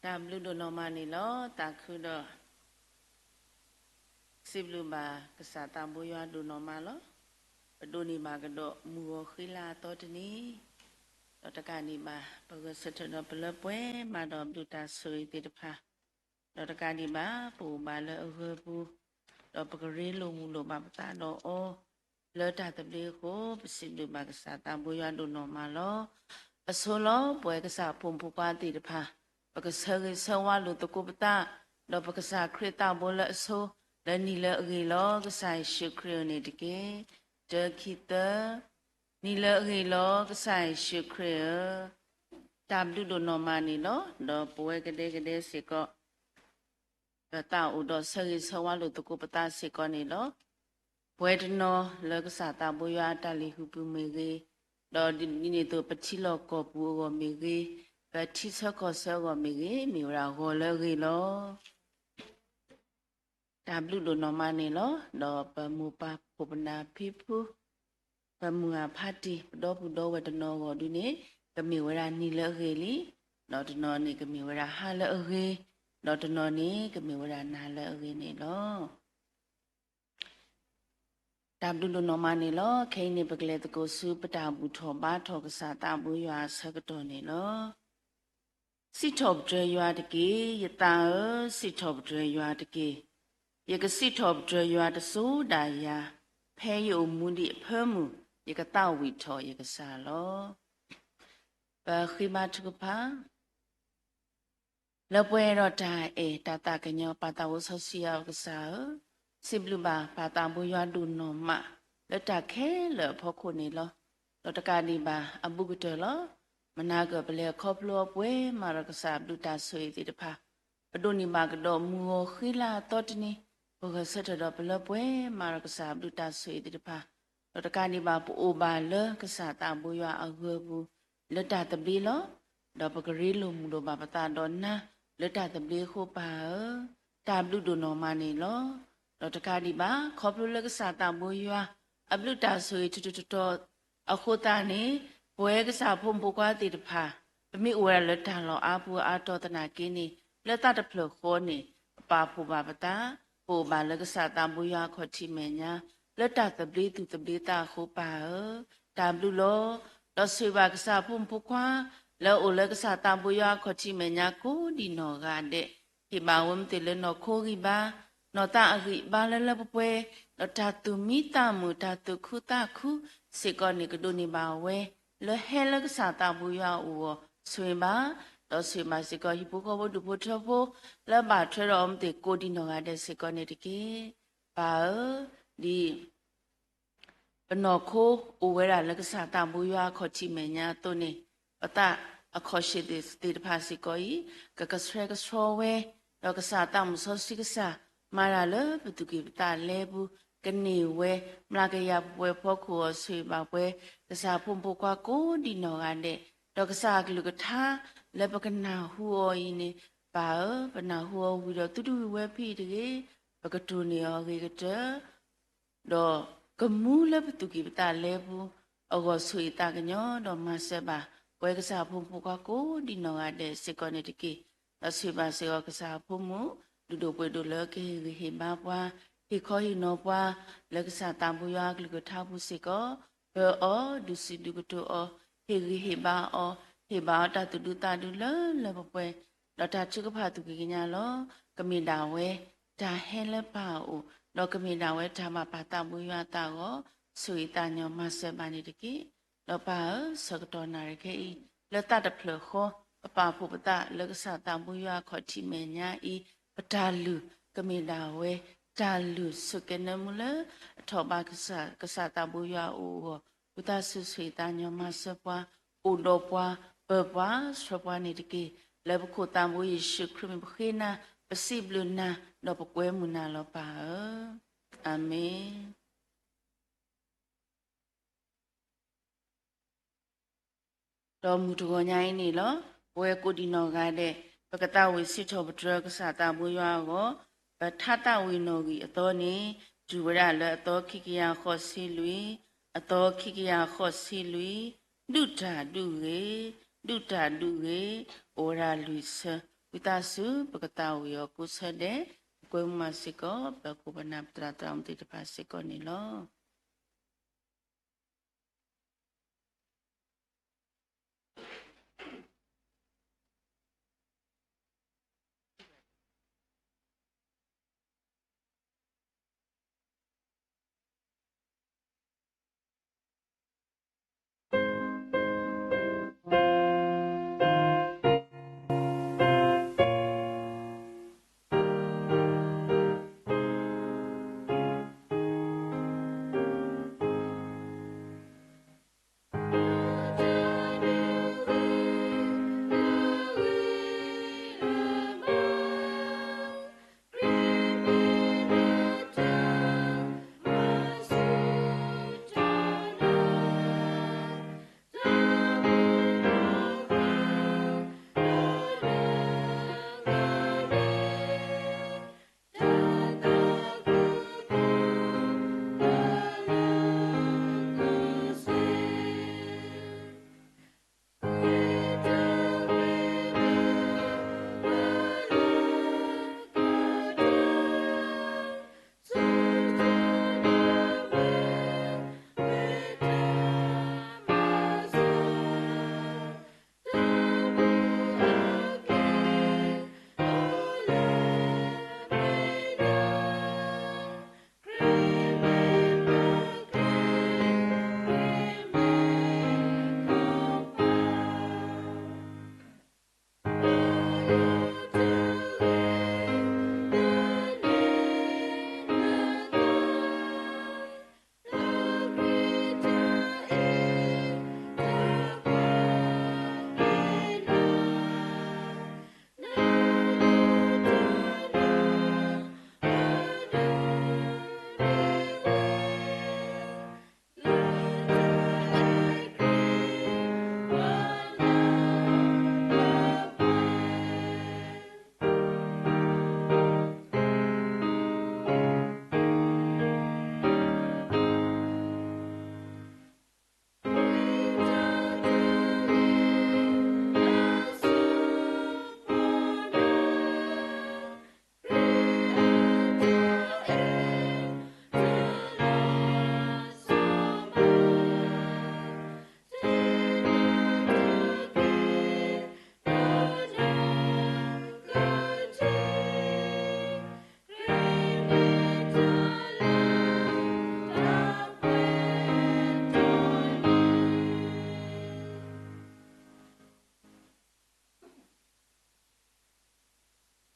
တၢ်ဘျုးဒိၣ်နီၢ်မးန့ၣ်လီၤ. သးခုဒီး စံးဘျုးဘၣ်ကစၢ်သးဘိယွၤဒိၣ်နီၢ်မးလီၤ. ပဒိးန့ၢ်ဘၣ်ကဒီးမုၢ်ဂီၤဃ့လၢအသီတနံၤ, ဒီးတကးဒံးဘၣ် ပဂဲၤဆၢထၢၣ်ဒီးပလၢပှဲၤမၤဒီးဘျုးတၢ်ဆိၣ်ဂ့ၤသ့ၣ်တဖၣ်, ဒီးတကးဒံးဘၣ် ပအိၣ်ဘၣ်လၢအဂၢၤပူၤ, ဒီးပကရ့လိာ်မုာ်လိာ်ဘၣ်ပသးဒီးအီၤ လၢတၢ်သဘျ့အဃိ, ပစံးဘျုးဘၣ်ကစၢ်သးဘိယွၤဒိၣ်နီၢ်မးလီၤ. အဆိလီၤ ပဝဲကစၢ်ဖိမုၣ်ဖိခွါသ့ၣ်တဖၣ်, ပကဆၢဂ့ၤဆၢဝါလိာ်သကိးပသး, ဒီးပကစၢ်ခရံာ်သးဘိလၢအဆိ, လၢနံၤလၢအဂ့ၤလီၤ ကစၢ်ယ့ၣ်ၡူးခရံာ်ဧၢန့ၣ်တက့ၢ်. တၢ ခံ သၢ, နံၤလၢအဂ့ၤလီၤ ကစၢ်ယ့ၣ်ၡူးခရံာ်ဧၢ, တၢ်ဘျုးဒိၣ်နီၢ်မးန့ၣ်လီၤ. ဒီးပဝဲကဒဲကဒဲစ့ၢ်ကီး ဒီးသးအိၣ်ဒီးဆၢဂ့ၤဆၢဝါလိာ်သကိးပသးစ့ၢ်ကီးန့ၣ်လီၤ. ပဝဲတနီၤလၢကစၢ်သးဘိယွၤအတၢ်လုၢ်ဟံၣ်ပူၤမ့ၢ်ဂ့ၤ, ဒီးဒ်န့ၣ်အသိးပထံလီၢ်ကီၢ်ပူၤအဂီၢ်မ့ၢ်ဂ့ၤ, ပထံဆၢကီၢ်ဆၢအဂီၢ်မ့ၢ်ဂ့ၤ, မ့ၢ်ဝဲဒၣ်ဂီၤလၢအဂ့ၤလီၤ. တၢ်ဘျုးဒိၣ်နီၢ်မးန့ၣ်လီၤ. ဒီးပမိၢ်ပၢ်ဖှီၣ်ပနၢ်ဖံဖု, ပမုၢ်ဂၢ်ဖးတံၢ်, ပဒီပုၢ်ဒီဝဲၢ်တနီၤအဂီၢ်ဒုန့ၣ်, ကမ့ၢ်ဝဲဒၣ်နံၤလၢအဂ့ၤလံ, ဒီးတနီၤန့ၣ်ကမ့ၢ်ဝဲဒၣ်ဟါလၢအဂ့ၤ, ဒီးတနီၤန့ၣ်ကမ့ၢ်ဝဲဒၣ်နၤလၢအဂ့ၤန့ၣ်လီၤ. တၢ်ဘျုးဒိၣ်နီၢ်မးန့ၣ်လီၤ. ခဲအံၤန့ၣ် ပကလဲၤသကိးဆူပတၢ်ဘူၣ်ထီၣ်ဘါထီၣ်ကစၢ်သးဘိယွၤအဆၢကတီၢ်န့ၣ်လီၤ. စံးထီၣ်ပတြၢၤယွၤတက့ၢ်, ယသးဧၢ, စံးထီၣ်ပတြၢၤယွၤတက့ၢ်. ယကစံးထီၣ်ပတြၢၤယွၤတစိၤဒၣ်ယၤ, ဖဲယအိၣ်မူဒံးအဖၢမုၢ်, ယကသးဝံၣ်ထီၣ်ယကစၢ်လီၤ. ပဃ့ဘါထုကဖၣ် လၢပှဲၤဒီးတၢ်အဲၣ်တၢ်သးကညီၤ ပၢ်သးစီဆှံယွၤပကစၢ်ဧၢ, စံးဘျုးဘၣ်ပၢ်သးဘိယွၤဒိၣ်နီၢ်မး လၢတၢ်ခဲလၢာ်အဖီခိၣ်န့ၣ်လီၤ. ဒီးတကးဒံးဘၣ်အဘူးကတၢၢ်လီၤ. မနၤကပလဲၤခီဖျိအီၤပှဲၤမးဒီးကစၢ်ဘျုးတၢ်ဆိၣ်ဂ့ၤသ့ၣ်တဖၣ်, ပဒိးန့ၢ်ဘၣ်ကဒီးမုၢ်ဂီၤဃ့လၢအသီတနံၤ, ပဂဲၤဆၢထၢၣ်ဒီးပလၢပှဲၤမးဒီးကစၢ်ဘျုးတၢ်ဆိၣ်ဂ့ၤသ့ၣ်တဖၣ်, ဒီးတကးဒံးဘၣ်ပအိၣ်ဘၣ်လၢကစၢ်သးဘိယွၤအဂၢၤပူၤ လၢတၢ်သဘျ့လီၤ. ဒီးပကရ့လိာ်မုာ်လိာ်ဘၣ်ပသးဒီးနၤ လၢတၢ်သဘျ့အဃိပၢ်ဧၢ, တၢ်ဘျုးဒိၣ်နီၢ်မးန့ၣ်လီၤ. ဒီးတကးဒံးဘၣ် ခီဖျိလၢကစၢ်သးဘိယွၤ အဘျုးတၢ်ဆိၣ်ဂ့ၤတတီၤတတီၤအဃိသတးန့ၣ်, ပဝဲကစၢ်ဖိမုၣ်ဖိခွါသ့ၣ်တဖၣ် ပမ့ၢ်အိၣ်ဝဲဒၣ်လၢတၢ်လီၢ်အါပူၤအါတီၤသနာ်က့န့ၣ်, လၢသးတဖျၢၣ်ဃီန့ၣ် ပပာ်ဖှိၣ်ဘၣ်ပသး, ပအိၣ်ဘၣ်လၢကစၢ်သးဘိယွၤအခီၣ်ထံးမဲာ်ညါ, လၢတၢ်သဘျ့သူၣ်သဘျ့သးအဃိပၢ်ဧၢ, တၢ်ဘျုးလီၤ. ဒီးဆိၣ်ဂ့ၤဘၣ်ကစၢ်ဖိမုၣ်ဖိခွါ လၢအအိၣ်လၢကစၢ်သးဘိယွၤအခီၣ်ထံးမဲာ်ညါကိးဒံးနီၢ်ဂၤဒဲး, ဟ့ၣ်ဘၣ်ဝဲမ့ၢ်သ့ၣ်လၢနီၢ်ခိဂံၢ်ဘါ, နီၢ်သးအဂံၢ်အဘါလၢလၢပှဲၤပှဲၤ, ဒီးတၢ်သူၣ်မံသးမုာ် တၢ်သူၣ်ခုသးခုစ့ၢ်ကီးန့ၣ် ကဒိးန့ၢ်ဘၣ်ဝဲ လၢဟဲလၢကစၢ်သးဘိယွၤအအိၣ်အဂီၢ် ဆိၣ်ဂ့ၤဘၣ်, ဒီးဆိၣ်ဂ့ၤဘၣ်စ့ၢ်ကီးဟံၣ်ဖိဃီဖိဒူၣ်ဖိထၢဖိ လၢဘၣ်ထွဲဒီးအီၤမ့ၢ်သ့ၣ်ကိးဒံးနီၢ်ဂၤဒဲးစ့ၢ်ကီးန့ၣ်တက့ၢ်. ပၢ်ဧၢ, ဒ် ပနီၢ်ခိအိၣ်ဝဲဒၣ်လၢကစၢ်သးဘိယွၤအခီၣ်ထံးမဲာ်ညါအသိးန့ၣ်, ပသးအခီၣ်ဆၢၣ်သ့ၣ်တဖၣ်စ့ၢ်ကီးအံၤ, ကကဆှဲကဆှီဝဲ, ဒီးကစၢ်သးမုၢ်စီဆှံကစၢ် မၤတၢ်လၢပသူၣ်ကံၢ်ပသးလဲပူၤ, ကန့ၢ်ဝဲ, မျးကယၤပှဲၤဖီခိၣ်အီၤ ဆိၣ်ဂ့ၤဘၣ်ပှဲၤ ကစၢ်ဖိမုၣ်ဖိခွါကိးဒံးနီၢ်ဂၤဒဲး, ဒီးကစၢ်အကလုၢ်ကထါ လၢပကနၢ်ဟူအီၤအံၤန့ၣ်, ပၢ်ဧၢ, ပနၢ်ဟူအီၤဝံၤဒီးသုတဝံၤဝဲဖဲအံၤတဂ့ၤ, ပကတိၢ်န့ၢ်အီၤအဂ့ၤကတၢၢ် ဒီးကမူလၢပသူၣ်ကံၢ်ပသးလဲပူၤ, အဂီၢ်ဆိၣ်ဂ့ၤသးကညီၤ ဒီးမၤစၢၤဘၣ် ပဝဲကစၢ်ဖိမုၣ်ဖိခွါကိးဒံးနီၢ်ဂၤဒဲးစ့ၢ်ကီးန့ၣ်တက့ၢ်. ဒီးဆိၣ်ဂ့ၤဘၣ်စ့ၢ်ကီးကစၢ်ဖိမုၣ် ဒုးဒိၣ်ပှ့ၤဒိၣ်လၢကဟ့ၣ်ဂံၢ်ဟ့ၣ်ဘါပှၤ, ဟ့ၣ်ခီဟ့ၣ်နီၤပှၤ လၢကစၢ်သးဘိယွၤအကလုၢ်ကထါပူၤစ့ၢ်ကီး, ပၢၤအီၤ, ဒုးစံးဒုးကတိၤအီၤ, ဟ့ၣ်ဂံၢ်ဟ့ၣ်ဘါအီၤ, ဟ့ၣ်ဘၣ်အီၤတၢ်သူၣ်ဒူသးဒူလၢလၢပှဲၤပှဲၤ, ဒီးတၢ်ထုကဖၣ်သူၣ်ကံၢ်ကညါလီၤ. ကမ့ၢ်ဒၣ်ဝဲ တၢ်ဟဲလၢပၢ်အအိၣ်, ဒီးကမ့ၢ်ဒၣ်ဝဲတၢ်ဘၣ်ပၢ်သးဘိယွၤအသးအဂီၢ်, ဆိၣ်ဂ့ၤသးကညီၤမၤစၢၤဘၣ်န့ၣ်တက့ၢ်. ဒီးပၢ်ဧၢ, ဆၢကတီၢ်နၣ်ရံၣ်ခဲအံၤ, လၢသးတဖျၢၣ်ဃီ, ပပာ်ဖှိၣ်ပသးလၢကစၢ်သးဘိယွၤအခီၣ်ထံးမဲာ်ညါအံၤ, ပတၢ်လုၢ်ကမ့ၢ်ဒၣ်ဝဲ တၢ်လုၢ်ဆိၣ်ကဲၤနၢမူလၢ အထီၣ်ဘၣ်ကစၢ်, ကစၢ်သးဘိယွၤအအိၣ်အဂီၢ်, ဝံသးစူၤဆိၣ်ဂ့ၤသးကညီၤမၤစၢၤပှၤ, အိၣ်ဒီးပှၤ, ပၢၤပှၤ, ဆှၢပှၤန့ၣ်တက့ၢ်. လၢပခိၣ်သးဘိယ့ၣ်ၡူးခရံာ်မံၤပဃ့နၤ, ပစံးဘျုးနၤ, ဒီးပကွဲမုာ်နၤလီၤပၢ်ဧၢ. အၤမ့ၣ်. ဒီးမုၢ်တဂီၤညါအံၤန့ၣ်လီၤ. ပဝဲကိးဒံးနီၢ်ဂၤဒဲး, ပကသးဝံၣ်စံးထီၣ်ပတြၢၤကစၢ်သးဘိယွၤအဂီၢ်, ပထါသးဝံၣ်နီၣ်ဂံၢ်အသီန့ၣ်, တုၤဝဲဒၣ်လၢအသီခံကယၤဃိးဆံလွံၢ်, အသီခံကယၤဃိးဆံလွံၢ်, ဒုၣ်တၢ်ဒုးဂ့ၤ, ဒုၣ်တၢ်ဒုးဂ့ၤ, အိၣ်ဝဲဒၣ်လွံၢ်ဆၢ ဝံသးစူၤ ပကသးဝံၣ်အီၤကိးဆၢဒဲး, ပကွဲမုာ်မးစ့ၢ်ကီး ပခိၣ်ပနၢ်ပသရၣ်သရၣ်မုၣ်သ့ၣ်တဖၣ်စ့ၢ်ကီးန့ၣ်လီၤ.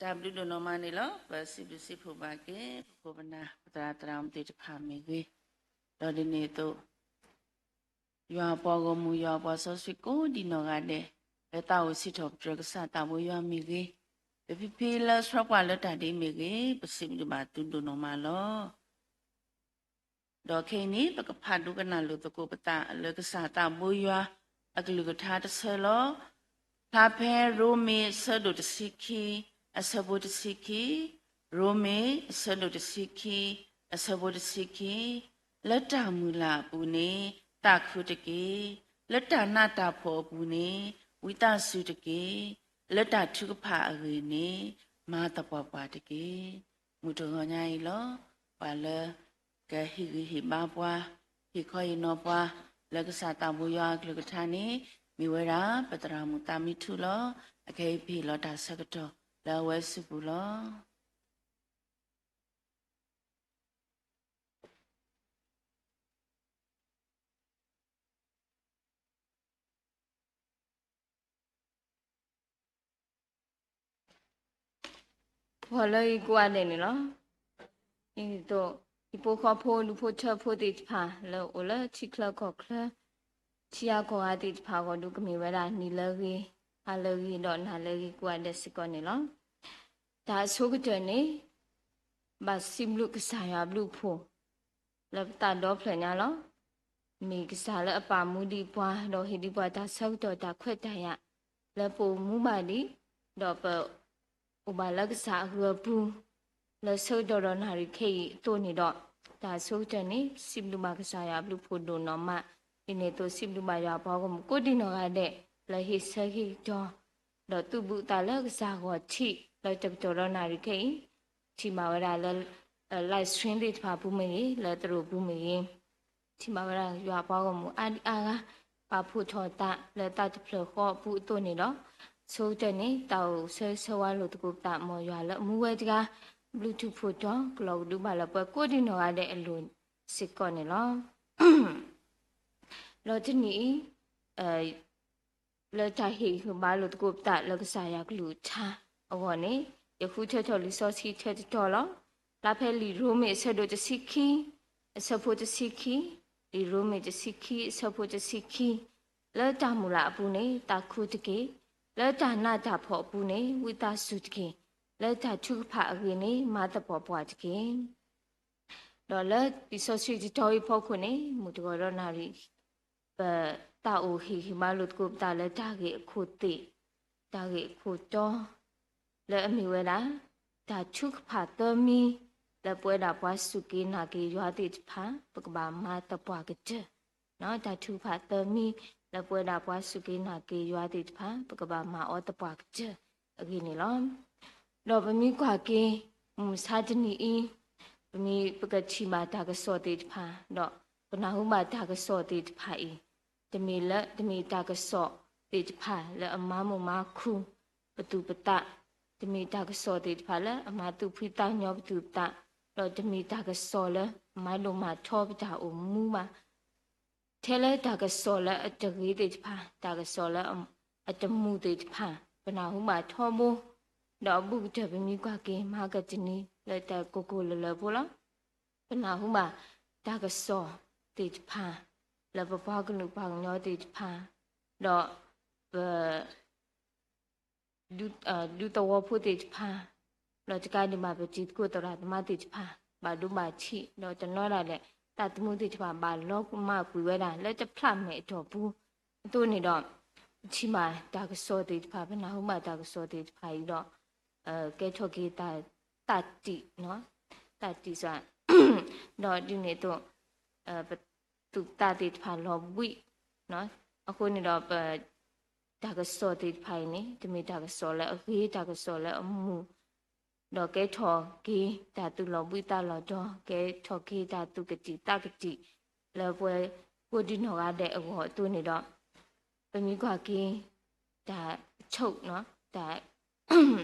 တၢ်ဘျုးဒိၣ်နီၢ်မးန့ၣ်လီၤ. ပစံးဘျုးစံးဖှိၣ်ဘၣ်က့ၤ ပခိၣ်ပနၢ် ပသရၣ်သရၣ်မုၣ်သ့ၣ်တဖၣ်မ့ၢ်ဂ့ၤ, ဒီးဒ်န့ၣ်အသိး ယွၤအပှၤဂီၢ်မုၢ် ယွၤအပှၤစီဆှံကိးဒံနီၢ်ဂၤဒဲး လၢသးအိၣ်စံးထီၣ်ပတြၢၤကစၢ်သးဘိယွၤမ့ၢ်ဂ့ၤ, ပဖံဖံလၢဆှၢပှၤလၢတၢ်ဒ်အံၤမ့ၢ်ဂ့ၤ, ပစံးဘျုးဘၣ်သုဒိၣ်နီၢ်မးလီၤ. ဒီးခဲအံၤန့ၣ် ပကဖးဒိကနၣ်လိာ်သကိးပသးလၢကစၢ်သးဘိယွၤအကလုၢ်ကထါတဆၢလီၤ. ဖျါဖဲရိမ့ၤအဆၢဒိၣ်တဆံခံ, အဆၢဖိတဆံခံ, ရိမ့ၤအဆၢဒိၣ်တဆံခံ, အဆၢဖိတဆံခံ, လၢတၢ်မုၢ်လၢ်အပူၤန့ၣ် သးခုတက့ၢ်. လၢတၢ်နးတၢ်ဖှီၣ်အပူၤန့ၣ် ဝံသးစူၤတက့ၢ်. လၢတၢ်ထုကဖၣ်အဂ့ၢ်န့ၣ် မၤသပှၢ်ပှၢ်တက့ၢ်. မုၢ်တဂီၤညါအံၤလီၤ. ပှၤလၢကဟ့ၣ်ဂံၢ်ဟ့ၣ်ဘါပှၤ, ဟ့ၣ်ခီဟ့ၣ်နီၤပှၤ လၢကစၢ်သးဘိယွၤအကလုၢ်ကထါန့ၣ် မ့ၢ်ဝဲဒၣ် ပသရၣ်မုၣ်သးမံထူလီၤ. အခဲအံၤပဟ့ၣ်လီၤတၢ်ဆၢကတီၢ်လၢအဝဲစုပူၤလီၤ. ဂီၤလၢအံၤကိးဂၤဒဲးန့ၣ်လီၤ. ဒ်သိး ဟံၣ်ဖိဃီဖိ ဒူဖိထၢဖိသ့ၣ်တဖၣ် လၢအိၣ်လၢထံချၢကီၢ်ချၢ ထံဂၤကီၢ်ဂၤသ့ၣ်တဖၣ်အဂီၢ် ဒုးကမ့ၢ်ဝဲဒၣ် နံၤလၢအဂ့ၤ, ဟါလၢအဂ့ၤ ဒီးနၤလၢအဂ့ၤကိးဂၤဒဲးစ့ၢ်ကီးန့ၣ်လီၤ. တၢ်အဆိကတၢၢ်န့ၣ် ဘၣ်စံးဘျုးကစၢ်ယွၤအဘျုးအဖှိၣ် လၢပသးဒီဖျၢၣ်ညါလီၤ. မ့ၢ်ကစၢ်လၢအပာ်မူဒံးပှၤ ဒီးဟ့ၣ်ဒံးပှၤတၢ်ဆၢကတီၢ်တၢ်ခွဲးတၢ်ယာ် လၢပအိၣ်မူဘၣ်ဒံး ဒီးပအိၣ်ဘၣ်လၢကစၢ်အဂၢၢ်အပူၤ လၢဆၢကတီၢ်ဒီးနၣ်ရံၣ်ခဲအံၤအသိးန့ၣ်ဒီး တၢ်အဆိကတၢၢ်န့ၣ် စံးဘျုးဘၣ်ကစၢ်ယွၤအဘျုးအဖှိၣ်ဒိၣ်နီၢ်မး. ဒ်န့ၣ်အသိး စံးဘျုးဘၣ်ယွၤအပှၤဂီၢ်မုၢ်ကိးဒံနီၢ်ဂၤဒဲး လၢဟ့ၣ်ဆၢဟ့ၣ်ကတီၤ ဒီးသူၣ်ဘုသးလၢကစၢ်ဂီၤထံးလၢတကတီၢ်ဒီးနၣ်ရံၣ်ခဲအံၤ, ထံၣ်ဘၣ်ဝဲဒၣ်လၢ live stream သ့ၣ်တဖၣ်ပူၤမ့ၢ်ဂ့ၤ, လၢသရိာ်ပူၤမ့ၢ်ဂ့ၤ, ထံၣ်ဘၣ်ဝဲဒၣ်ယွၤအပှၤဂီၢ်မုၢ်အါဒံအါဂၤ ပာ်ဖှိၣ်ထီၣ်သးလၢတၢ်တဖျၢၣ်ဃီအပူၤအသိးန့ၣ်ဒီး, ဆိကတၢၢ်န့ၣ် တၢ်အိၣ်ဆၢဂ့ၤဆၢဝါလိာ်သကိးပသး မ်ယွၤလၢအမူဝဲတဂၤ ဘျုးထူၣ်ဖှိၣ်တီ ကလီၤကဒုဘၣ်လၢပှၤကိးဒံနီၢ်ဂၤဒဲးအလိၤစ့ၢ်ကီးန့ၣ်လီၤ. ဒီးတနံၤအံၤ လၢတၢ်ဟ့ၣ်ဂံၢ်ဟ့ၣ်ဘါလိာ်သကိးပသးလၢကစၢ်ယွၤကလုၢ်ကထါအဂီၢ်န့ၣ်, ယဃုထၢထီၣ်လံာ်စီဆှံထဲတတီၤလီၤ. ဖဲလံာ်ရိမ့ၤအဆၢဒိၣ်တဆံခံ, အဆၢဖိတဆံခံ, လံာ်ရိမ့ၤတဆံခံ အဆၢဖိတဆံခံ, လၢတၢ်မုၢ်လၢ်အပူၤန့ၣ် သးခုတက့ၢ်. လၢတၢ်နးတၢ်ဖှီၣ်အပူၤန့ၣ် ဝံသးစူၤတက့ၢ်. လၢတၢ်ထုကဖၣ်အဂ့ၢ်န့ၣ် မၤသပှၢ်ပှၢ်တက့ၢ်. ဒီးလၢလံာ်စီဆှံတတီၤအံၤအဖီခိၣ်န့ၣ် မုၢ်တဂီၤဒီးနၣ်ရံၣ် ပသးအိၣ်ဟ့ၣ်ဂံၢ်ဟ့ၣ်ဘါလိာ်သကိးပသးလၢတၢ်ဂ့ၢ်အခိၣ်သ့ၣ်, တၢ်ဂ့ၢ်အခိၣ်တီ လၢအမ့ၢ်ဝဲဒၣ် တၢ်ထုကဖၣ်သၢမံၤ လၢပဝဲဒၣ်ပှၤစူၢ်က့ၤနာ်က့ၤယွၤသ့ၣ်တဖၣ် ပကဘၣ်မၤသပှၢ်ကတၢၢ်, တၢ်ထုကဖၣ်သၢမံၤ လၢပဝဲဒၣ်ပှၤစူၢ်က့ၤနာ်က့ၤယွၤသ့ၣ်တဖၣ် ပကဘၣ်မၤအီၤသပှၢ်ကတၢၢ်အဂ့ၢ်န့ၣ်လီၤ. ဒီးပမ့ၢ်ကွၢ်က့ၤ မုၢ်မဆါတနံၤအံၤ, ပမ့ၢ်ပကထံၣ်ဘၣ်တၢ်ကစီၣ်သ့ၣ်တဖၣ် ဒီးပနၢ်ဟူဘၣ်တၢ်ကစီၣ်သ့ၣ်တဖၣ်အံၤ, တမ့ၢ်လၢ တမ့ၢ်တၢ်ကစီၣ်သ့ၣ်တဖၣ်လၢအမၤမုာ်မၤခုၣ်ပသူၣ်ပသး, တမ့ၢ်တၢ်ကစီၣ်သ့ၣ်တဖၣ်လၢအမၤသူၣ်ဖှံသးညီပသူၣ်ပသး, ဒီးတမ့ၢ်တၢ်ကစီၣ်လၢအမၤဒိၣ်မၤထီပတၢ်အိၣ်မူဘၣ် ထဲလၢတၢ်ကစီၣ်လၢအတဂ့ၤသ့ၣ်တဖၣ်, တၢ်ကစီၣ်လၢအတမုာ်သ့ၣ်တဖၣ် ပနၢ်ဟူဘၣ်ထီဘိ, ဒီးအဘူးကတၢၢ်ပမ့ၢ်ကွၢ်က့ၤ မၤကတနံၤလၢတၢ်ကိၢ်ကိၢ်လၢၤလၢၤဖိလီၤ. ပနၢ်ဟူဘၣ်တၢ်ကစီၣ်သ့ၣ်တဖၣ် လၢပပှၤကလုာ်ပှၤကညီသ့ၣ်တဖၣ်, ဒီးပ ဒူသဝီဖိသ့ၣ်တဖၣ်, ဒီးတကးဒံးဘၣ်ပတံၤသကိးသရၣ်သမါသ့ၣ်တဖၣ် ဘၣ်ဒိဘၣ်ထံး, ဒီးတနီၤဒၣ်လဲာ် သးသမူသ့ၣ်တဖၣ် ဘၣ်လီၤမၢ်ကွံာ်ဝဲဒၣ် လၢတဖျးမဲာ်အတီၢ်ပူၤအသိးန့ၣ်ဒီး, ပထံၣ်ဘၣ်တၢ်ကစီၣ်သ့ၣ်တဖၣ်, ပနၢ်ဟူဘၣ်တၢ်ကစီၣ်သ့ၣ်တဖၣ်အံၤဒီး, ကဲထီၣ်က့ၤတၢ်သးတံာ်, သးတံာ်စှၤ, ဒီးဒ်န့ၣ်အသိး ပသူၣ်ပသးသ့ၣ်တဖၣ်လီၤဘှံး, အဃိန့ၣ်ဒီးပ တၢ်ကစီၣ်သ့ၣ်တဖၣ်အံၤန့ၣ် တမ့ၢ်တၢ်ကစီၣ်လၢအဂ့ၤ, တၢ်ကစီၣ်လၢအမုာ်, ဒီးကဲထီၣ်က့ၤတၢ်သူၣ်လီၤဘှံးသးလီၤတီၤ, ကဲထီၣ်က့ၤတၢ်သူၣ်ကတံာ်သးကတံာ် လၢပှၤကိးဒံနီၢ်ဂၤဒဲးအဂီၢ်အသိးန့ၣ်ဒီး, ပမ့ၢ်ကွၢ်က့ၤ တၢ်ဆိၣ်, တၢ်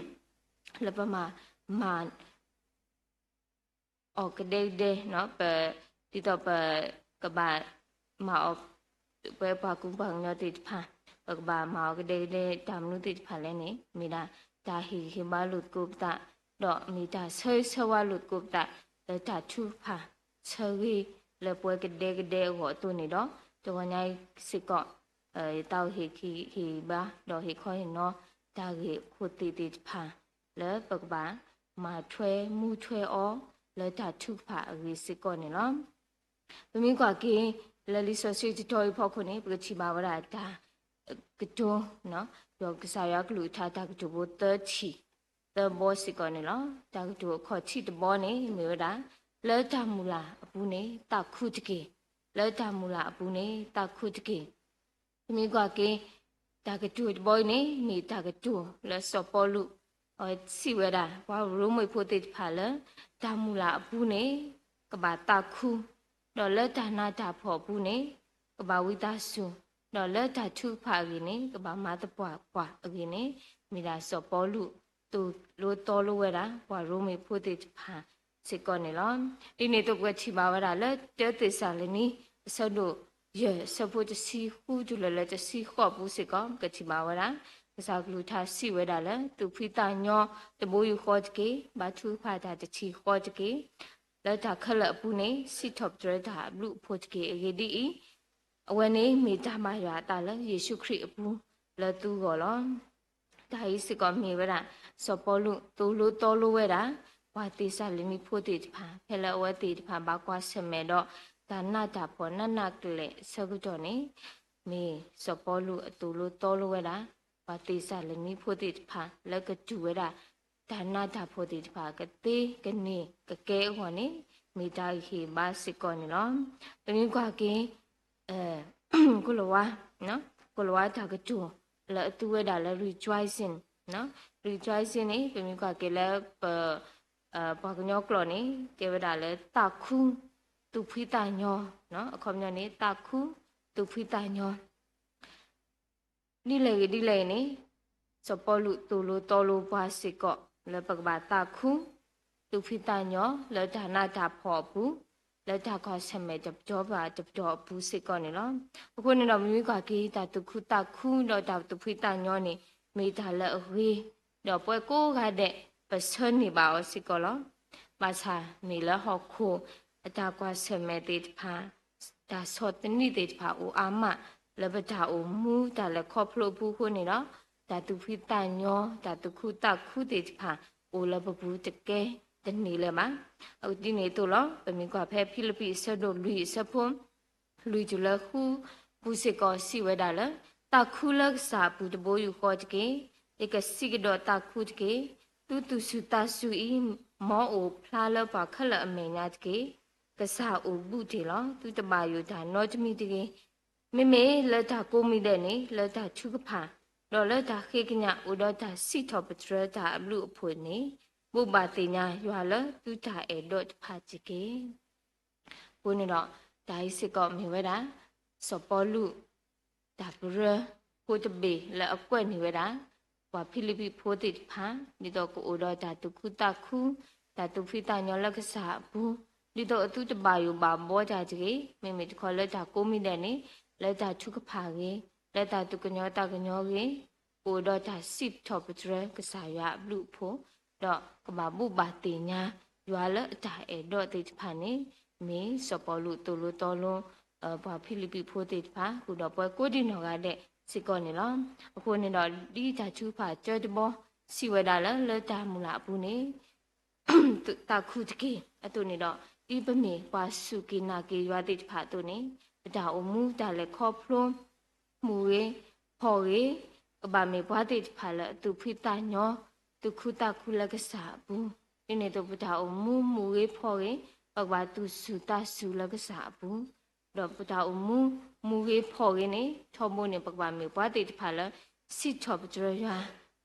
လၢပမၤ မၤ အီၤကဒဲကဒဲ, ပ ဒ်သိးပ ကဘၣ်မၤအီၤ, ပဝဲပှၤကူပှၤကညီသ့ၣ်တဖၣ် ပကဘၣ်မၤအီၤကဒဲကဒဲ တၢ်မနုၤသ့ၣ်တဖၣ်လဲၣ်န့ၣ် မ့ၢ်ဒၣ်တၢ်ဟ့ၣ်ဂံၢ်ဟ့ၣ်ဘါလိာ်သကိးပသး, ဒီးမ့ၢ်တၢ်ဆၢဂ့ၤဆၢဝါလိာ်သကိးပသး လၢတၢ်ထုကဖၣ် ဆၢဂ့ၤလၢပှၤကဒဲကဒဲအဂီၢ်အသိးန့ၣ်ဒီး, တဂီၤညါအံၤစ့ၢ်ကီး ယသးအိၣ်ဟ့ၣ်ဂံၢ်ဟ့ၣ်ဘါ ဒီးဟ့ၣ်ခီဟ့ၣ်နီၤ တၢ်ဂ့ၢ်အခိၣ်သ့ၣ်သ့ၣ်တဖၣ် လၢပကဘၣ်မၤထွဲမူထွဲအီၤ လၢတၢ်ထုကဖၣ်အဂ့ၢ်စ့ၢ်ကီးန့ၣ်လီၤ. ပမ့ၢ်ကွၢ်က့ၤ လၢလံာ်စီဆှံတတီၤအံၤအဖီခိၣ်န့ၣ် ပကထံၣ်ဘၣ်ဝဲဒၣ်တၢ်ကတိၤ, ဒီးကစၢ်ယွၤကလုၢ်ကထါတၢ်ကတိၤဖိသၢထံၣ် သၢဘီစ့ၢ်ကီးန့ၣ်လီၤ. တၢ်ကတိၤအခီၣ်ထံးတဘီန့ၣ် မ့ၢ်ဝဲဒၣ် လၢတၢ်မုၢ်လၢ်အပူၤန့ၣ် သးခုတက့ၢ်. လၢတၢ်မုၢ်လၢ်အပူၤန့ၣ် သးခုတက့ၢ်. ပမ့ၢ်ကွၢ်က့ၤ တၢ်ကတိၤတဘီအံၤန့ၣ် မ့ၢ်တၢ်ကတိၤလၢစီၤပီလူး အဝဲစံးဝဲဒၣ် ပှၤရိမ့ၤဖိသ့ၣ်တဖၣ်လၢ တၢ်မုၢ်လၢ်အပူၤန့ၣ် ကဘၣ်သးခု, ဒီးလၢတၢ်နးတၢ်ဖှီၣ်အပူၤန့ၣ် ကဘၣ်ဝံသးစူၤ, ဒီးလၢတၢ်ထုကဖၣ်အဂ့ၢ်န့ၣ် ကဘၣ်မၤသပှၢ်ပှၢ်အဂ့ၢ်န့ၣ် မ့ၢ်ဒၣ်စီၤပီလူး သိၣ်လိသီလိဝဲဒၣ် ပှၤရိမ့ၤဖိသ့ၣ်တဖၣ်စ့ၢ်ကီးန့ၣ်လီၤ. ဒ်န့ၣ်အသိးပကထံၣ်ဘၣ်ဝဲဒၣ်လၢ တၢသ့းစၤလနံ အဆၢဒိၣ်ယဲၢ် အဆၢဖိတဆံဃုတုၤလၢလၢတဆံဃိးပူၤစ့ၢ်ကီး ပကထံၣ်ဘၣ်ဝဲဒၣ် ကစၢ်ကလုၢ်ကထါစံးဝဲဒၣ်လၢ သူၣ်ဖှံသးညီတဘိယူၢ်ဃီတက့ၢ်. ဘါထုကဖၣ်တၢ်တထံၣ်ဃီတက့ၢ်. လၢတၢ်ခဲလၢာ်အပူၤန့ၣ် စံးထီၣ်ပတြၢၤတၢ်အဘျုးအဖှိၣ်တက့ၢ်. အဂ့ၢ်ဒ်အံၤ, အဝဲန့ၣ်မ့ၢ်တၢ်ဘၣ်ယွၤအသးလၢယ့ၣ်ၡူးခရံာ်အပူၤလၢသုဂီၢ်လီၤ. တၢ်အံၤစ့ၢ်ကီးမ့ၢ်ဝဲဒၣ် စီၤပီလူးသိၣ်လိသီလိဝဲဒၣ် ပှၤသ့းစၤလနံဖိသ့ၣ်တဖၣ် ဖဲလၢအဝဲသ့ၣ်တဖၣ်ဘၣ်ကွၢ်ဆၢၣ်မဲာ်ဒီး တၢ်နးတၢ်ဖှီၣ်နးနးကလဲာ်အဆၢကတီၢ်န့ၣ်, မ့ၢ်စီၤပီလူးအသိၣ်လိသီလိဝဲဒၣ် ပှၤသ့းစၤလနံဖိသ့ၣ်တဖၣ် လၢကတူၢ်ဝဲဒၣ် တၢ်နးတၢ်ဖှီၣ်သ့ၣ်တဖၣ် ကသ့ကန့ၢ်ကကဲအဂီၢ်န့ၣ် မ့ၢ်တၢ်ဟ့ၣ်ဘါစ့ၢ်ကီးန့ၣ်လီၤ. ပမ့ၢ်ကွၢ်က့ၤ ကိၣ်လၤဝါ, ကိၣ်လၤဝါတၢ်ကတိၤ လၢအသူဝဲဒၣ်လၢ rejoicing, rejoicing န့ၣ် ပမ့ၢ်ကွၢ်က့ၤလၢပ ပှၤကညီကျိာ်န့ၣ် တဲဝဲဒၣ်လၢသးခု, သူၣ်ဖှံသးညီ, အခီပညီန့ၣ် သးခု, သူၣ်ဖှံသးညီ ဒ်လဲၣ်ဂ့ၤဒ်လဲၣ်ဂ့ၤန့ၣ် စီၤပီလူးသိၣ်လိသီလိပှၤစ့ၢ်ကီး လၢပကဘၣ်သးခု, သူၣ်ဖှံသးညီ လၢတၢ်နးတၢ်ဖှီၣ်အပူၤ, လၢတၢ်ကွၢ်ဆၢၣ်မဲာ်တပတီၢ်ဘၣ်တပတီၢ်အပူၤစ့ၢ်ကီးန့ၣ်လီၤ. အဃိန့ၣ်ဒီး ပမ့ၢ်ကွၢ်က့ၤ တၢ်သူၣ်ခုသးခုဒီးတၢ်သူၣ်ဖှံသးညီန့ၣ် မ့ၢ်တၢ်လၢအဂ့ၤ, ဒီးပဝဲကိးဂၤဒဲး ပဆၢန့ၢ်ဘၣ်အီၤစ့ၢ်ကီးလီၤ. ဘၣ်ဆၣ်မ့ၢ်လၢဟီၣ်ခိၣ် အတၢ်ကွၢ်ဆၢၣ်မဲာ်သ့ၣ်တဖၣ် တၢ်ဆီၣ်သနံးသ့ၣ်တဖၣ်အိၣ်အါမး လၢပတၢ်အိၣ်မူတၢ်လဲၤခီဖျိအပူၤအဃိန့ၣ်ဒီး တၢ်သူၣ်ဖှံသးညီ တၢ်သူၣ်ခုသးခုသ့ၣ်တဖၣ် အိၣ်လၢပပူၤတကဲတန့ၢ်လၢၤဘၣ်. အဒ်န့ၣ်အသိးလီၤ. ပမ့ၢ်ကွၢ်ဖဲဖံလံးပံးအဆၢဒိၣ်လွံၢ်အဆၢဖိ လွံၢ်တုၤလၢဃုပူၤစ့ၢ်ကီးစံးဝဲဒၣ်လၢ သးခုလၢကစၢ်အပူၤတဘိယူၢ်ဃီတက့ၢ်. ယကစံးကဒီးသးခုတက့ၢ်. သုသူၣ်စူၤသးစူၤအံၤ မ်အအိၣ်ဖျါလၢပှၤခဲလၢာ်အမဲာ်ညါတက့ၢ်. ကစၢ်အိၣ်ဘူးတ့ၢ်လီၤ. သုတဘၣ်ယိၣ်တၢ်နီတမံၤတဂ့ၤ. မ့မ့ၢ်လၢတၢ်ကိးမံၤဒဲးန့ၣ် လၢတၢ်ထုကဖၣ်, ဒီးလၢတၢ်ဃ့ကညးအိၣ်ဒီးတၢ်စံးထီၣ်ပတြၢၤတၢ်အဘျုးအဖှိၣ်န့ၣ် ဘိးဘၣ်သ့ၣ်ညါယွၤလၢသုတၢ်အဲၣ်ဒိးတဖၣ်တက့ၢ်. အဃိန့ၣ်ဒီး တၢ်အံၤစ့ၢ်ကီးမ့ၢ်ဝဲဒၣ် စီၤပီလူး တၢ်ပရၢဖိတဘ့ၣ်လၢအကွဲးန့ၢ်ဝဲဒၣ် ပှၤဖံလံးပံးဖိသ့ၣ်တဖၣ် ဒ်သိးကအိၣ်ဒီးတၢ်သူၣ်ခုသးခု, တၢ်သူၣ်ဖှံသးညီလၢကစၢ်အပူၤ, ဒ်သိးအသုတဘၣ်ယိၣ်ဘၣ်ဘီတၢ်တဂ့ၤ, မ့မ့ၢ်တခီလၢတၢ်ကိးမံၤဒဲးန့ၣ် လၢတၢ်ထုကဖၣ်ဂ့ၤ, လၢတၢ်သူၣ်ကညီၤသးကညီၤဂ့ၤ, ကအိၣ်ဒီးတၢ်စံးထီၣ်ပတြၢၤကစၢ်ယွၤအဘျုးအဖှိၣ်, ဒီးကဘၣ်ဘိးဘၣ်သ့ၣ်ညါ ယွၤလၢအတၢ်အဲၣ်ဒိးသ့ၣ်တဖၣ်န့ၣ် မ့ၢ်စီၤပီလူးသိၣ်လိသီလိ ပှၤဖံလံးပံးဖိသ့ၣ်တဖၣ် ဃုာ်ဒီးပဝဲကိးဒံနီၢ်ဂၤဒဲးစ့ၢ်ကီးန့ၣ်လီၤ. အဃိန့ၣ်ဒီး ဒ်တၢ်ထုကဖၣ်တၢတဘီ စံးဝဲဒၣ်လၢ လၢတၢ်မုၢ်လၢ်အပူၤန့ၣ် သးခုတက့ၢ်. အသိးန့ၣ်ဒီး ဒ်ပမ့ၢ်ပှၤစူၢ်က့ၤနာ်က့ၤယွၤသ့ၣ်တဖၣ်အသိးန့ၣ် ပတၢ်အိၣ်မူတၢ်လဲၤခီဖျိ မုၢ်ဂ့ၤဖီၣ်ဂ့ၤ ကဘၣ်မ့ၢ်ပှၤသ့ၣ်တဖၣ်လၢအသူၣ်ဖှံသးညီ သူၣ်ခုသးခုလၢကစၢ်အပူၤ, ဒ်န့ၣ်အသိး ပတၢ်အိၣ်မူမုၢ်ဂ့ၤဖီၣ်ဂ့ၤ ပကဘၣ်သူၣ်စူၤသးစူၤလၢကစၢ်အပူၤ, ဒီးပတၢ်အိၣ်မူမုၢ်ဂ့ၤဖီၣ်ဂ့ၤန့ၣ် ထီဘိန့ၣ် ပကဘၣ်မ့ၢ်ပှၤသ့ၣ်တဖၣ်လၢ စံးထီၣ်ပတြၢၤယွၤ,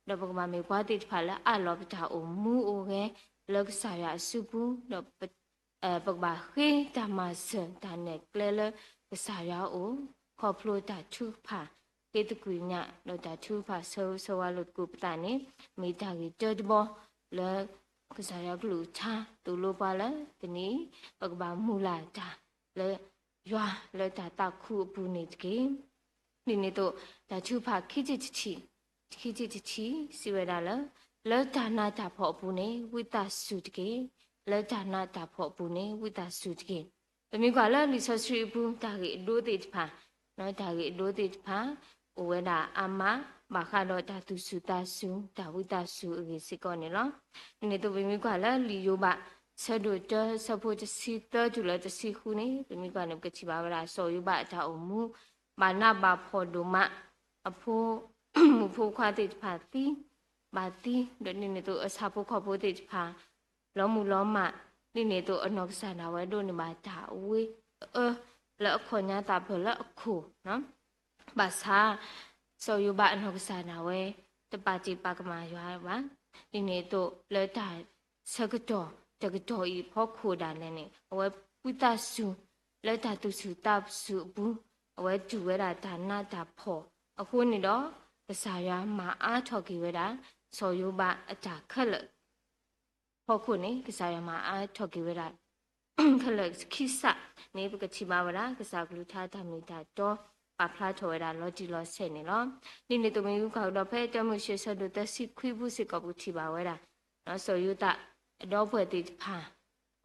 ဒီးပကဘၣ်မ့ၢ်ပှၤသ့ၣ်တဖၣ်လၢအးလီၤပတၢ်အိၣ်မူအိၣ်ဂဲၤလၢကစၢ်ယွၤအစုပူၤ, ဒီး ပကဘၣ်ဃ့တၢ်မၤစၢၤတၢ်နဲၣ်ကျဲလၢကစၢ်ယွၤအအိၣ်, ခီဖျိတၢ်ထုကဖၣ် ဃ့သကွံာ်ညၣ် ဒီးတၢ်ထုကဖၣ်ဆၢဂ့ၤဆၢဝါလိာ်သကိးပသးန့ၣ် မ့ၢ်တၢ်ဂ့ၢ်တၢတဘီ လၢကစၢ်ယွၤကလုၢ်ကထါသိၣ်လိပှၤလၢ တနံၤအံၤ ပကဘၣ်မုၢ်လၢ်တၢ်လၢယွၤလၢတၢ်သးခုအပူၤန့ၣ်တက့ၢ်. ဒ်န့ၣ်အသိး တၢ်ထုကဖၣ်ခံထံၣ်တထံၣ်, ခံထံၣ်တထံၣ် စံးဝဲဒၣ်လၢ လၢတၢ်နးတၢ်ဖှီၣ်အပူၤန့ၣ် ဝံသးစူၤတက့ၢ်. လၢတၢ်နးတၢ်ဖှီၣ်အပူၤန့ၣ် ဝံသးစူၤတက့ၢ်. ပမ့ၢ်ကွၢ်လၢလံာ်စီဆှံအပူၤ တၢ်ဂ့ၢ်အဒိသ့ၣ်တဖၣ်, တၢ်ဂ့ၢ်အဒိသ့ၣ်တဖၣ် အိၣ်ဝဲဒၣ်အါမး ဘၣ်ဃးဒီးတၢ်သူၣ်စူၤသးစူၤ တၢ်ဝံသးစူၤအဂ့ၢ်စ့ၢ်ကီးန့ၣ်လီၤ. ဒ်န့ၣ်အသိး ပမ့ၢ်ကွၢ်လၢလံာ်ယိၤဘး ဆၢဒိၣ်တၢ ဆၢဖိတဆံသၢတုၤလၢတဆံဃုန့ၣ် ပမ့ၢ်ကွၢ်န့ၣ် ပကထံၣ်ဘၣ်ဝဲဒၣ် စီၤယိၤဘးအတၢ်အိၣ်မူ ဘၣ်နးဘၣ်ဖှီၣ်ဒိၣ်မး အဖိ မုၣ်ဖိခွါသ့ၣ်တဖၣ်သံ, ဘၣ်သံ, ဒီးဒ်န့ၣ်အသိး အဆၣ်ဖိကီၢ်ဖိသ့ၣ်တဖၣ် လီၤမုၢ်လီၤမၢ်, ဒ်န့ၣ်အသိး အနီၢ်ကစၢ်ဒၣ်ဝဲဒိးန့ၢ်ဘၣ်တၢ်အဝ့အအၢ လၢအခီၣ်ညါသးဖၢၣ်လၢအခိၣ် ဘၣ်ဆၣ် စီၤယိၤဘးအနီၢ်ကစၢ်ဒၣ်ဝဲ တပာ်တ့ၢ်ပာ်ကမၣ်ယွၤဘၣ်. ဒ်န့ၣ်အသိး လၢတၢ်ဆၢကတီၢ်တကတီၢ်အံၤအဖီခိၣ်ဒၣ်လဲာ်န့ၣ် အဝဲဝံသးစူၤ လၢတၢ်သူၣ်စူၤသးစူၤအပူၤ အဝဲတူၢ်ဝဲဒၣ်တၢ်နးတၢ်ဖှီၣ်အဃိန့ၣ်ဒီး ကစၢ်ယွၤမၤအါထီၣ်က့ၤဝဲဒၣ် စီၤယိၤဘးအတၢ်ခဲလၢာ် ဖီခိၣ်န့ၣ် ကစၢ်ယွၤမၤအါထီၣ်က့ၤဝဲဒၣ် ခဲလၢာ်ခံစးန့ၣ် ပကထံၣ်ဘၣ်ဝဲဒၣ် ကစၢ်ကလုၢ်ကထါတၢ်မ့ၢ်တၢ်တီ ပာ်ဖျါထီၣ်ဝဲဒၣ်လီၤတံၢ်လီၤဆဲးန့ၣ်လီၤ. ဒ်န့ၣ်အသိး မ့ၢ်ဝံဃာ်ကဒီးဖဲတၢမိၤၡ့ဆၢဒိၣ်သၢဆံခွံပူၤစ့ၢ်ကီး ပကထံၣ်ဘၣ်ဝဲဒၣ် စီၤယိၤသးအဒီပုၢ်ဝဲၢ်သ့ၣ်တဖၣ်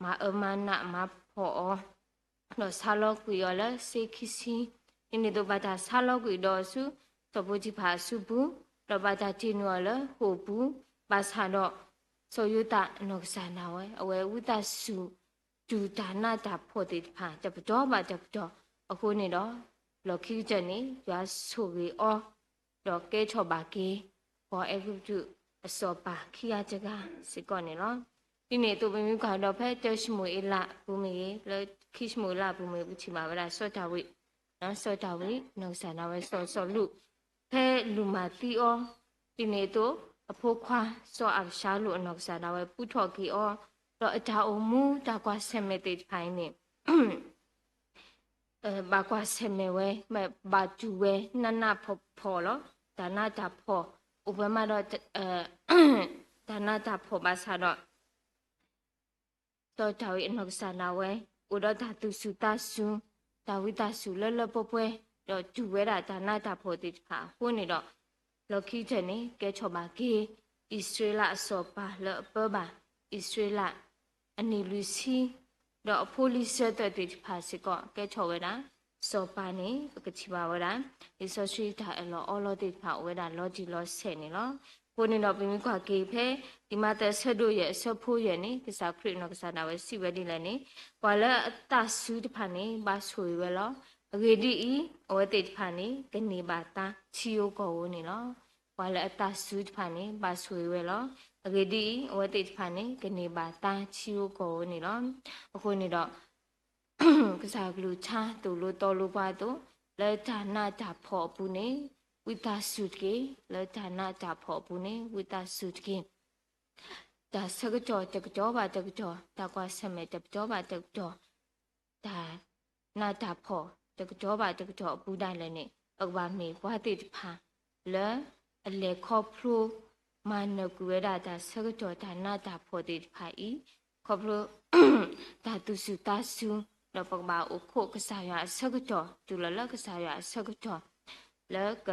မၤအၢမၤနးမၤဖှီၣ်အီၤ ဒီးဆါလီၤကွံာ်အီၤလၢစ့ခံဆံ, ဒ်န့ၣ်အသိးဘၣ်တၢ်ဆါလီၤကွံာ်ဒီးဆူ စီၤပိၤတံၤဖၢ်အစုပူၤ, ဒီးဘၣ်တၢ်တ့ၢ်နုာ်အီၤလၢဃိာ်ပူၤ, ဘၣ်ဆၣ်ဒီး စီၤယိၤသးအနီၢ်ကစၢ်ဒၣ်ဝဲ အဝဲဝံသးစူၤ တူၢ်တၢ်နးတၢ်ဖှီၣ်သ့ၣ်တဖၣ် တပတီၢ်ဘၣ်တပတီၢ်အဃိန့ၣ်ဒီး လီၢ်ခံကတၢၢ်န့ၣ် ယွၤဆိၣ်ဂ့ၤအီၤ ဒီးကဲထီၣ်ဘၣ်က့ၤ ကီၢ်အဲၤကူပတူးအစီၤပၤခံဂၤတဂၤစ့ၢ်ကီးန့ၣ်လီၤ. ဒ်န့ၣ်အသိး ပမ့ၢ်ကွၢ်ကဒီးဖဲတၢၡမူၤအ့လးအပူၤမ့ၢ်ဂ့ၤ, လၢခံၡမူၤအ့လးအပူၤမ့ၢ်ဂ့ၤ ပထံၣ်ဘၣ်ဝဲဒၣ်စီၤဒၤဝံး, စီၤဒၤဝံး နီၢ်ကစၢ်ဒၣ်ဝဲစီၤစီလူး ဖဲလူၤမၤသံအီၤ, ဒ်န့ၣ်အသိး အဖိခွါစီၤအၤဘၡါလိၣ်အနီၢ်ကစၢ်ဒၣ်ဝဲ ပူထီၣ်က့ၤအီၤ, ဒီးအတၢ်အိၣ်မူတၢ်ကွၢ်ဆၢၣ်မဲာ်သ့ၣ်တဖၣ်အံၤန့ၣ် ဘၣ်ကွၢ်ဆၢၣ်မဲာ်ဝဲ, ဘၣ်တူၢ်ဝဲနးနးဖှီၣ်ဖှီၣ်လီၤ. တၢ်နးတၢ်ဖှီၣ် အိၣ်ပှဲၤမးဒီး တၢ်နးတၢ်ဖှီၣ်ဘၣ်ဆၣ်ဒီး စီၤဒၤဝံးအနီၢ်ကစၢ်ဒၣ်ဝဲ အိၣ်ဒီးတၢ်သူၣ်စူၤသးစူၤ, တၢ်ဝံသးစူၤလၢလၢပှဲၤပှဲၤ, ဒီးတူၢ်ဝဲဒၣ်တၢ်နးတၢ်ဖှီၣ်သ့ၣ်တဖၣ်အဃိန့ၣ်ဒီး, လီၢ်ခံကတၢၢ်န့ၣ် ကဲထီၣ်ဘၣ်က့ၤ အံၣ်စရ့လးအစီၤပၤလၢအပၢဘၣ် အံၣ်စရ့လးအနံၣ်လွံၢ်ဆံ, ဒီးအဖိလံၤဆၢသၢၣ်သ့ၣ်တဖၣ်စ့ၢ်ကီး ကဲထီၣ်ဝဲဒၣ် စီၤပၤန့ၣ် ပကထံၣ်ဘၣ်ဝဲဒၣ် လံာ်စီဆှံတၢ်အၢၣ်လီၤအီလီၤသ့ၣ်တဖၣ်အိၣ်ဝဲဒၣ်လီၤတံၢ်လီၤဆဲးန့ၣ်လီၤ. အဃိန့ၣ်ဒီးပမ့ၢ်ကွၢ်က့ၤဖဲ လံာ်မးသဲအဆၢဒိၣ်ယဲၢ်အဆၢဖိယဲၢ်န့ၣ် ကစၢ်ခရံာ်အနီၢ်ကစၢ်ဒၣ်ဝဲစံးဝဲဒ်လဲၣ်န့ၣ်, ပှၤလၢအသးစူၤတဖၣ်န့ၣ် ဘၣ်ဆိၣ်ဂ့ၤဝဲလီၤ. အဂ့ၢ်ဒ်အံၤ, အဝဲသ့ၣ်တဖၣ်န့ၣ် ကန့ၢ်ဘၣ်သါထံဧိၤကီၢ်ဧိၤန့ၣ်လီၤ. ပှၤလၢအသးစူၤတဖၣ်န့ၣ် ဘၣ်ဆိၣ်ဂ့ၤဝဲလီၤ. အဂ့ၢ်ဒ်အံၤ, အဝဲသ့ၣ်တဖၣ်န့ၣ် ကန့ၢ်ဘၣ်သါထံဧိၤကီၢ်ဧိၤန့ၣ်လီၤ. အဃိန့ၣ်ဒီး ကစၢ်ကလုၢ်ကထါသိၣ်လိသီလိပှၤအသိး, လၢတၢ်နးတၢ်ဖှီၣ်အပူၤန့ၣ် ဝံသးစူၤတက့ၢ်. လၢတၢ်နးတၢ်ဖှီၣ်အပူၤန့ၣ် ဝံသးစူၤတက့ၢ်. တၢ်ဆၢကတီၢ်တကတီၢ်ဘၣ်တကတီၢ်, တၢ်ကွၢ်ဆၢၣ်မဲာ်တကတီၢ်ဘၣ်တကတီၢ်, တၢ်နးတၢ်ဖှီၣ်တကတီၢ်ဘၣ်တကတီၢ်အပူၤဒၣ်လဲာ်န့ၣ် ပကဘၣ်မ့ၢ်ပှၤသ့ၣ်တဖၣ် လၢအလဲၤခီဖျိ မၤနၢၤကွံာ်ဝဲဒၣ်တၢ်ဆၢကတီၢ်တၢ်နးတၢ်ဖှီၣ်သ့ၣ်တဖၣ်အံၤ, ခီဖျိ တၢ်သူၣ်စူၤသးစူၤ, ဒီးပကဘၣ်အိၣ်ခိးကစၢ်ယွၤအဆၢကတီၢ်, တုၤလီၤလၢကစၢ်ယွၤအဆၢကတီၢ် လၢက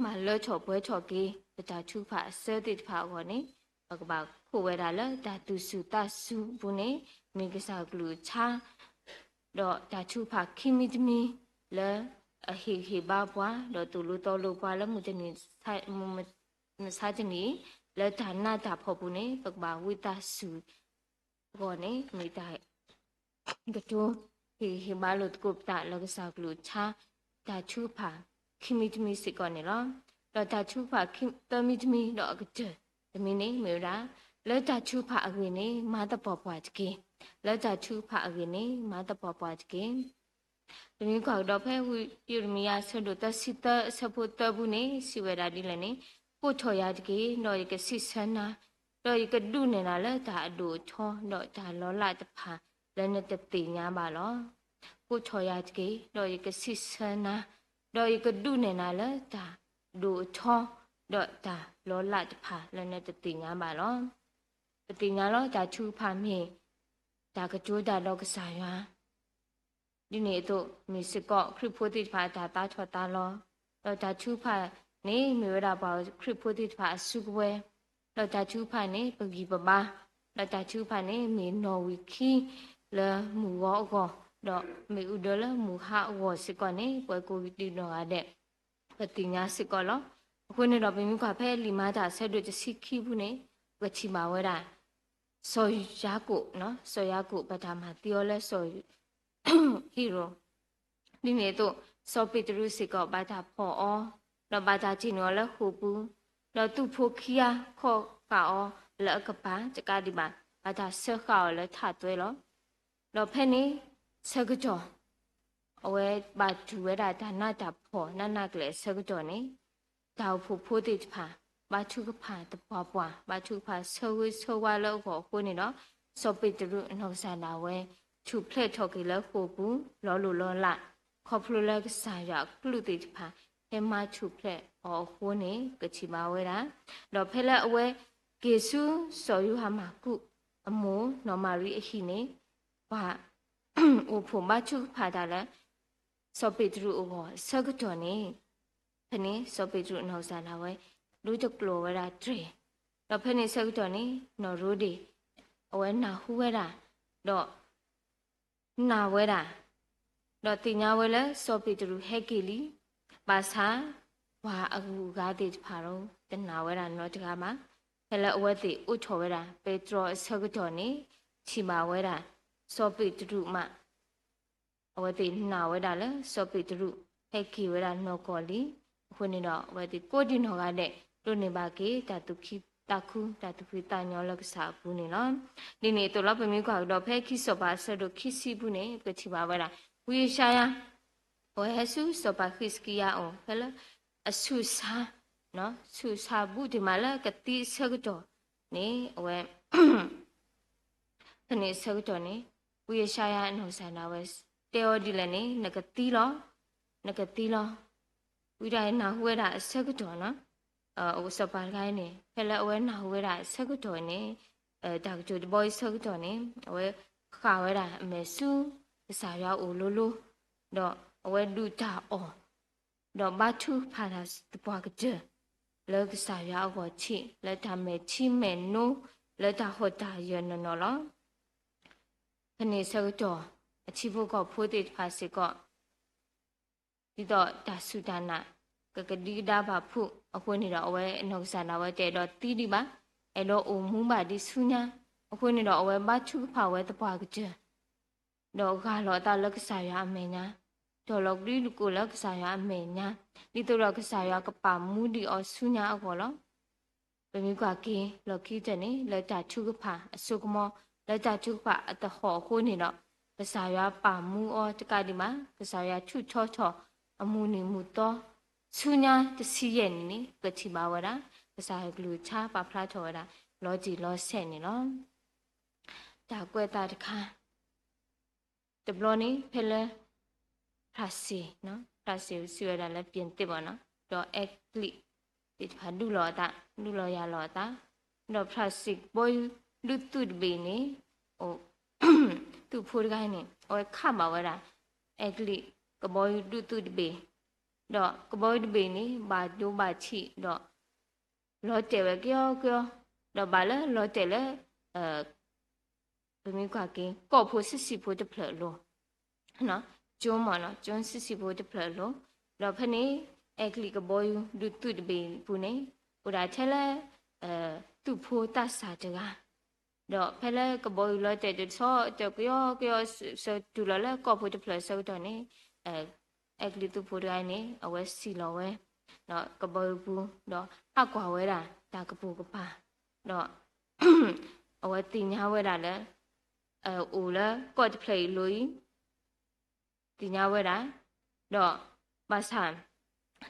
မၤလၢထီၣ်ပှဲၤထီၣ်က့ၤ ပတၢ်ထုကဖၣ်အစၢသ့ၣ်တဖၣ်အဂီၢ်န့ၣ်, ပကဘၣ်ခိးဝဲဒၣ်လၢတၢ်သူၣ်စူၤသးစူၤအပူၤန့ၣ် မ့ၢ်ကစၢ်ကလုၢ်ကထါ ဒီးတၢ်ထုကဖၣ်ခံမံၤတမံၤ လၢအဟ့ၣ်ဂံၢ်ဟ့ၣ်ဘါပှၤ ဒီးသိၣ်လိသီလိပှၤလၢမုၢ်တနံၤ မုၢ်မဆါတနံၤ လၢတၢ်နးတၢ်ဖှီၣ်ပူၤန့ၣ် ပကဘၣ်ဝံသးစူၤအဂီၢ်န့ၣ် မ့ၢ်တၢ် ကတိၤ ဟ့ၣ်ဂံၢ်ဟ့ၣ်ဘါလိာ်သကိးပသးလၢကစၢ်ကလုၢ်ကထါ တၢ်ထုကဖၣ်ခံမံၤတမံၤစ့ၢ်ကီးန့ၣ်လီၤ. ဒီးတၢ်ထုကဖၣ်ခံ သၢမံၤတမံၤ ဒီးအကတၢၢ်တမံၤန့ၣ်မ့ၢ်ဝဲဒၣ်, လၢတၢ်ထုကဖၣ်အဂ့ၢ်န့ၣ် မၤသပှၢ်ပှၢ်တက့ၢ်. လၢတၢ်ထုကဖၣ်အဂ့ၢ်န့ၣ် မၤသပှၢ်ပှၢ်တက့ၢ်. ပမ့ၢ်ကွၢ်ကဒီးဖဲဝံယံးရမံယၤအဆၢဒိၣ်သၢဆံသၢ အဆၢဖိသၢပူၤန့ၣ် စံးဝဲဒၣ်ဒ်လဲၣ်န့ၣ်, ကိးထီၣ်ယၤတက့ၢ်, ဒီးယကစံးဆၢနၤ, ဒီးယကဒုးနဲၣ်နၤလၢတၢ်အဒိၣ်အထီ ဒီးတၢ်လီၤလးတဖၣ် လၢနတသ့ၣ်ညါဘၣ်လီၤ. ကိးထီၣ်ယၤတက့ၢ်, ဒီးယကစံးဆၢနၤ, ဒီးယကဒုးနဲၣ်နၤလၢတၢ်ဒိၣ်အထီ ဒီးတၢ်လီၤလးတဖၣ်လၢနတသ့ၣ်ညါဘၣ်လီၤ. ပသ့ၣ်ညါလီၤ တၢ်ထုကဖၣ်မ့ၢ် တၢ်ကတိၤတၢ်ဒီးကစၢ်ယွၤ ဒ်န့ၣ်အသိး မ့ၢ်စ့ၢ်ကီးခရံာ်ဖိသ့ၣ်တဖၣ်အတၢ်သးထီၣ်သးလီၤ. ဒီးတၢ်ထုကဖၣ်န့ၣ် မ့ၢ်ဝဲဒၣ်ပှၤခရံာ်ဖိသ့ၣ်တဖၣ်အစုကဝဲၤ, ဒီးတၢ်ထုကဖၣ်န့ၣ် ပဂံၢ်ပဘါ, ဒီးတၢ်ထုကဖၣ်န့ၣ် မ့ၢ်နီၣ်ဝံာ်ခံလၢမုၢ်ဂီၤအဂီၢ်, ဒီးမ့ၣ်အူဒၢလၢမုၢ်ဟါအဂီၢ်စ့ၢ်ကီးန့ၣ် ပှၤကိးဒံးနီၢ်ဂၤဒဲး ပသ့ၣ်ညါစ့ၢ်ကီးလီၤ. အဃိန့ၣ်ဒီး ပမ့ၢ်ကွၢ်ဖဲလံာ်မၤတၢ်အဆၢဒိၣ်တဆံခံပူၤန့ၣ် ပထံၣ်ဘၣ်ဝဲဒၣ် စီၤယၤကိာ်, စီၤယၤကိာ်ဘၣ်တၢ်မၤသံအီၤလၢစီၤ ဟ့ရိၣ်, ဒ်န့ၣ်အသိး စီၤပ့းတရူးစ့ၢ်ကီးဘၣ်တၢ်ဖီၣ်အီၤ, ဒီးဘၣ်တၢ်တ့ၢ်န့ၢ်အီၤလၢဃိာ်ပူၤ, ဒီးသူၣ်ဖိခံဂၤခီဃာ်အီၤလၢအကပၤတကးဒံးဘၣ်, ဘၣ်တၢ်စၢဃာ်အီၤလၢထးသွဲလီၤ. ဒီးဖဲန့ၣ်ဆၢကတီၢ် အဝဲဘၣ်တူၢ်ဝဲဒၣ်တၢ်နးတၢ်ဖှီၣ်နးနးကလဲာ်အဆၢကတီၢ်န့ၣ်, တၢ်အိၣ်ဖှိၣ်ဖိသ့ၣ်တဖၣ် ဘၣ်ထုကဖၣ်သပှၢ်ပှၢ်, ဘၣ်ထုကဖၣ်ဆၢဂ့ၤဆၢဝါလၢအဂီၢ်အဃိန့ၣ်ဒီး, စီၤပ့းတရူးအနီၢ်ကစၢ်ဒၣ်ဝဲ ထူၣ်ဖျဲးထီၣ်က့ၤလၢဃိာ်ပူၤ လီၤလိၢ်လီၤလး, ခီဖျိလၢကစၢ်ယွၤအကလုၢ်သ့ၣ်တဖၣ် ဟဲမၤထူၣ်ဖျဲးအီၤအဃိန့ၣ် ပထံၣ်ဘၣ်ဝဲဒၣ်, ဒီးဖဲလၢအဝဲက့ၤဆူစီၤယိၤဟၣ်မၢ်ကူးအမိၢ်နီၢ်မၤရံအဟံၣ်န့ၣ်, ပှၤအိၣ်ဖှိၣ်ဘါထုကဖၣ်တၢ်လၢ စီၤပ့းတရူးအဂီၢ်အဆၢကတီၢ်န့ၣ်, ဖဲန့ၣ်စီၤပ့းတရူးအနီၢ်ကစၢ်ဒၣ်ဝဲ ဒိတကျိၤဝဲဒၣ်တြဲၤ, ဒီးဖဲန့ၣ်ဆၢကတီၢ်န့ၣ် နီၢ်ရိဒ့ၣ် အဝဲနၢ်ဟူဝဲဒၣ်, ဒီးနာ်ဝဲဒၣ်, ဒီးသ့ၣ်ညါဝဲလၢစီၤပ့းတရူးဟဲက့ၤလံ, ဘၣ်ဆၣ် ပှၤအဂုၤအဂၤသ့ၣ်တဖၣ်ဒီး တနာ်ဝဲဒၣ်နီတဂၤဘၣ်. ဖဲလၢအဝဲသ့ၣ်အိးထီၣ်ဝဲဒၣ်ပဲတြီအဆၢကတီၢ်န့ၣ်, ထံၣ်ဘၣ်ဝဲဒၣ် စီၤပ့းတရူးမး အဝဲသ့ၣ်နာ်ဝဲဒၣ်လၢစီၤပ့းတရူး ဟဲက့ၤဝဲဒၣ်နီၢ်ကီၢ်လံ. အဃိန့ၣ်ဒီး အဝဲသ့ၣ်ကိးဒံးနီၢ်ဂၤဒဲး ဒိးန့ၢ်ဘၣ်က့ၤ တၢ်သူၣ်ခုသးခု တၢ်သူၣ်ဖှံသးညီလၢကစၢ်အပူၤန့ၣ်လီၤ. ဒ်န့ၣ်အသိးလီၤ ပမ့ၢ်ကွၢ်ကဒီးဖဲခံစီၤပၤအဆၢဒိၣ်ခံဆံပူၤန့ၣ် ပကထံၣ်ဘၣ်ဝဲဒၣ် ဝံယၡါယၤ အဝဲဟဲဆူစီၤပၤဃံးစကံယၤအအိၣ် ဖဲလၢ အဆူးဆါ, ဆူးဆါဘူးတ့ၢ်မးလၢကသံအဆၢကတီၢ်န့ၣ် အဝဲ ဖဲန့ၣ်အဆၢကတီၢ်န့ၣ် ဝံယၡါယၤအနီၢ်ကစၢ်ဒၣ်ဝဲ တဲအီၤဒ်လဲၣ်န့ၣ် နကသံလီၤ, နကသံလီၤ. ဝံဒၣ်နၢ်ဟူဝဲဒၣ်အဆၢကတီၢ်နီၤ, အစီၤပၤတဂၤန့ၣ် ဖဲလၢအဝဲနၢ်ဟူဝဲဒၣ်အဆၢကတီၢ်န့ၣ် တၢ်ကတိၤတဘီအံၤဆၢကတီၢ်န့ၣ် အဝဲဃၣ်ဝဲဒၣ်အမဲာ်ဆူကစၢ်ယွၤအအိၣ်လိၤလိၤ, ဒီးအဝဲဒုၣ်တၢ်အီၣ် ဒီးဘါထုကဖၣ်တၢ်သပှၢ်ကတၢၢ် လၢကစၢ်ယွၤအဂီၢ်ထံး လၢတၢ်မဲာ်ထံမဲာ်နိ လၢတၢ်ဟီၣ်တၢ်ယၢၤနီၢ်နီၢ်လီၤ. ဖဲန့ၣ်ဆၢကတီၢ် အထံဖိကီၢ်ဖိသ့ၣ်တဖၣ်စ့ၢ်ကီး ဒ်သိးတၢ်စူၢ်တၢ်နာ် ကကဒံကဒါဘၣ်ဖုးအဃိန့ၣ်ဒီး အဝဲအနီၢ်ကစၢ်ဒၣ်ဝဲတအဲၣ်ဒိးသံဒံးဘၣ်, အဲၣ်ဒိးအိၣ်မူဘၣ်ဒ်ဆူညါ, အဃိန့ၣ်ဒီး အဝဲဘါထုကဖၣ်ဝဲသပှၢ်ကတၢၢ် ဒီးဂၢ်လီၤအသးလၢကစၢ်ယွၤအမဲာ်ညါ, တီၢ်လီၤကဒံကဒါလၢကစၢ်ယွၤအမဲာ်ညါ, ဒ်သိးဒီးကစၢ်ယွၤကပာ်မူဒံးအီၤဆူညါအဂီၢ်လီၤ. ပမ့ၢ်ကွၢ်က့ၤလီၢ်ခံကတၢၢ်န့ၣ် လၢတၢ်ထုကဖၣ်အစိကမီၤ လၢတၢ်ထုကဖၣ်အသဟီၣ်အဃိန့ၣ်ဒီး ကစၢ်ယွၤပာ်မူအီၤတကးဒံးဘၣ်, ကစၢ်ယွၤထုးထီထီၣ်အမုၢ်နံၤမုၢ်သီ ဆူညါတဆံယဲၢ်နံၣ်န့ၣ် ပထံၣ်ဘၣ်ဝဲဒၣ် ကစၢ်ယွၤကလုၢ်ကထါပာ်ဖျါထီၣ်ဝဲဒၣ် လီၤတံၢ်လီၤဆဲးန့ၣ်လီၤ. တၢ်ကွဲးသးတခါ တဘျီန့ၣ် ဖဲလၢ ဖရၣ်စ့ၣ်, ဖရၣ်စ့ၣ်စံးဝဲဒၣ်လၢ ပြင်သစ်ဘၣ်နီၤ, ဒီးအဲကလံးသ့ၣ်တဖၣ်ဒုးလီၤအသး, ဒုးလီၤယၤလီၤအသး, ဒီးဖရၣ်စ့ၣ်ကဘီယူၤဒုးသုးတဘ့ၣ်န့ၣ် အိၣ် သုးဖိတဂၤန့ၣ် အဝဲခးဘၣ်ဝဲဒၣ် အဲကလံးကဘီယူၤဒုးသုးတဘ့ၣ်, ဒီးကဘီယူၤတဘ့ၣ်န့ၣ် ဘၣ်ဒိဘၣ်ထံးဒီး လီၤတဲာ်ဝဲကယီကယီ, ဒီးဘၣ်လၢလီၤတဲာ်လၢ ပမ့ၢ်ကွၢ်က့ၤ ကီၢ်ဖိဆံးဆံးဖိတဖျၢၣ်အလိၤ, ကၠိမ့ၢ်နီၤ, ကၠိဆံးဆံးဖိတဖျၢၣ်အလိၤ, ဒီးဖဲန့ၣ် အဲကလံးကဘီယူၤဒုးသုးတဘ့ၣ်အပူၤန့ၣ် အိၣ်ဒၣ်ထဲလၢ သုးဖိသးစၢ်တဂၤ, ဒီးဖဲလၢကဘီယူၤလီၤတဲာ်တဆီ တဲာ်ကယီကယီ ဆၢတုၤလီၤလၢကီၢ်ဖိတဖျၢၣ်အဆၢကတီၢ်န့ၣ် အဲကလံးသုးဖိတဂၤန့ၣ် အဝဲစံၣ်လီၤဝဲ ဒီးကဘီယူၤပူၤ ဒီးဟးကွၢ်ဝဲဒၣ်တၢ်ကပိာ်ကပၤ, ဒီး အဝဲသ့ၣ်ညါဝဲဒၣ်လၢ အိၣ်လၢကီၢ်တဖျၢၣ်အံၤအလိၤအံၤ သ့ၣ်ညါဝဲဒၣ်, ဒီးဘၣ်ဆၣ်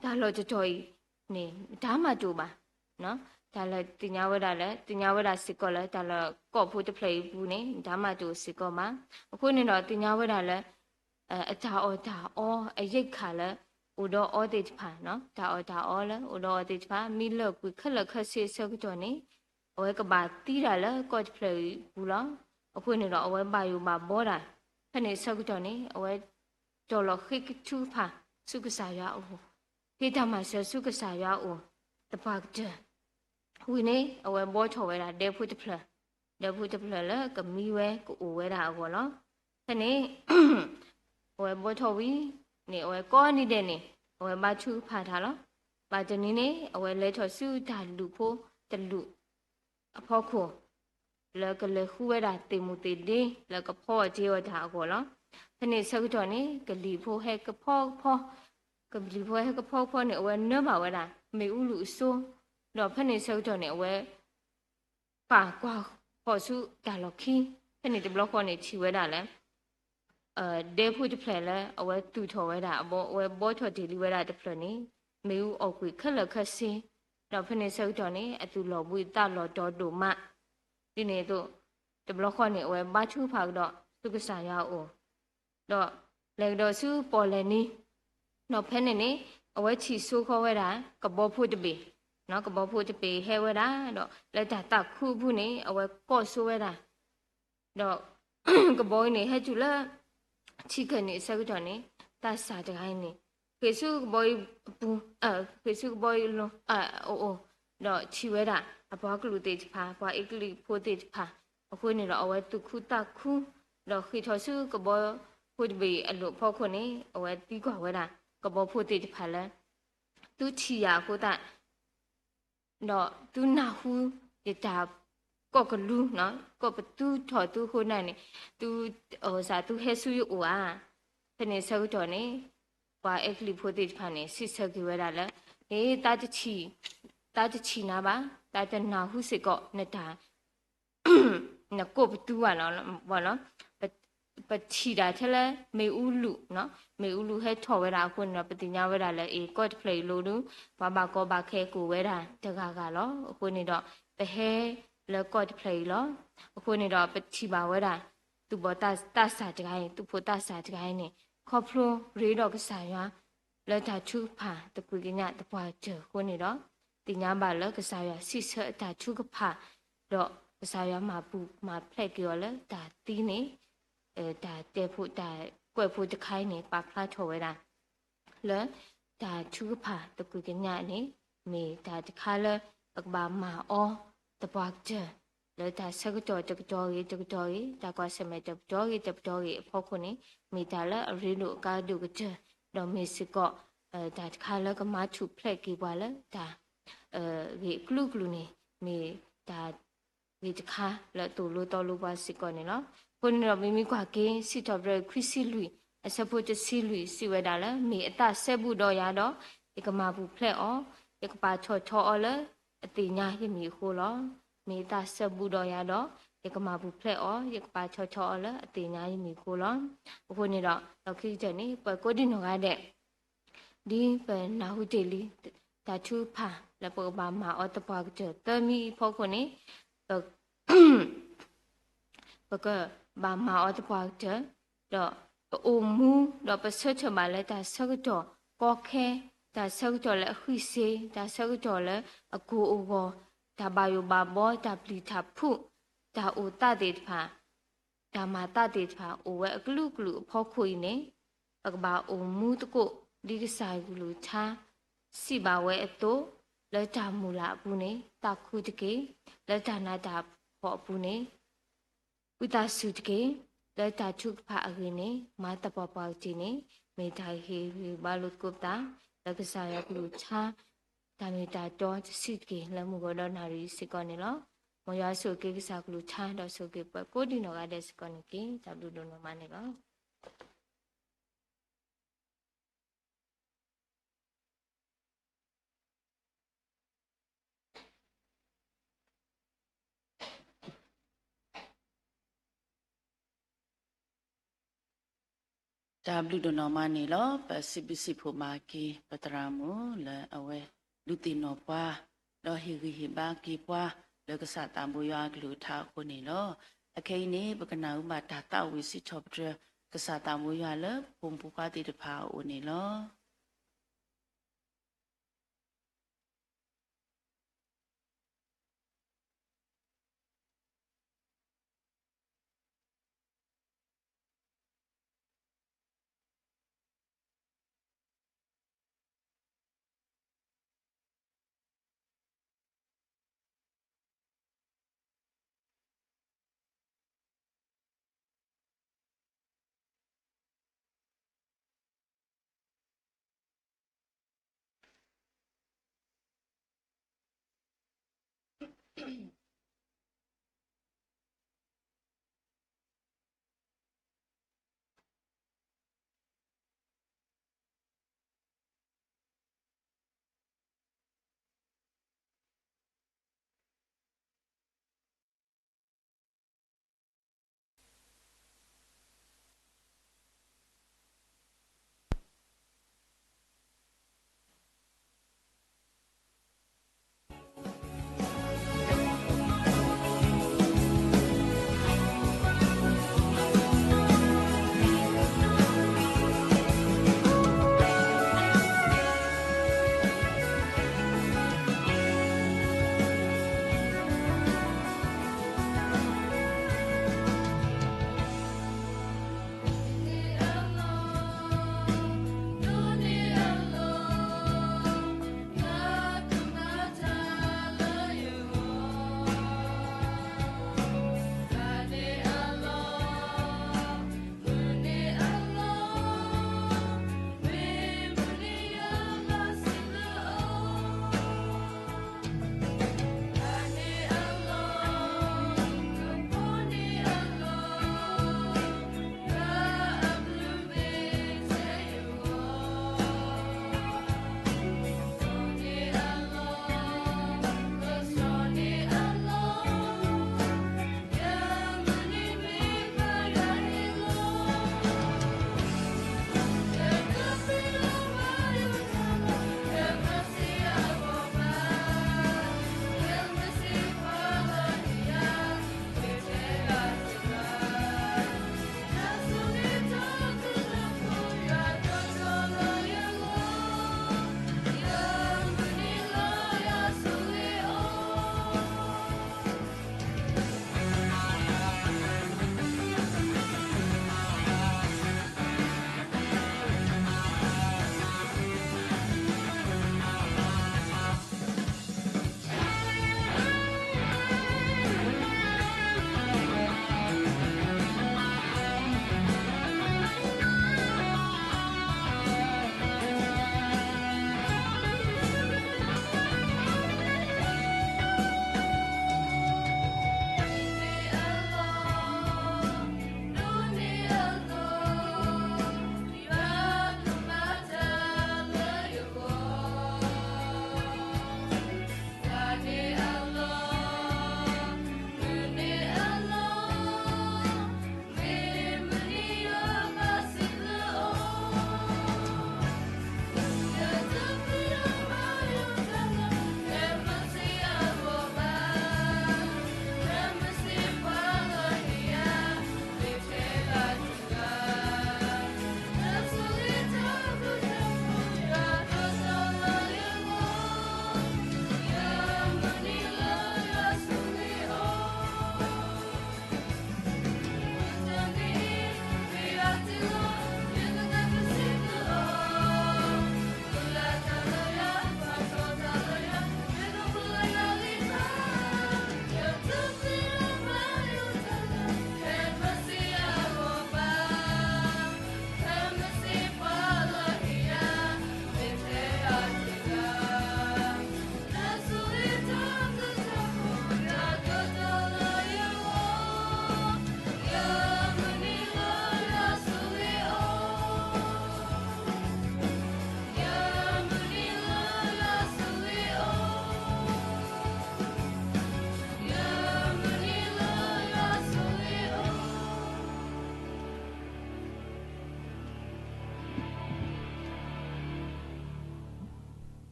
တၢ်လီၢ်တတီၤအံၤန့ၣ် မတၤမးတအိၣ်ဘၣ်, တၢ်လၢသ့ၣ်ညါဝဲဒၣ်လၢ သ့ၣ်ညါဝဲဒၣ်စ့ၢ်ကီးလၢ တၢ်လီၢ်ကီၢ်ဖိတဖျၢၣ်အံၤအပူၤန့ၣ် မတၤမးတအိၣ်စ့ၢ်ကီးဘၣ်. အဃိန့ၣ်ဒီး သ့ၣ်ညါဝဲဒၣ်လၢ အတၢ်အီၣ်တၢ်အီအရိက္ခာလၢ အိၣ်ဒီးအီၤသ့ၣ်တဖၣ်, တၢ်အီၣ်တၢ်အီလၢအိၣ်ဒီးအီၤသ့ၣ်တဖၣ် မ့ၢ်လၢာ်ကွံာ်ခဲလၢာ်ခဲဆ့အဆၢကတီၢ်န့ၣ် အဝဲကဘၣ်သံတၢ်လၢကီၢ်တဖျၢၣ်အံၤအပူၤလီၤ. အဃိန့ၣ်ဒီး အဝဲဘၣ်ယိၣ်ဘၣ်ဘီတၢ်, ဖဲန့ၣ်အဆၢကတီၢ်န့ၣ် အဝဲတီၢ်လီၤဃ့ထုကဖၣ်ဆူကစၢ်ယွၤအအိၣ်, ဃ့တၢ်မၤစၢၤဆူကစၢ်ယွၤအအိၣ် သပှၢ်ကတၢၢ် ဝံၤန့ၣ် အဝဲဘှီထီၣ်ဝဲဒၣ်ဒဲဖိတဖျၢၣ်, ဒဲဖိတဖျၢၣ်လၢကမံဝဲကအိၣ်ဝဲဒၣ်အဂီၢ်လီၤ. ဖဲန့ၣ် အဝဲဘှီထီၣ်ဝံၤန့ၣ် အဝဲကိးနံၤဒဲးန့ၣ် အဝဲဘါထုကဖၣ်တၢ်လီၤ. ဘၣ်တနံၤန့ၣ် အဝဲလဲၤထီၣ်ဆူတၢ်လုၢ်ဖိတလုၢ်အဖီခိၣ် လၢကလဲၤဃုဝဲဒၣ်သ့ၣ်မုၢ်သ့ၣ်ဒ့ လၢကဖီအီၣ်တ့အီၣ်တၢ်အဂီၢ်လီၤ. ဖဲန့ၣ်အဆၢကတီၢ်န့ၣ် ကလံၤဖိဟဲကဖီကဖီ, ကလံၤဖိဟဲကဖီကဖီန့ၣ် အဝဲနၢဘၣ်ဝဲဒၣ် မ့ၣ်အူလုၢ်အစိ, ဒီးဖဲန့ၣ်အဆၢကတီၢ်န့ၣ် အဝဲ ပာ်ကွၢ်ဃီၤဆူတၢ်လီၢ်ခံ, ဖဲန့ၣ်တဘျီဃီန့ၣ် ထံၣ်ဝဲဒၣ်လၢ ဒဲဖိတဖျၢၣ်လၢအဝဲသူၣ်ထီၣ်ဝဲဒၣ် အဝဲဘှီထီၣ်တ့ၢ်လံဝဲဒၣ်တဖျၢၣ်န့ၣ် မ့ၣ်အူအီၣ်ကွံာ်ခဲလၢာ်ခဲဆ့, ဒီးဖဲန့ၣ်အဆၢကတီၢ်န့ၣ် အသူၣ်လီၤဘှံးသးလီၤတီၤဒိၣ်မး, ဒ်န့ၣ်အသိး တဘျီဃီန့ၣ် အဝဲဘါထုကဖၣ်ကဒီးဆူကစၢ်ယွၤအအိၣ် ဒီးလဲၤကဒီးဆူပီၣ်လဲၣ်နံၤ, ဒီးဖဲန့ၣ်န့ၣ် အဝဲထံၣ်ဆိဃီၤဝဲဒၣ် ကဘီဖိတဘ့ၣ်, ကဘီဖိတဘ့ၣ်ဟဲဝဲဒၣ် ဒီးလၢတၢ်သးခုအပူၤန့ၣ် အဝဲကိးဆိဝဲဒၣ်, ဒီး ကဘီအံၤန့ၣ် ဟဲတုၤလၢ ထံၣ်ခဲန့ၣ်အဆၢကတီၢ်န့ၣ် သးစၢ်တဂၤအံၤန့ၣ် ဃ့ၢ်ဆူကဘီအံၤအပူၤ, ဃ့ၢ်ဆူကဘီအံၤအအိၣ်, ဒီးထံၣ်ဝဲဒၣ် အပှၤကလုာ်သ့ၣ်တဖၣ် ပှၤအ့ကလံးဖိသ့ၣ်တဖၣ်, အဃိန့ၣ်ဒီး အဝဲသူၣ်ခုသးခု, ဒီးဃ့ၢ်ထီၣ်ဆူကဘီဖိတဘ့ၣ်အလိၤအဖီခိၣ်န့ၣ် အဝဲသံကွၢ်ဝဲဒၣ် ကဘီဖိသ့ၣ်တဖၣ်လၢ သုထံၣ်ယၤအဃိသတး ဒီးသုနၢ်ဟူယတၢ်ကိးကလူး, ကိးပသူထီၣ်သုအဃိန့ၣ်, သု, သုဟဲဆူယအိၣ်ဧါ. ဖဲန့ၣ်အဆၢကတီၢ်န့ၣ် ပှၤအဲကလံးဖိသ့ၣ်တဖၣ်န့ၣ် စံးဆၢက့ၤဝဲဒၣ်လၢ သးတထံၣ်, သးတထံၣ်နၤဘၣ်, သးတနၢ်ဟူစ့ၢ်ကီးနတၢ် နကိးပသူဘၣ်လီၤ. ပထံၣ်တၢ်ထဲလၢ မ့ၣ်အူလူၢ်, မ့ၣ်အူလူၢ်ဟဲထီၣ်ဝဲဒၣ်အဃိန့ၣ်ဒီး ပသ့ၣ်ညါဝဲဒၣ်လၢ အ့ၣ် ကီၢ်တဖျၢၣ်အံၤလိၤဒုး ပှၤဘၣ်ကီဘၣ်ခဲကိးဝဲဒၣ်တဂၤဂၤလီၤ. အဃိန့ၣ်ဒီး ပဟဲလၢကီၢ်တဖျၢၣ်အံၤလီၤ. အဃိန့ၣ်ဒီး ပထံၣ်ဘၣ်ဝဲဒၣ် သူၣ်ဘီၣ်သးစၢ်တဂၤအံၤ, သူၣ်ဖိသးစၢ်တဂၤအံၤန့ၣ် ခီဖျိရ့ဒီးကစၢ်ယွၤ လၢတၢ်ထုကဖၣ်သကွံာ်ကညးသပှၢ်ကတၢၢ်အဃိန့ၣ်ဒီး သ့ၣ်ညါဘၣ်လၢကစၢ်ယွၤစံးဆၢအတၢ်ထုကဖၣ် ဒီးကစၢ်ယွၤမၤပူၤမၤဖျဲးက့ၤအီၤလၢတၢ်သံန့ၣ် တၢ်တဲဖိတၢ်ကွဲးဖိတခါအံၤန့ၣ် ပာ်ဖျါထီၣ်ဝဲဒၣ် လၢတၢ်ထုကဖၣ်သကွံာ်ကညးန့ၣ် မ့ၢ်တၢ်တခါလၢ ပကဘၣ်မၤအီၤသပှၢ်ကတၢၢ် လၢတၢ်ဆၢကတီၢ်တကတီၢ်ဂ့ၤတကတီၢ်ဂ့ၤ, တၢ်ကွၢ်ဆၢၣ်မဲာ်တကတီၢ်ဂ့ၤတကတီၢ်ဂ့ၤအဖီခိၣ်န့ၣ် မ့ၢ်တၢ်လၢအရ့ဒိၣ်အကါဒိၣ်ကတၢၢ်, ဒီးမ့ၢ်စ့ၢ်ကီး တၢ်တခါလၢကမၤထူၣ်ဖျဲးက့ၤပှၤလၢတၢ် ဂ့ၢ်အကလုာ်ကလုာ်န့ၣ် မ့ၢ်တၢ်ဂ့ၢ်တခါလၢအသိၣ်လိသီလိပှၤစ့ၢ်ကီးန့ၣ်လီၤ. အဃိန့ၣ်ဒီး ပမ့ၢ်ကွၢ်က့ၤ စံးထီၣ်ပတြၢၤခွံဆံလွံၢ် အဆၢဖိတဆံလွံၢ် စံးဝဲဒၣ်လၢ မ့ၢ်အသးစဲဘူးဒီးယၤဒီး ယကမၤပူၤဖျဲးအီၤ, ယကပာ်ထီၣ်ထီအီၤလၢအသ့ၣ်ညါယမံၤအဃိလီၤ. မ့ၢ်အသးစဲဘူးဒီးယၤဒီး ယကမၤပူၤဖျဲးအီၤ, ယကပာ်ထီၣ်ထီအီၤလၢအသ့ၣ်ညါယမံၤအဃိလီၤ. အဃိန့ၣ်ဒီး လီၢ်ခံကတၢၢ်န့ၣ် ပှၤကိးဒံနီၢ်ဂၤဒဲး ဒ်ပနၢ်ဟူတ့ၢ်လံ တၢ်ထုကဖၣ်လၢပကဘၣ်မၤအီၤသပှၢ်ကတၢၢ်သၢမံၤအံၤအဖီခိၣ်န့ၣ် ပ ပကဘၣ်မၤအီၤသပှၢ်ကတၢၢ်, ဒီးပအိၣ်မူ ဒီးပဆၢထၢၣ်ဘၣ်လၢတၢ်ဆၢကတီၢ်ကီခဲ, တၢ်ဆၢကတီၢ်လၢအဃံစ့, တၢ်ဆၢကတီၢ်လၢအကိၢ်အဂီၤ, တၢ်ဘၣ်ယိၣ်ဘၣ်ဘီ, တၢ်ပျံၤတၢ်ဖုး, တၢ်အိၣ်သးသ့ၣ်တဖၣ် တၢ်မၤသးသ့ၣ်တဖၣ် အိၣ်ဝဲအကလုာ်ကလုာ်အဖီခိၣ်အံၤန့ၣ် ပကဘၣ်အိၣ်မူသကိး ဒ်ကစၢ်ယွၤကလုၢ်ကထါ စံးဘၣ်ဝဲအသိး, လၢတၢ်မုၢ်လၢ်အပူၤန့ၣ် သးခုတက့ၢ်, လၢတၢ်နးတၢ်ဖှီၣ်အပူၤန့ၣ် ဝံသးစူၤတက့ၢ်, လၢတၢ်ထုကဖၣ်အဂ့ၢ်န့ၣ် မၤသပှၢ်ပှၢ်ကတၢၢ်န့ၣ် မ့ၢ်တၢ်ဟ့ၣ်ဂံၢ်ဟ့ၣ်ဘါလိာ်သကိးပသး လၢကစၢ်ယွၤကလုၢ်ကထါ တၢ်မ့ၢ်တၢ်တီတဆံးတက့ၢ် လၢမုၢ်ကီၤဒီးနၣ်ရံၣ်စ့ၢ်ကီးန့ၣ်လီၤ. မ်ယွၤဆိၣ်ဂ့ၤက့ၤကစၢ်ကလုၢ်ကထါ ဒီးဆိၣ်ဂ့ၤက့ၤပှၤကိးဒံနီၢ်ဂၤဒဲးစ့ၢ်ကီးန့ၣ်တက့ၢ်. တၢ်ဘျုးဒိၣ်နီၢ်မးန့ၣ်လီၤ. တၢ်ဘျုးဒိၣ်နီၢ်မးန့ၣ်လီၤ. ပစံးဘျုးစံးဖှိၣ်မၤက့ၤ ပသရၣ်မုၣ်လၢအဝဲဒုးသ့ၣ်နီၣ်ပှၤ ဒီးဟ့ၣ်ဂံၢ်ဟ့ၣ်ဘါက့ၤပှၤ လၢကစၢ်သးဘိယွၤအကလုၢ်ကထါအဃိန့ၣ်လီၤ. အခဲအံၤန့ၣ် ပကနၣ်ဝံဘၣ်တၢ်သးဝံၣ်စံးထီၣ်ပတြၢၤ ကစၢ်သးဘိယွၤလၢပဖိမုၣ်ဖိခွါသ့ၣ်တဖၣ်အအိၣ်န့ၣ်လီၤ.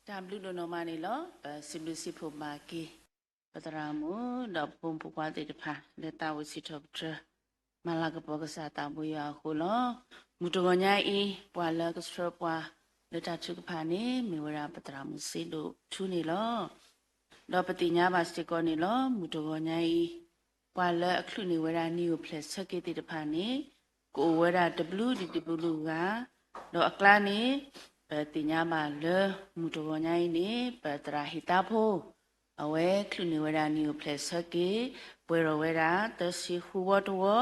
တၢ်ဘျုးဒိၣ်နီၢ်မးန့ၣ်လီၤ. ပစံးဘျုးစံးဖှိၣ်ဘၣ်က့ၤ ပသရၣ်မုၣ် ဒီးပဖိမုၣ်ဖိခွါသ့ၣ်တဖၣ် လၢသးဝံၣ်စံးထီၣ်ပတြၢၤ မၤလၤကပီၤကစၢ်သးဘိယွၤအဃိလီၤ. မုၢ်တဂီၤညါအံၤ ပှၤလၢကဆှၢပှၤလၢတၢ်ထုကဖၣ်န့ၣ် မ့ၢ်ဝဲဒၣ်ပသရၣ်မုၣ်စ့ဒိၣ်ထူန့ၣ်လီၤ. ဒီးပသ့ၣ်ညါဘၣ်စ့ၢ်ကီးန့ၣ်လီၤ. မုၢ်တဂီၤညါအံၤ ပှၤလၢအချုးန့ၢ်ဝဲဒၣ်နံၣ်အိၣ်ဖျဲၣ်ဆၢက့ၤသ့ၣ်တဖၣ်န့ၣ် ကအိၣ်ဝဲဒၣ်တဘျုးဒံးတဘျုးဂၤ, ဒီးအကျါန့ၣ် ပသ့ၣ်ညါဘၣ်လၢ မုၢ်တဂီၤညါအံၤန့ၣ် ပသရၣ်ဟ့ၣ်သးဖိ အဝဲချုးန့ၢ်ဝဲဒၣ်နံၣ်အိၣ်ဖျဲၣ်ဆၢက့ၤ ပှဲၤထီၣ်ဝဲဒၣ်သၢဆံဃုဝီတဝီ,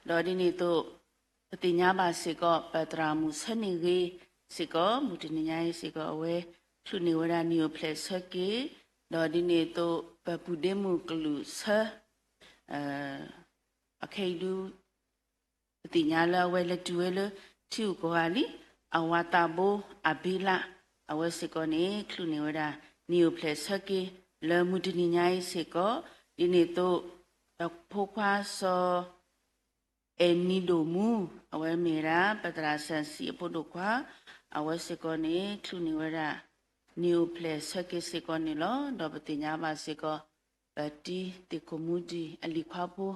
ဒီးဒ်န့ၣ်အသိး ပသ့ၣ်ညါဘၣ်စ့ၢ်ကီး ပသရၣ်မုၣ်ဆၢန့ၢ်ဂ့ၤစ့ၢ်ကီး မုၢ်တနံၤညါအံၤစ့ၢ်ကီး အဝဲချုးန့ၢ်ဝဲဒၣ်နံၣ်အိၣ်ဖျဲၣ်ဆၢက့ၤ, ဒီးဒ်န့ၣ်အသိး ပပုၢ်ဒ့မုၣ်ကလုာ်ဆၢ အခဲအံၤဒု ပသ့ၣ်ညါလၢအဝဲလဲၤတုၤဝဲလၢထံဂုၤကီၢ်ဂၤလံ, အဝၤသးဘိအဘ့လး အဝဲစ့ၢ်ကီးန့ၣ် ချုးန့ၢ်ဝဲဒၣ်နံၣ်အိၣ်ဖျဲၣ်ဆၢက့ၤ လၢမုၢ်တနံၤညါအံၤစ့ၢ်ကီး, ဒ်န့ၣ်အသိး အဖိခွါစီၤ အဲၣ်နံဒိၣ်မူ အဝဲမ့ၢ်ဝဲဒၣ် ပသရၣ်စၣ်စံၣ်အဖိဒိၣ်ခွါ, အဝဲစ့ၢ်ကီးန့ၣ် ချုးန့ၢ်ဝဲဒၣ် နံၣ်အိၣ်ဖျဲၣ်ဆၢက့ၤစ့ၢ်ကီးန့ၣ်လီၤ. ဒီးပသ့ၣ်ညါဘၣ်စ့ၢ်ကီး ပတံၤသ့ၣ်ခိၣ်မူဒံးအလံၤခွါဖိ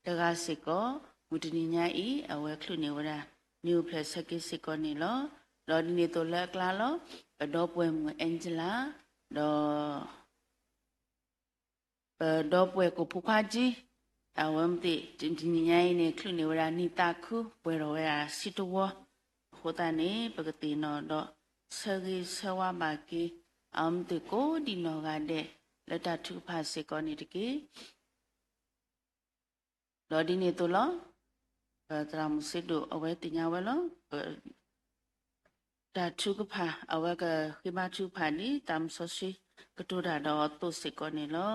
တဂၤစ့ၢ်ကီး မုၢ်တနံၤညါအံၤ အဝဲချုးန့ၢ်ဝဲဒၣ် နံၣ်အိၣ်ဖျဲၣ်ဆၢက့ၤစ့ၢ်ကီးန့ၣ်လီၤ. ဒီးဒ်န့ၣ်အသိးလၢအကျါလီၤ ပဒီပုၢ်ဝဲၢ်မုၣ်အဲၣ်ကၠလါ ဒီး ပဒီပုၢ်ဝဲၢ်ကိၣ်ဖိခွါကၠံ, အဝဲမ့ၢ်သ့ၣ် တနံၤညါအံၤန့ၣ် ချုးန့ၢ်ဝဲဒၣ်နံၣ်သးခု ပှဲၤထီၣ်ဝဲဒၣ်ဆံတဝီ, အဃိသတးန့ၣ် ပကသ့ၣ်နီၣ်ဒီး ဆၢဂ့ၤဆၢဝါဘၣ်က့ၤ အဝဲမ့ၢ်သ့ၣ်ကိးဒံးနီၢ်ဂၤဒဲး လၢတၢ်ထုကဖၣ်စ့ၢ်ကီးန့ၣ်တက့ၢ်. ဒီးဒ်န့ၣ်အသိးလီၤ ပသရၣ်မုၣ်စ့ဒိၣ် အဝဲသ့ၣ်ညါဝဲလီၤ တၢ်ထုကဖၣ် အဝဲကဃ့ဘါထုကဖၣ်ဒ်သးမုၢ်စီဆှံကတိၤတၢ်ဒီးအသိးစ့ၢ်ကီးန့ၣ်လီၤ.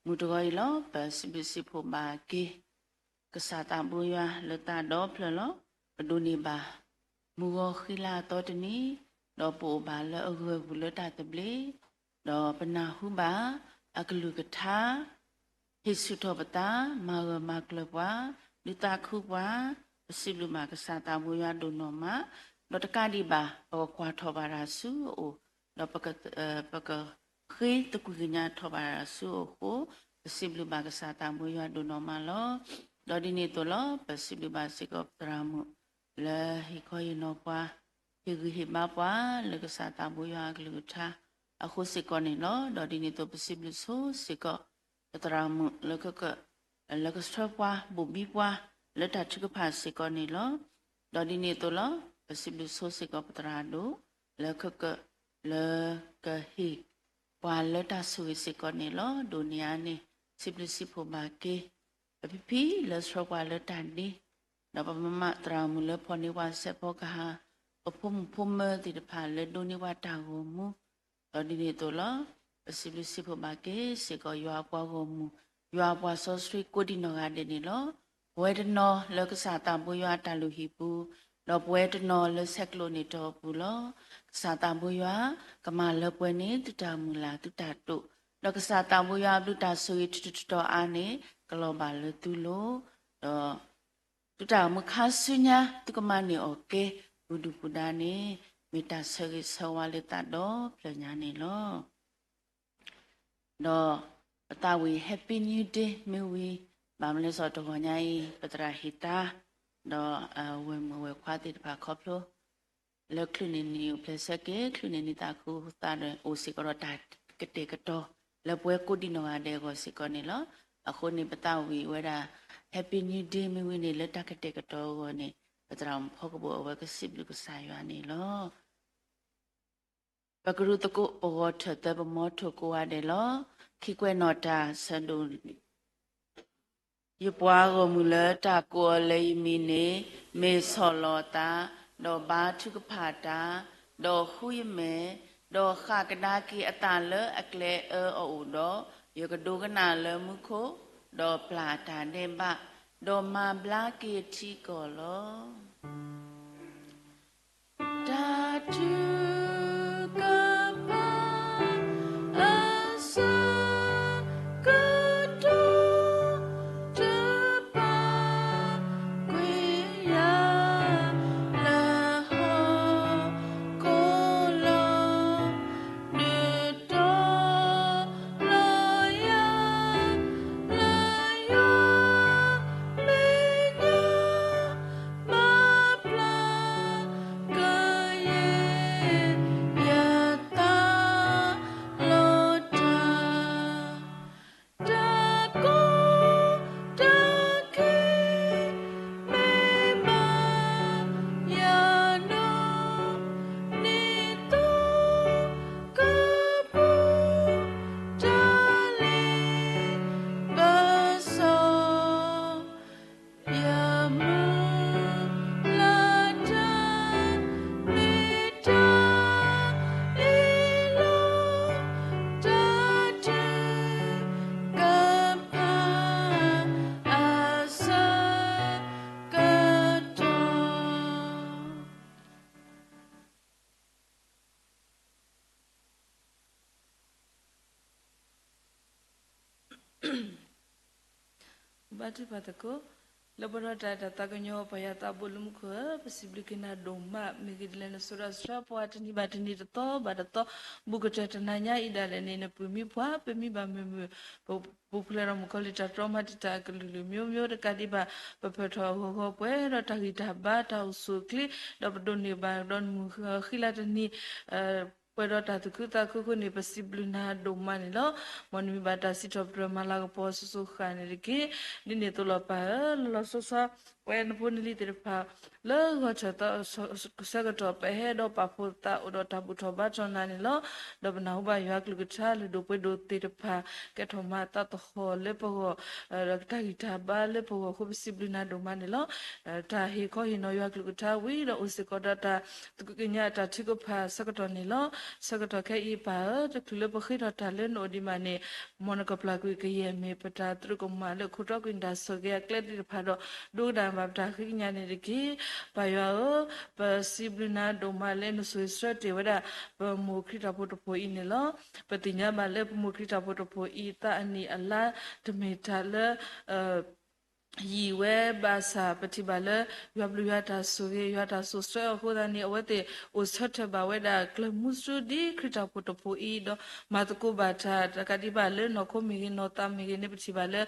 မုၢ်တဂီၤအံၤလီၤ ပစံးဘျုးစံးဖှိၣ်ဘၣ်က့ၤ ကစၢ်သးဘိယွၤလၢသးဒီဖျၢၣ်လီၤ. ပဒိးန့ၢ်ဘၣ် မုၢ်ဂီၤဃံလၤအသီတနံၤ, ဒီးပအိၣ်ဘၣ်လၢအဂၢၢ်ပူၤလၢတၢ်သဘျ့, ဒီးပနၢ်ဟူဘၣ်အကလုၢ်ကထါ ဟ့ၣ်ဆူၣ်ထီၣ်ပသး, မၤဂၢၢ်မၤကျၢၤပှၤ, ဒုးသးခုပှၤ, ပစံးဘျုးဘၣ်ကစၢ်သးဘိယွၤဒိၣ်နီၢ်မး, ဒီးတကးဒံးဘၣ် ပကကွၢ်ထီၣ်ဘၣ်တၢ်ဆူအအိၣ်, ဒီးပက ပကဃ့သကွံၢ်ကညးထီၣ်ဘၣ်တၢ်ဆူအအိၣ်အဃိ, ပစံးဘျုးဘၣ်ကစၢ်သးဘိယွၤဒိၣ်နီၢ်မးလီၤ. ဒီးဒ်န့ၣ်အသိးလီၤ ပစံးဘျုးဘၣ်စ့ၢ်ကီးပသရၣ်မုၣ် လၢဟ့ၣ်ခီဟ့ၣ်နီၤပှၤ, ဟ့ၣ်ဂံၢ်ဟ့ၣ်ဘါပှၤ လၢကစၢ်သးဘိယွၤအကလုၢ်ကထါအဃိစ့ၢ်ကီးန့ၣ်လီၤ. ဒီးဒ်န့ၣ်အသိးပစံးဘျုးဆိစ့ၢ်ကီး ပသရၣ်မုၣ်လၢကက လၢကဆှၢပှၤ ဘိၣ်ဘံပှၤ လၢတၢ်ထုကဖၣ်စ့ၢ်ကီးန့ၣ်လီၤ. ဒီးဒ်န့ၣ်အသိးလီၤ ပစံးဘျုးဆိစ့ၢ်ကီးပသရၣ်ဒိၣ် လၢကက လၢကဟ့ၣ်ပှၤလၢတၢ်ဆိၣ်ဂ့ၤစ့ၢ်ကီးန့ၣ်လီၤ. ဒိးန့ၢ်အါန့ၢ် စံးဘျုးစံးဖှိၣ်ဘၣ်က့ၤ ပဖံဖံလၢဆှၢပှၤလၢတၢ်ဒ့, ဒီးပမၤမးသရၣ်မုၣ်လၢဖီၣ်န့ၢ်ပှၤစဲးဖီကဟၣ်, ပဖိမုၣ်ဖိမၢၤသ့ၣ်တဖၣ်လၢဒိးန့ၢ်ပှၤတၢ်ဂီၤမူ, ဒီးဒ်န့ၣ်အသိးလီၤ ပစံးဘျုးစံးဖှိၣ်ဘၣ်က့ၤစ့ၢ်ကီး ယွၤအပှၤဂီၢ်မုၢ်, ယွၤအပှၤစီဆှံကိးဒံးနီၢ်ဂၤဒဲးန့ၣ်လီၤ. ပဝဲတနီၤလၢကစၢ်သးဘိယွၤအတၢ်လုၢ်ဟံၣ်ပူၤ, ဒီးပဝဲတနီၤလၢဆဲးကျိးန့ၢ်တီၢ်အပူၤလီၤ. ကစၢ်သးဘိယွၤ ကမၤလၢပှဲၤန့ၢ်သုတၢ်မုၢ်လၢ်သုတၢ်တိာ်, ဒီးကစၢ်သးဘိယွၤအဘျုးတၢ်ဆိၣ်ဂ့ၤထူးထူးတီၤတီၤအါန့ၣ် ကလီၤဘၣ်လၢသုလိၤ, ဒီး သုတၢ်အိၣ်မူခါဆူညါ သုကမၤန့ၢ်အီၣ်ကဲ ပူၤဒုၣ်ပူၤဒါန့ၣ် မ့ၢ်တၢ်ဆၢဂ့ၤဆၢဝါလၢသးဒီဖျၢၣ်ညါန့ၣ်လီၤ. ဒီးပသးဝံၣ် Happy New Day မ့ၢ်ဝံၤ ဘၣ်မနုၤလဲၣ်စီၤတဂီၤညါအံၤ ပသရၣ်ဟ့ၣ်သါ ဒီးအဝဲၢ်မုၣ်ဝဲၢ်ခွါသ့ၣ်တဖၣ်ခီဖျိ လၢချုးန့ၢ်နံၣ်အိၣ်ဖျဲၣ်ဆၢက့ၤ ချုးန့ၢ်နံၣ်သးခုသးဒီး အိၣ်စ့ၢ်ကီးဒီးတၢ်ကတဲာ်ကတီၤ လၢပဝဲကိးဒံးနီၢ်ဂၤဒဲးအဂီၢ်စ့ၢ်ကီးန့ၣ်လီၤ. အဃိန့ၣ် ပသးဝံၣ်ဝဲဒၣ် Happy New Day မ့ၢ်ဝံၤန့ၣ် လၢတၢ်ကတဲာ်ကတီၤအဂီၢ်န့ၣ် ပသရၣ်မုၣ်ဖီကဘိၣ်အဝဲကစံးဘျုးကစၢ်ယွၤန့ၣ်လီၤ. ပကရူၢ်သကိးပဂီၤထၢၣ်သၢပမီထိၣ်ကိးဂၤဒဲးလီၤ. ခံကွဲးနီၣ်တၢ်ဆၢဒိၣ် ယပှၤဂီၢ်မုၢ်လၢတၢ်ကိးအီၤလၢယမံၤန့ၣ် မ့ၢ်ဆီၣ်လီၤအသး, ဒီးဘါထုကဖၣ်တၢ်, ဒီးဃုယမဲာ်, ဒီးဃၣ်ကဒါက့ၤအသးလၢအကျဲအၢအအိၣ်ဒီး, ယကဒိကနၣ်လၢမူခိၣ်, ဒီးပျၢ်အတၢ်ဒဲးဘး, ဒီးမၤဘျါက့ၤထံကီၢ်လီၤ. တၢ်ထုကဖၣ်အဆၢကတီၢ် တပာ်ကွံာ်ယၤလၢဟီၣ်ခိၣ်လီၤ. ဘါထုကဖၣ်သကိး, လၢပှဲၤဒီးတၢ်အဲၣ်တၢ်သးကညီၤ ပၢ်ယွၤသးဘိလၢမူခိၣ်ဧၢ, ပစံးဘျုးက့ၤနၤဒိၣ်မး မ့ၢ်ဂ့ၢ်ဒ်လဲၣ် နစိၤဒီးဆှၢပှၤတနံၤဘၣ်တနံၤ တသီဘၣ်တသီ, ဘူးကတၢၢ်တနၤညါအံၤဒၣ်လဲာ်န့ၣ် နပုၢ်မံဖှၤ ပမံဘၣ်မုာ်မုာ်, ပပူၤဖျဲးဒီးမုၣ်ကီၤလံၢ်တၢ်တြီမၤတံာ်တာ်အကလုာ်ကလုာ် မျိုးမျိုး တကးဒံးဘၣ် ပဖၢၣ်ထီၣ်အဂီၢ်ဂီၢ် ပှဲၤဒီးတၢ်ဂံၢ်တၢ်ဘါ တၢ်အိၣ်ဆူၣ်အိၣ်ချ့ ဒီးပဒိးန့ၢ်ဘၣ်ဒီးနမုၢ်ဃၢၤဃံလၤတနံၤ ပှဲၤဒီးတၢ်သူၣ်ခုသးခုအဃိန့ၣ် ပစံးဘျုးနၤဒိၣ်မးန့ၣ်လီၤ. မ်နမံၤဘၣ်တၢ်စံးထီၣ်ပတြၢၤမၤလၤကပီၤအစိၤစိၤဃၣ်န့ၣ်တက့ၢ်. ဒ်န့ၣ်အသိးလီၤပၢ်ဧၢ, လီၤလီၤဆီဆီ ပဝဲနဖိနလံၤသ့ၣ်တဖၣ် လၢဂီၤထၢၣ်သီဆၢကတီၢ် ပဟဲဒီးပာ်ဖှိၣ်သးအိၣ်ဒီးတၢ်ဘူၣ်ထီၣ်ဘါထီၣ်နၤန့ၣ်လီၤ. ဒီးပနၢ်ဟူဘၣ်ယွၤကလုၢ်ကထါ လုၢ်ဒိၣ်ပှ့ၤဒိၣ်သ့ၣ်တဖၣ် ကဲထီၣ်မၤသးသဟီၣ်လၢပဂီၢ် ဒီးတၢ်ဂံၢ်တၢ်ဘါလၢပဂီၢ်အဃိ ပစံးဘျုးနၤဒိၣ်မးန့ၣ်လီၤ. တၢ်ဟ့ၣ်ခီဟ့ၣ်နီၤယွၤကလုၢ်ကထါဝံၤဒီးအိၣ်စ့ၢ်ကီးဒီးတၢ်သးကညီၤတၢ်ထုကဖၣ်ဆၢကတီၢ်န့ၣ်လီၤ. ဆၢကတီၢ်ခဲအံၤပၢ်ဧၢ, တချုးလၢပဃ့ထီၣ်တၢ်လၢနအိၣ်ဒံးဘၣ်န့ၣ် မ်နကပျၢ်ကွံာ်ကယဲၢ်မ့ၢ်ပတၢ်သရူးကမၣ်လၢခိတြီကွံာ်တၢ်ဆိၣ်ဂ့ၤအကျဲသ့ၣ်တဖၣ်ဒီး ဒိကနၣ်ဘၣ်ပတၢ်ဃ့ကညးန့ၣ်တက့ၢ်. ပၢ်ယွၤဧၢ, ပစံးဘျုးနၤဒိၣ်မးလၢနဆိၣ်ဂ့ၤဆှၢတ့ၢ်ဝဲဒၣ် ပမိၢ်ခရံာ်တၢ်ဖိတဖိအံၤန့ၣ်လီၤ. ပသ့ၣ်ညါဘၣ်လၢပမိၢ်ခရံာ်တၢ်ဖိတဖိအံၤ သးအနံၣ်အလါ တမ့ၢ်တၢ်လၢ ယံာ်ဝဲဘၣ်ဆၣ် ပထံၣ်ဘၣ်လၢ ယွၤဘျုးယွၤတၢ်ဆိၣ်ဂ့ၤ ယွၤတၢ်စိာ်ဆှၢအဃိသတးန့ၣ် အဝဲသ့ၣ်အိၣ်ဆၢထၢၣ်ဘၣ်ဝဲဒၣ်ကျၢၢ်မူစူဒ်ခရံာ်တၢ်ဖိတဖိအံၤ ဒီးမၤသကိးဘၣ်တၢ် တကးဒံးဘၣ်လၢနီၢ်ခိမ့ၢ်ဂ့ၤ နီၢ်သးမ့ၢ်ဂ့ၤန့ၣ် ပထံၣ်ဘၣ်လၢ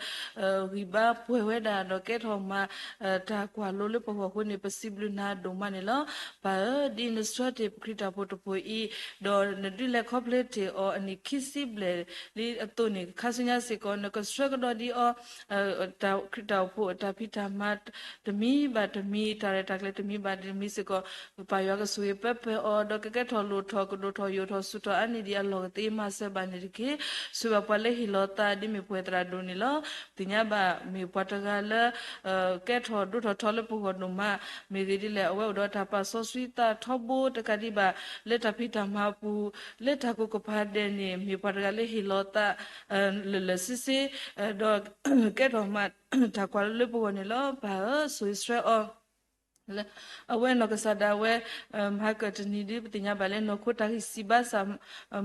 ဂံၢ်ဘါပှဲၤဝဲဒၣ် ဒီးကဲထီၣ်မၤ တၢ်ကွၢ်လိလၢပဂီၢ်အဃိန့ၣ် ပစံးဘျုးနၤဒိၣ်မးန့ၣ်လီၤ. ပၢ်ဧၢ, ဒ်နဆှၢတ့ၢ်ပခရံာ်တၢ်ဖိတဖိအံၤ ဒီးနဒုးလဲၤခီဖျိတ့ၢ်အီၤအနံၣ်ခံဆံဘျဲၣ်လံအသိးန့ၣ် ခါဆူညါစ့ၢ်ကီး နကဆှၢကဒီးဒံးအီၤ ခရံာ်တၢ်အိၣ်ဖှိၣ်အတၢ်ဖံးတၢ်မၤတမံၤဘၣ်တမံၤ တၢ်ရဲၣ်တၢ်ကျဲၤတမံၤဘၣ်တမံၤစ့ၢ်ကီး ပၢ်ယွၤကဆိၣ်ဂ့ၤပၢပၢအီၤ ဒီးကကဲထီၣ်လိၣ်ထီၣ်ကဒိၣ်ထီၣ်ယိာ်ထီၣ်ဆူၣ်ထီၣ်အါန့ၢ်ဒံးအလီၢ်ကသ့ မၤစၢၤဘၣ်န့ၣ်တက့ၢ်. ဆိၣ်ဂ့ၤဘၣ်ပှၤလၢဟ့ၣ်လီၤသးဒ်မ့ၢ်ပှဲၤသရၣ်ဒိၣ်န့ၣ်လီၤ. သ့ၣ်ညါဘၣ်မ့ၢ်ပှၤတဂၤလၢ ကဲထီၣ်ဒိၣ်ထီၣ်ထီလၢပဂီၢ်ဒိၣ်မး မ့ၢ်ဂ့ၢ်ဒ်လဲၣ် အဝဲအိၣ်ဒီးတၢ်ပာ်စီဆှံသးထီဘိတကးဒံးဘၣ် လၢတၢ်ဖံးတၢ်မၤအပူၤ လၢတၢ်ကိးကပၤဒဲးန့ၣ် မ့ၢ်ပှၤတဂၤလၢဟ့ၣ်လီၤသး လၢာ်လၢာ်ဆ့ဆ့ ဒီးကဲထီၣ်မၤတၢ်ကွၢ်လၢပဂီၢ်န့ၣ်လီၤ. ပၢ်ဧၢ, ဆိၣ်ဂ့ၤဆှၢအီၤ လၢအဝဲနီၢ်ကစၢ်ဒၣ်ဝဲ မဟါကၢၣ်တနံၤဒ်ပသ့ၣ်ညါဘၣ်လၢနီၢ်ခိတၢ်ဂံၢ်စၢ်ဘါစၢ်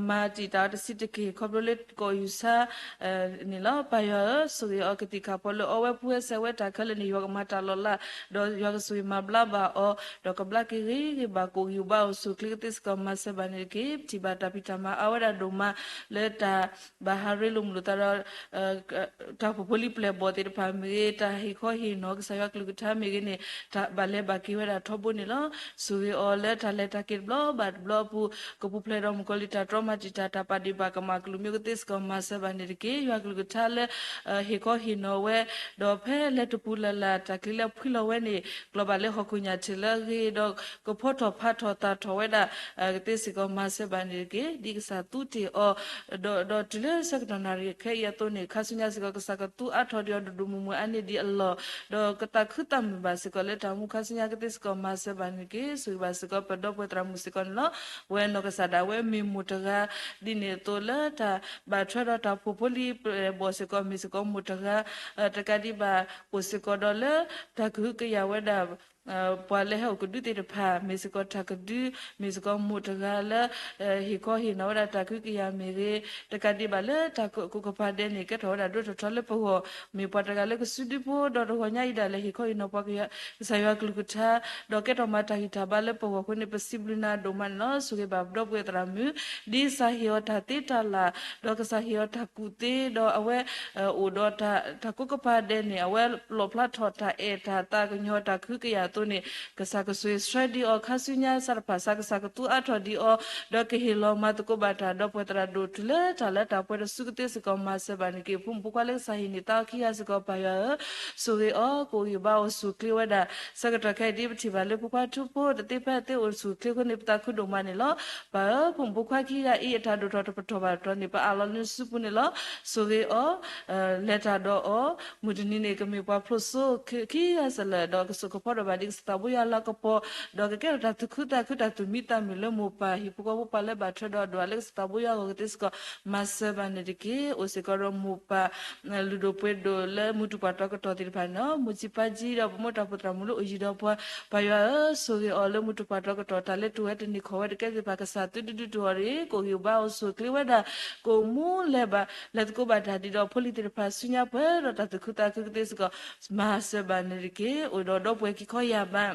မၤတံာ်တာ်အီၤတဆံးတက့ၢ် ခီဖျိလၢကီၢ်ယူၢ်ဆါ န့ၣ်လီၤ. ပၢ်ယွၤဧၢ, ဆိၣ်ဂ့ၤအီၤကသံၣ်ခၣ်ဖီလၢအီဝဲပူၤဝဲစဲးဝဲတၢ်ခဲလၢာ်န့ၣ် ယွၤကမၤတၢ်လီၤလး ဒီးယွၤကဆိၣ်ဂ့ၤမၤဘျါဘၣ်အီၤ ဒီးကဘျါက့ၤဂ့ၤဂ့ၤဘၣ်ကိၣ်ဂံၢ်ဘါအိၣ်ဆူၣ်အိၣ်ချ့ကသ့စ့ၢ်ကီး မၤစၢၤဘၣ်န့ၣ်တက့ၢ်. ပထံၣ်ဘၣ်တၢ်ဖံးတၢ်မၤအါဝဲဒၣ်ဒိၣ်မး လၢတၢ်ဘၣ်ဟးရ့လိာ်မုာ်လိာ်သးဒီး တၢ်အိၣ်ဖှိၣ်ဖိလံၤပျဲၢ်ဘီၣ်သ့ၣ်တဖၣ်မ့ၢ်ဂ့ၤ တၢ်ဟ့ၣ်ခီဟ့ၣ်နီၤကစၢ်ယွၤကလုၢ်ကထါမ့ၢ်ဂ့ၤန့ၣ် တၢ်ဘၣ်လဲၤဘၣ်က့ၤဝဲဒၣ်ထီဘိန့ၣ်လီၤ. ဆိၣ်ဂ့ၤအီၤလၢတၢ်လဲၤတၢ်က့ၤတဘျီဘၣ်တဘျီအပူၤ ကပူၤဖျဲးဒီးမုၣ်ကီၤလံၢ်တၢ်တြီမၤတံာ်တာ် တၢ်ပာ်ဒ့ၣ်ပာ်ကမၣ်ကလုာ်မ့ၢ်အိၣ်ကသ့စ့ၢ်ကီး မၤစၢၤဘၣ်န့ၣ်တက့ၢ်. ယွၤကလုၢ်ကထါလၢ ဟ့ၣ်ခီဟ့ၣ်နီၤဝဲ ဒီးဖဲလဲၤတပူၤလၢ်လၢ် တၢ်ချံလၢဖှံလီၤဝဲန့ၣ် ကျီၢ်ဘၣ်လၢဟီၣ်ခိၣ်ညၣ်ထံးလၢအဂ့ၤ ဒီးကဖီထီၣ်ဖးထီၣ်သၣ်ထီၣ်ဝဲဒၣ် ကသ့စ့ၢ်ကီး မၤစၢၤဘၣ်န့ၣ်တက့ၢ်. ဒ်ကစၢ်သူတ့ၢ်အီၤ ဒီးတုၤလၢဆၢကတီၢ်နၣ်ရံၣ်ခဲအံၤအသိးန့ၣ် ခါဆူညါစ့ၢ်ကီး ကစၢ်ကသူအါထီၣ်ဒံးအီၤဒိၣ်ဒိၣ်မုၢ်မုၢ်အါန့ၢ်ဒံးအလီၢ် ဒီးကသးခုသးမုာ်ဘၣ်စ့ၢ်ကီးလၢတၢ်အိၣ်မူ ခါဆူညါကသ့စ့ၢ်ကီး မၤစၢၤဘၣ်န့ၣ်တက့ၢ်. ဆိၣ်ဂ့ၤဘၣ်စ့ၢ်ကီးပဒီပုၢ်ဝဲၢ်သရၣ်မုၣ်စ့ၢ်ကီးန့ၣ်လီၤ. ပဝဲနီၢ်ကစၢ်ဒၣ်ဝဲမ့ၢ်မိၢ်တဂၤ ဒ်န့ၣ်အသိးလၢတၢ်ဘၣ်ထွဲဒီးတၢ်အိၣ်ဖှိၣ်ဖိလံၤပျဲၢ်ဘီၣ်စ့ၢ်ကီး မ့ၢ်စ့ၢ်ကီးမိၢ်တဂၤ တကးဒံးဘၣ် အိၣ်စ့ၢ်ကီးဒီးလၢတၢ်ကဟုကယာ်ဝဲဒၣ် ပှၤလၢဟဲအိၣ်ကဒုသ့ၣ်တဖၣ် မ့ၢ်စ့ၢ်ကီးတၢ်ကဒု မ့ၢ်စ့ၢ်ကီးမိၢ်တဂၤလၢ ဟ့ၣ်ခီဟ့ၣ်နီၤဝဲဒၣ်တၢ်ကဟုကယာ်မ့ၢ်ဂ့ၤ တကးဒံးဘၣ်လၢတၢ်ကိးကပၤဒဲးန့ၣ် ကဲထီၣ်ဝဲဒၣ်ဒိၣ်ထီၣ်ထီလၢပဂီၢ် မ့ၢ်ပှၤတဂၤလၢကစုဒုဖိ ဒီးတဂီၤညါအံၤဒၣ်လဲာ် ဟ့ၣ်ခီဟ့ၣ်နီၤပှၤကစၢ်ယွၤကလုၢ်ကထါ ဒီးကဲထီၣ်မၤတၢ်ဂံၢ်တၢ်ဘါလၢပဂီၢ်အဃိန့ၣ် ပစံးဘျုးနၤဒိၣ်မးန့ၣ်လီၤ. ဆိၣ်ဂ့ၤဘၣ်ပဒီပုၢ်ဝဲၢ်သရၣ်မုၣ် ဒ်ကစၢ်ဟ့ၣ်အီၤတၢ်သ့တၢ်လၢ် ဒီးကစၢ်ဟ့ၣ်အီၤတၢ်ကူၣ်သ့ ဒီးအဝဲ အိၣ်ဒီးတၢ်ကိးကပၤဒဲးန့ၣ် အဝဲလီၣ်ဖျါထီၣ်တၢ်အဲၣ်တၢ်သးကညီၤတၢ်ကဟုကယာ်အသိးန့ၣ် ကစၢ်ကဆိၣ်ဂ့ၤဆှၢဒံးအီၤ ခါဆူညါစးတဖၣ်စး ကစၢ်ကသူအါထီၣ်ဒံးအီၤ ဒီးကဟ့ၣ်လီၤမၤသကိးဘၣ်တၢ်ဒီးပှၤသရၣ်ဒိၣ်တုၤလၢတၢ်လၢတၢ်ပှဲၤတစုကသ့စ့ၢ်ကီး မၤစၢၤဘၣ်န့ၣ်တက့ၢ်. ဖိမုၣ်ဖိခွါလၢကစၢ်ဟ့ၣ်န့ၢ်သါအီၤခံဂၤစ့ၢ်ကီး ပၢ်ယွၤဧၢ, ဆိၣ်ဂ့ၤအီၤ ကအိၣ်ဂံၢ်ဘါအီၤဆူၣ်ချ့ဝဲဒၣ် ဆၢကတီၢ်ခဲအံၤဒ်ပထံၣ်ဘၣ်လၢဖိခွါထူဖိ တသ့ဖဲအသ့အိၣ်ဆူၣ်ချ့အဃိန့ၣ် ပသးခုဒိၣ်မးန့ၣ်လီၤ. ပၢ်ဧၢ, ဖိမုၣ်ဖိခွါခံဂၤအံၤ အတၢ်ဒိၣ်ထီၣ်တပတီၢ်ဘၣ်တပတီၢ်န့ၣ် ပအးလီၤလၢနစုပူၤန့ၣ်လီၤ. ဆိၣ်ဂ့ၤအီၤ လဲၤတၢ်ဒီးအီၤ မုၢ်တနံၤန့ၣ် ကမ့ၢ်ပှၤဖျိးစိခံဂၤစၢ်လၢာ် ဒီးကစိာ်ကဖီဒီးဘၣ်ဒ် ကစၢ်သးဘိယွၤလၤကပီၤ, ဒီးကကဲထီၣ်တၢ်သူၣ်ခုသးခု တၢ်သူၣ်မံသးမုာ်လၢမိၢ်ပၢ်ဟံၣ်ဖိဃီဖိ ပှၤလၢဘၣ်ထွဲဒီးဒွးလၢကစၢ်သးဘိယွၤအဂီၢ်ကသ့စ့ၢ်ကီး မၤစၢၤဘၣ်န့ၣ်တက့ၢ်. အိၣ်စ့ၢ်ကီးဒီးမိၢ်ပၢ် လုၢ်ဒိၣ်ပှ့ၤဒိၣ်လၢမုၢ်တူၢ်ပှၢ်တီကတီၢ်သ့ၣ်တဖၣ်န့ၣ်လီၤ. မိၢ်စံးပၢ်ကံဒီး ပမိၢ်တၢ်ဖှိၣ်သရၣ်မုၣ်လၢအိၣ်ယံၤဒီးပှၤ, ပၢ်ယွၤဧၢ, ဆိၣ်ဂ့ၤအီၤလၢမုၢ်တူၢ်ပှၢ်တီကတီၢ် တၢ်လၢတူၢ်ဝဲတန့ၢ်ခီၣ်ဝဲတကဲသ့ၣ်တဖၣ် ကစၢ်သုဒုးဒုးတုာ်အီၤတဂ့ၤ, ကအိၣ်ဂံၢ်အိၣ်ဘါအိၣ်ဆူၣ်အိၣ်ချ့ဝဲဒၣ်, ကအိၣ်မူလဲၤဘၣ် လဲၤသကိးဘၣ်တၢ်ဒ်ဒီးဖိလံၤသ့ၣ်တဖၣ် ဆူညါပှဲၤဒီးတၢ်သူၣ်ခုသးခုကသ့စ့ၢ်ကီး မၤစၢၤဘၣ်န့ၣ်တက့ၢ်. အိၣ်ဒီးဒီပုၢ်ဝဲၢ်ခံခီယၢ်ဘး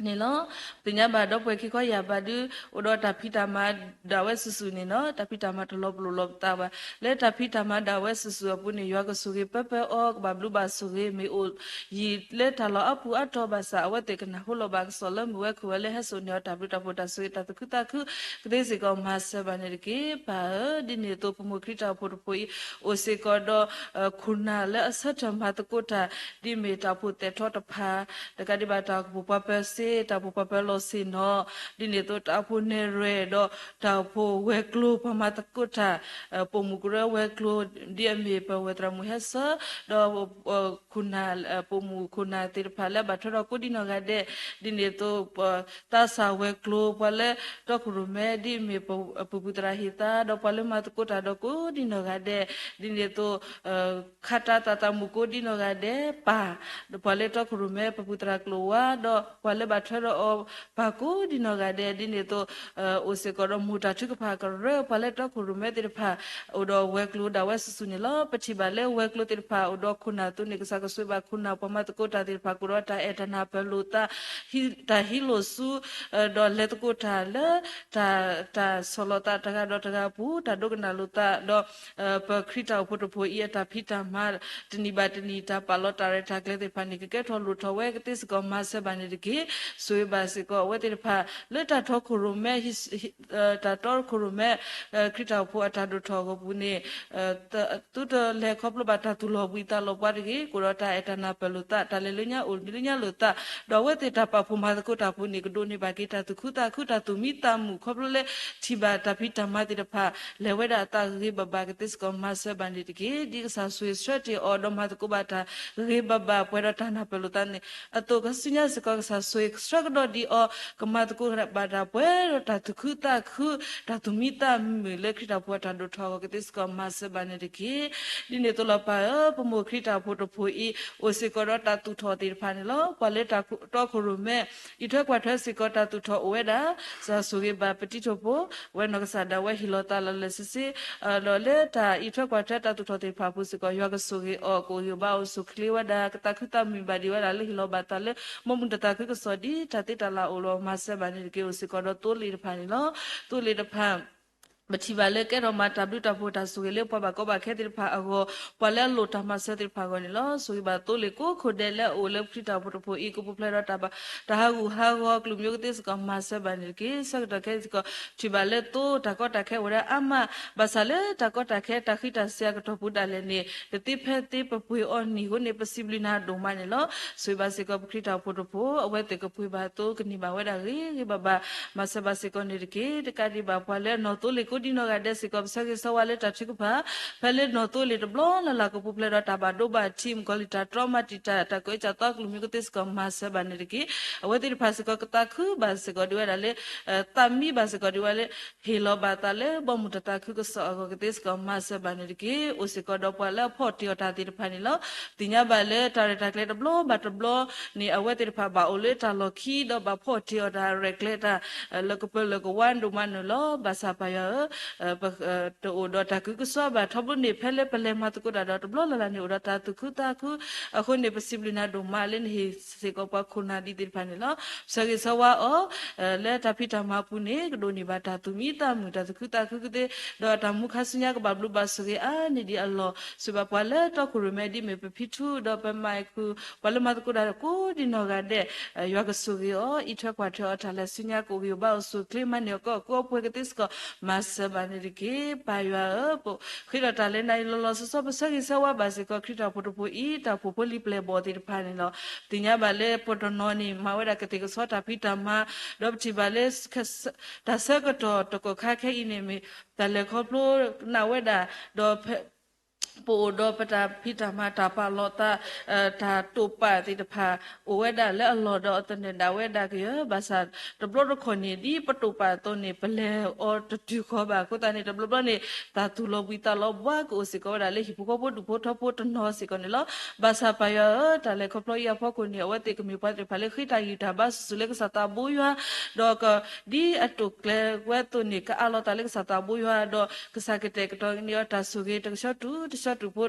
န့ၣ်လီၤ. သ့ၣ်ညါဘၣ်ဒီပုၢ်ဝဲၢ်ခံခီယၢ်ဘးဒုး အိၣ်ဒီးတၢ်ဖံးတၢ်မၤဒၣ်ဝဲစုာ်စုာ်န့ၣ်လီၤ. တၢ်ဖံးတၢ်မၤတလီၤပလိာ်လီၤပသးဘၣ်. လၢတၢ်ဖံးတၢ်မၤဒၣ်ဝဲစုာ်စုာ်အပူၤန့ၣ် ယွၤကဆိၣ်ဂ့ၤပၢပၢအီၤ ကဘၣ်ဘျုးဘၣ်ဆိၣ်ဂ့ၤ မ့ၢ်အိၣ်ယံၤလၢတၢ်လီၢ်အါပူၤအါတီၤဘၣ်ဆၣ် အဝဲသ့ၣ်ကနၢ်ဟူလီၤဘၣ်ကစီၣ်လၢမုၢ်ဝဲခိၣ်ဝဲလၢဟဲစိာ်န့ၢ်အီၤတၢ်ဘျုးတၢ်ဖှိၣ်တၢ်ဆိၣ်ဂ့ၤ တၢ်သူၣ်ခုသးခုကသ့စ့ၢ်ကီး မၤစၢၤဘၣ်န့ၣ်တက့ၢ်. ပၢ်ဧၢ, ဒ်န့ၣ်အသိး ပမိၢ်ခရံာ်တၢ်အိၣ်ဖှိၣ်တဖှိၣ်အံၤ အိၣ်စ့ၢ်ကီးဒီး ခိၣ်နၢ်လၢအဆၢထၢၣ်မၤသကိးတၢ် ဒ်မ့ၢ်တၢ်အိၣ်ဖှိၣ်သဲးထီတဖၣ် တကးဒံးဘၣ် တၢ်အိၣ်ဖှိၣ်ပှၤပၢၤစ့ တၢ်အိၣ်ဖှိၣ်ပှၤပၢၤလီၢ်ဆ့ၣ်နီၤ, ဒ်န့ၣ်အသိး တၢ်အိၣ်ဖှိၣ်နဲၣ်ရွဲၣ်ဒီး တၢ်အိၣ်ဖှိၣ်ဝဲၤကျိၤ ပှၤမၤသကိးတၢ် ပိာ်မုၣ်ကရၢဝဲၤကျိၤ ဒ်အမ့ၢ်ပဝဲၢ်သရၣ်မုၣ်ဟဲဆၢ ဒီး ခိၣ်နၢ် ပိာ်မုၣ်ခိၣ်နၢ်သ့ၣ်တဖၣ်လၢအဘၣ်ထွဲဒီးကိးဒံနီၢ်ဂၤဒဲး, ဒ်န့ၣ်အသိး သးစၢ်ဝဲၤကျိၤ ပှၤလၢတီခိၣ်ရိၣ်မဲ ဒ်အမ့ၢ်ပပုၢ်သရၣ်ဟ့ၣ်သါ ဒီးပှၤလၢမၤသကိးတၢ်ဒီးကိးဒံနီၢ်ဂၤဒဲး, ဒ်န့ၣ်အသိး ခါတၢ်သးသမူကိးဒံနီၢ်ဂၤဒဲး ပၢ် ဒီးပှၤလၢတီခိၣ်ရိၣ်မဲ ပပုၢ်သရၣ်ကျိာ်ဝါ ဒီးပှၤလၢဘၣ်ထွဲဒီးအီၤ ပၢ်ကိးဒံနီၢ်ဂၤဒဲး, ဒ်န့ၣ်အသိး အိၣ်စ့ၢ်ကီးဒီးမိၢ်တၢ်ထုကဖၣ်ကရၢ ပှၤလၢတီခိၣ်ရိၣ်မဲသ့ၣ်တဖၣ် အိၣ်ဒီးဝဲၤကျိၤဒၣ်ဝဲစုာ်စုာ်န့ၣ်လီၤ. ပထံၣ်ဘၣ်လၢဝဲၤကျိၤသ့ၣ်တဖၣ် အိၣ်ဒီးခိၣ်နၢ်အသိးန့ၣ် ကစၢ်ကဆိၣ်ဂ့ၤဘၣ်ခိၣ်နၢ် ပှၤမၤသကိးတၢ်သ့ၣ်တဖၣ် ကအိၣ်ဒီးတၢ်အဲၣ်တၢ်နၢ်ပၢၢ်လိာ်သး တၢ်ဟံးလိာ်စု ဒီးလဲၤသကိးတၢ်လၢ တၢ် တၢ်ဆီၣ်လီၤသးတဂၤဒီးတဂၤအပူၤ တၢ်ဒိကနၣ်လိာ်သး ဒီး ပခရံာ်တၢ်အိၣ်ဖှိၣ်တဖှိၣ်အံၤ အတၢ်ဖံးတၢ်မၤ တနံၣ်ဘၣ်တနံၣ် တၢ်ပာ်လီၤတၢ်ရဲၣ်တၢ်ကျဲၤသ့ၣ်တဖၣ်န့ၣ် ကကဲထီၣ်လိၣ်ထီၣ်ဝဲကသ့စ့ၢ်ကီး မၤစၢၤဘၣ်န့ၣ်တက့ၢ်. ဆိၣ်ဂ့ၤဘၣ်စ့ၢ်ကီးအဝဲသ့ၣ်တဖၣ် လၢတၢ်တီခိၣ်ရိၣ်မဲ တၢ်တီခိၣ်ရိၣ်မဲ ခရံာ်တၢ်အိၣ်ဖှိၣ်အတၢ်ဒိၣ်ထီၣ်အဂီၢ်ပူၤန့ၣ် သုတလဲၤခီဖျိဘၣ်တၢ်သူၣ်လီၤဘှံးသးလီၤပှၤတဂ့ၤ, ကအိၣ်ဒီးတၢ်အဲၣ်တၢ်နၢ်ပၢၢ်လိာ်သး တၢ်လဲၤလၢညါအိၣ်လၢညါလိာ်သး, ဒီးအဝဲသ့ၣ်တၢ်ပာ်ဖှိၣ်မၤသကိးတၢ်ပူၤန့ၣ် ကဒိးန့ၢ်ဘၣ်က့ၤတၢ်သူၣ်ခုသးခု တၢ်သူၣ်မံသးမုာ် ခီဖျိလၢထံၣ်ဘၣ်တၢ်ဖံးတၢ်မၤသ့ၣ်တဖၣ် လဲၤဝဲဒၣ်အသးဂ့ၤဂ့ၤဘၣ်ဘၣ်ကသ့စ့ၢ်ကီး မၤစၢၤဘၣ်န့ၣ်တက့ၢ်. ဒ်ကစၢ်ဆိၣ်ဂ့ၤဆှၢတ့ၢ်အီၤဒီးမၤသကိးဘၣ်တၢ်ဂ့ၤဂ့ၤဘၣ်ဘၣ် ပှဲၤဒီးတၢ်နၢ်ပၢၢ်လိာ်သးန့ၣ် အသိးကဆူညါစ့ၢ်ကီး ကစၢ်ဆိၣ်ဂ့ၤဆှၢကဒီးဒံးအီၤ ကမၤသကိးဘၣ်တၢ်ပှဲၤဒီးတၢ်သူၣ်ခုသးခု တၢ်သူၣ်မံသးမုာ်လၢခရံာ်တၢ်အိၣ်ဖှိၣ်အတၢ်ဒိၣ်ထီၣ်အဂီၢ်ကသ့စ့ၢ်ကီး မၤစၢၤဘၣ်န့ၣ်တက့ၢ်. ဒ်န့ၣ်အသိးလီၤပၢ်ဧၢ, ပမိၢ်ခရံာ်တၢ်အိၣ်ဖှိၣ်တဖှိၣ်အံၤ အိၣ်စ့ၢ်ကီးဒီးတၢ်သူၣ်ထီၣ်သ့ၣ်တဖၣ်န့ၣ်လီၤ. ပှၤလၢတၢ်တီခိၣ်ရိၣ်မဲ အံးထွဲကွၢ်ထွဲစ့ၢ်ကီးတၢ်သူၣ်ထီၣ်အိၣ်ဝဲဒၣ် ကစၢ်ဆိၣ်ဂ့ၤဘၣ်ပတံၤထိၣ်ဖိ ဝဲနီၢ်ကစၢ်ဒၣ်ဝဲဟ့ၣ်လီၤသးလီၤလီၤဆ့ဆ့, ဒီးလၢတၢ်အံးထွဲကွၢ်ထွဲတၢ်သူၣ်ထီၣ်သ့ၣ်တဖၣ်အပူၤစ့ၢ်ကီး ယွၤကဆိၣ်ဂ့ၤအီၤ ကအိၣ်ဂံၢ်အိၣ်ဘါအိၣ်ဆူၣ်အိၣ်ချ့ဝဲဒၣ် ကသးခုသးမုာ်ဘၣ်ဒံးဝဲဒၣ်လၢဟ့ၣ်လီၤဘၣ်သးလၢ ဘီမုၢ်တၢ်သးခုကစီၣ်ဒ်တၢ်သ့တၢ်လၤအိၣ်လီၤ မၤစၢၤဘၣ်န့ၣ်တက့ၢ်. အိၣ်စ့ၢ်ကီးဒီးသိလ့ၣ်တဖၣ်န့ၣ်လီၤ. သိလ့ၣ်တဖၣ် ပထံၣ်ဘၣ်လၢကဲထီၣ်မၤတၢ်ဘျုးတၢ်ဖှိၣ်တၢ်ဆိၣ်ဂ့ၤလၢပှၤဘၣ်ကီဘၣ်ခဲသ့ၣ်တဖၣ်အဂီၢ်, ပှၤလၢအလိၣ်တၢ်မၤစၢၤသ့ၣ်တဖၣ်အဂီၢ်န့ၣ်လီၤ. ဆိၣ်ဂ့ၤဘၣ်သိလ့ၣ်ကိးခိၣ်ဒဲးလၢအအိၣ်လၢပခရံာ်တၢ်အိၣ်ဖှိၣ်တဖှိၣ်အံၤ ကပူၤဖျဲးဒီးတၢ်ဘၣ် တၢ်ဟးဂူာ်ဟးဂီၤအကလုာ်မံၤကသ့စ့ၢ်ကီး မၤစၢၤဘၣ်န့ၣ်တက့ၢ်. ဆၢကတီၢ်ခဲအံၤစ့ၢ်ကီး ထံၣ်ဘၣ်လၢသိတၢ်ကီတၢ်ခဲအိၣ်ဝဲဒၣ်အါမး, ဘၣ်ဆၣ်လၢတၢ်ကီတၢ်ခဲတၢ်ဃံးတၢ်စှၤအကတီၢ်ပူၤဒၣ်လဲာ်န့ၣ် တသ့ဖဲသ့ပပှ့ၤအီၤနံၣ်အဃိန့ၣ် ပစံးဘျုးနၤဒိၣ်မးန့ၣ်လီၤ. ဆိၣ်ဂ့ၤဘၣ်စ့ၢ်ကီးပခရံာ်တၢ်အိၣ်ဖှိၣ်တဖှိၣ် အဝဲသ့ၣ်ကပှ့ၤဘၣ်အသိး ကန့ၢ်ဘၣ်ဝဲဒၣ်ဂ့ၤဂ့ၤဘၣ်ဘၣ် မၤစၢၤဘၣ်စ့ၢ်ကီးန့ၣ်တက့ၢ်. တကးဒံးဘၣ်ပှၤလၢအနီၢ်သိလ့ၣ်ကိးဒံနီၢ်ဂၤဒဲးစ့ၢ်ကီး ပဆၢဂ့ၤဆၢဝါလၢတၢ်ထုကဖၣ် ဖဲလၢနီၢ်သိလ့ၣ်တဘျီလၢ်လၢ်ကပူၤဖျဲးဒီးတၢ်ဘၣ်ဒိဘၣ်ထံး မုၣ်ကီၤလံၢ်တၢ်တြီမၤတံာ်တာ် တၢ်ကွဲးစၢ်သီကလုာ်မံၤကသ့စ့ၢ်ကီး မၤစၢၤဘၣ်န့ၣ်တက့ၢ်. အဝဲသ့ၣ်တဖၣ်စ့ၢ်ကီး ကသးခုဘၣ်စ့ၢ်ကီးဒံးဝဲဒၣ်လၢ သးမံဘၣ်စ့ၢ်ကီးဒံးဝဲလၢ ဟ့ၣ်လီၤဘၣ်သးလၢဘီမုၢ်တၢ်သးခုကစီၣ်အဂီၢ်ကသ့စ့ၢ်ကီး မၤစၢၤဘၣ်န့ၣ်တက့ၢ်. အိၣ်စ့ၢ်ကီးဒီးပှၤလၢအဖီၣ်တ့ၢ်အီၤတၢ်သ့ၣ်တဖၣ်န့ၣ်လီၤ. သ့ၣ်ညါဘၣ်လၢတၢ်ရဲၣ်တၢ်ကျဲၤတဘျီဘၣ်တဘျီန့ၣ် အဝဲသ့ၣ်တဖၣ်ဘၣ်အိၣ်လၢတၢ်လီၢ်ခံ ဒီးဘၣ်ဖီၣ်တ့ၢ်အီၤတၢ်ရဲၣ်ကျဲၤတၢ် လၢကပၢၤလၢကဝါဒိၣ်မးန့ၣ်လီၤ. ဘၣ်ဆၣ်ပၢ်ယွၤဧၢ တအိၣ်ဒီးတၢ်ကဟုကစွါဘၣ် ထီဘိန့ၣ် ဖဲလၢပလဲၤမၤသကိးတၢ်ဒီးတဘျီလၢ်လၢ်န့ၣ် အိၣ်ဒီးတၢ်သူၣ်ခုသးခု, အဃိန့ၣ် ပစံးဘျုးနၤဒိၣ်မးလၢနဟ့ၣ်စ့ၢ်ကီးပှၤခိၣ်နၢ်ဒ်သ့ၣ်တဖၣ်န့ၣ်လီၤ. ဆၢဂ့ၤဆၢဝါအီၤ လၢတၢ်ဖံးတၢ်မၤပူၤန့ၣ် ကဒိးန့ၢ်ဘၣ်တၢ်သူၣ်မံသးမုာ် တၢ်သူၣ်ခုသးခုကသ့, ဒီးအတၢ်မူခါဆူညါကဘၣ်ဘျုးဘၣ်ဆိၣ်ဂ့ၤအါန့ၢ်ဒံးအလီၢ် ဆိၣ်ဘၣ်ပှၤလၢတီခိၣ်ရိၣ်မဲဒ်မ့ၢ်ပဖံထူ ဒီးပမၤအ့ၣ်ခူ ပှၤလၢမၤသကိးတၢ်ကိးဒံနီၢ်ဂၤဒဲး ယွၤကဆိၣ်ဂ့ၤအီၤ အံးထွဲကွၢ်ထွဲအီၤ တၢ်လဲၤဆူညါကအိၣ်ဂံၢ်အိၣ်ဘါအိၣ်ဆူၣ်အိၣ်ချ့ မၤန့ၢ်အီၤကီၢ်အကိးအပှဲၤကသ့စ့ၢ်ကီး မၤစၢၤဘၣ်န့ၣ်တက့ၢ်. ပၢ်ယွၤဧၢ, ပဃ့ဒီးတၢ်လဲၤနၤအံၤလီၤလီၤဆီဆီ ပဆၢဂ့ၤဆၢဝါဘၣ်စ့ၢ်ကီး ခရံာ်တၢ်အိၣ်ဖှိၣ်တဖှိၣ်အံၤ တၢ်အိၣ်ဖှိၣ်ဖိလံၤပျဲၢ်ဘီၣ်သ့ၣ်တဖၣ်န့ၣ်လီၤ. သ့ၣ်ညါဘၣ်လၢပှၤတနီၤန့ၣ် မၤဝဲဒၣ်ကသ့ၣ်ကဆီတၢ်ဖံးတၢ်မၤ, ဒီးပထံၣ်ဘၣ်လၢ တၢ်ဆၢကတီၢ်တကီၢ်ခါခဲအံၤန့ၣ်မ့ၢ် တၢ်လဲၤခီဖျိကနၣ်ဝဲဒၣ်, ဒီး ပအိၣ်ဒီးပတၢ်ဖံးတၢ်မၤတၢ်ပာ်လီၤသး တၢ်တိာ်ပာ်သ့ၣ်တဖၣ် အိၣ်ဝဲဒၣ်လၢအလီၢ်ဒီးအသနၢၣ်ဒၣ်ဝဲဒၣ်ကယဲၢ် ဘၣ်ဆၣ်တဘျီတခီၣ်န့ၣ် ဒ်ပတိာ်ပာ်အသိးန့ၣ် ပလဲၤအီၤတတုၤဃီဘၣ်. အဃိသတးန့ၣ် တဘျီဘျီန့ၣ် တၢ်သူၣ်လီၤဘှံးသးလီၤဘှါကအိၣ်စ့ၢ်ကီးဝဲဒၣ်လၢဟံၣ်ဖိဃီဖိဒူၣ်ဖိထၢဖိတနီၤစ့ၢ်ကီးန့ၣ်လီၤ. ဘၣ်ဆၣ်ပၢ်ယွၤဧၢ, တၢ်လဲၤခီဖျိအံၤအဖီခိၣ်န့ၣ် အဝဲသ့ၣ်ကမ့ၢ်ပှၤသ့ၣ်တဖၣ်လၢဃ့တၢ်ဂံၢ်တၢ်ဘါဆူၣ်ဆူၣ်လၢကစၢ်သးဘိယွၤ, ဒီးက ဒ်အတိာ်ကျဲၤဝဲအသိးန့ၣ် ကအးလီၤသးလၢကစၢ်သးဘိယွၤ, ဒီးကစၢ်ကတဲာ်ကတီၤန့ၢ်အီၤတၢ်ဆိၣ်ဂ့ၤ တကဆှီတူာ်တဆှီတူာ်ဖ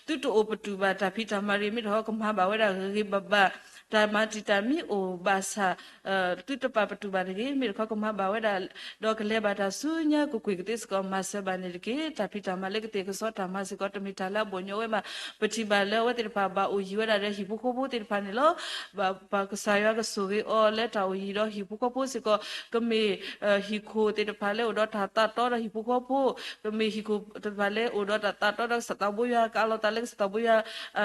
ိဒီး သုတအိၣ်ပတုာ်ဘၣ်တၢ်ဖံးတၢ်မၤတဂ့ၤ, မ့ၢ်တခီကမၤဘၣ်ဝဲဒၣ်ဂ့ၤဂ့ၤဘၣ်ဘၣ်, တၢ်မၤတံာ်တာ်မ့ၢ်အိၣ်ဘၣ်ဆၣ် သုတပာ်ပတုာ်ဘၣ်တဂ့ၤ, မ့ၢ်တခီကမၤဘၣ်ဝဲဒၣ် ဒီးကလဲၤဘၣ်တၢ်ဆူညါကွ့ၢ်ကွ့ၢ်ကသ့စ့ၢ်ကီး မၤစၢၤဘၣ်န့ၣ်တက့ၢ်. တၢ်ဖံးတၢ်မၤလၢကသ့ၣ်ကစီတၢ်မၤစ့ၢ်ကီး တမ့ၢ်တၢ်လၢအဘီၣ်ညီဝဲဘၣ်. ပထံၣ်ဘၣ်လၢအဝဲသ့ၣ်တဖၣ်ဘၣ်အိၣ်ယံၤဝဲဒၣ်ဒီးဟံၣ်ဖိဃီဖိသ့ၣ်တဖၣ်န့ၣ်လီၤ. ဘၣ်ပှၤကစၢ်ယွၤကဆိၣ်ဂ့ၤအီၤလၢတၢ်အိၣ်ယံၤဒီးဟံၣ်ဖိဃီဖိစ့ၢ်ကီး, ကမ့ၢ် ဟံၣ်ခိၣ်သ့ၣ်တဖၣ်လၢအိၣ်ဒီးတၢ်သးတီဒီးဟံၣ်ဖိဃီဖိ, ကမ့ၢ်ဟံၣ်ခိၣ်သ့ၣ်တဖၣ်လၢအိၣ်ဒီးတၢ်သးတီဒီးကစၢ်သးဘိယွၤ ကအးလီၤသးလၢကစၢ်သးဘိယွၤ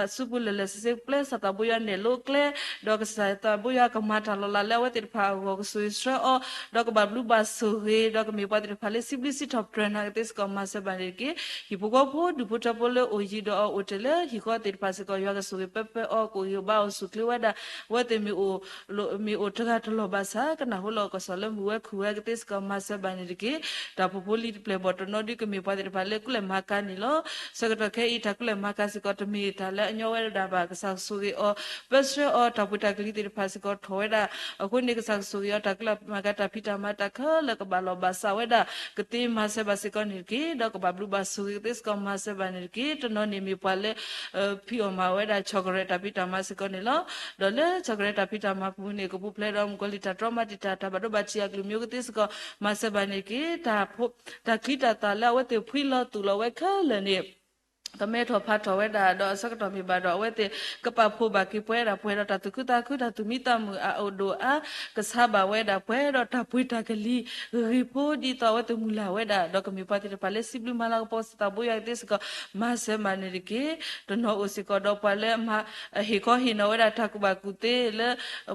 အစုပူၤလၢာ်လၢာ်ဆ့ဆ့ပျဲ ကစၢ်သးဘိယွၤနဲၣ်လိကျဲ ဒီးကစၢ်သးဘိယွၤကမၤတၢ်လီၤလးလၢအဝဲသ့ၣ်တဖၣ်အဂီၢ် ကဆိၣ်ဂ့ၤဆှၢအီၤ ဒီးကဘၣ်ဘျုးဘၣ်ဆိၣ်ဂ့ၤ ဒီးကမ့ၢ်ပှၤသ့ၣ်တဖၣ်လၢစံးဘျုးစံးထီၣ်ပတြၢၤနၤကသ့စ့ၢ်ကီး မၤစၢၤဘၣ်န့ၣ်တက့ၢ်. ဟံၣ်ဖိဃီဖိဒူၣ်ဖိထၢဖိလၢအိၣ်ယံၤဒီးအအိၣ်တ့ၢ်လၢဟံၣ်ဃီသ့ၣ်တဖၣ်စ့ၢ်ကီး ယွၤကဆိၣ်ဂ့ၤပၢပၢအီၤ ကအိၣ်ဂံၢ်ဘါအိၣ်ဆူၣ်ချ့ဝဲဒၣ် အဝဲသ့ၣ်မ့ၢ်အိၣ် မ့ၢ်အိၣ်တဂၤတလီၢ်ဘၣ်ဆၣ် ကနၢ်ဟူလီၤကစီၣ်လၢမုၢ်ဝဲခုၣ်ဝဲကသ့စ့ၢ်ကီး မၤစၢၤဘၣ်န့ၣ်တက့ၢ်. တၢ်ဖှိၣ်ဖိလံၤတပျဲၢ်ဘီၣ်တနီၤဒုးကမ့ၢ်ပှၤသ့ၣ်တဖၣ်လၢကူလဲၢ်မၤကၤန့ၣ်လီၤ. ဆၢကတီၢ်ခဲအံၤ တၢ်ကူလဲၢ်မၤကၤစ့ၢ်ကီး တမ့ၢ်တၢ်လၢအညီဝဲဒၣ်ဘၣ်. ကစၢ်ကဆိၣ်ဂ့ၤအီၤ ပၢဆှၢအီၤ တၢ်ဖိတၢ်ကလံၤသ့ၣ်တဖၣ်စ့ၢ်ကီးထီၣ်ဝဲဒၣ်. အဃိန့ၣ် ကစၢ်ကဆိၣ်ဂ့ၤအီၤ တၢ်ကူလဲၢ်မၤကၤတၢ်ဖံးတၢ်မၤတၢ်ခဲလၢာ်ကဘၣ်လီၢ်ဘၣ်စးဝဲဒၣ် ကသ့မၤစၢၤဘၣ်စ့ၢ်ကီးန့ၣ်တက့ၢ်. ဒီးကဘၣ်ဘျုးဘၣ်ဆိၣ်ဂ့ၤကသ့စ့ၢ်ကီး မၤစၢၤဘၣ်န့ၣ်တက့ၢ်. တနီၤန့ၣ်မ့ၢ်ပှၤလၢ ဖံးအီၣ်မၤဝဲဒၣ် chocolate တၢ်ဖံးတၢ်မၤစ့ၢ်ကီးန့ၣ်လီၤ. ဒီးလၢ chocolate တၢ်ဖံးတၢ်မၤပူၤန့ၣ် ကပူၤဖျဲးဒီးမုၣ်ကီၤလံၢ်တၢ်တြီမၤတံာ်တာ် တၢ်ဘၣ်ဒိဘၣ်ထံးအကလုာ်မံၤအိၣ်ကသ့စ့ၢ်ကီး မၤစၢၤဘၣ်န့ၣ်တက့ၢ်. တၢ်ချံတၢ်သၣ်လၢအဝဲသ့ၣ်ဖှံလီၤသူၣ်လီၤဝဲခဲလၢာ်န့ၣ် ကမဲထီၣ်ဖးထီၣ်ဝဲဒၣ် ဒီးအဆၢကတီၢ်မ့ၢ်ဘၣ်ဒီး အဝဲသ့ၣ်ကပာ်ဖှိၣ်ဘၣ်က့ၤပှဲၤဒၣ်ပှဲၤဒီးတၢ်သူၣ်ခုသးခု တၢ်သူၣ်မံသးမုာ်အဒိၣ်အါ ကဆါဘၣ်ဝဲဒၣ်ပှဲၤဒီးတၢ်ပှ့ၤတၢ်ကလံၤ ဂ့ၤဖိဒ်သိးအဝဲသ့ၣ်မုၢ်လၢ်ဝဲဒၣ် ဒီးကမ့ၢ်ပှၤသ့ၣ်တဖၣ်လၢစံးဘျုးမၤလၤကပီၤကစၢ်သးဘိယွၤကသ့စ့ၢ်ကီး မၤစၢၤဘၣ်န့ၣ်တက့ၢ်. တနီၤအိၣ်စ့ၢ်ကီးဒီးပှၤလၢအမၤ ဟ့ၣ်ခီဟ့ၣ်နီၤဝဲဒၣ်တၢ်ကူၣ်ဘၣ်ကူၣ်သ့လၢ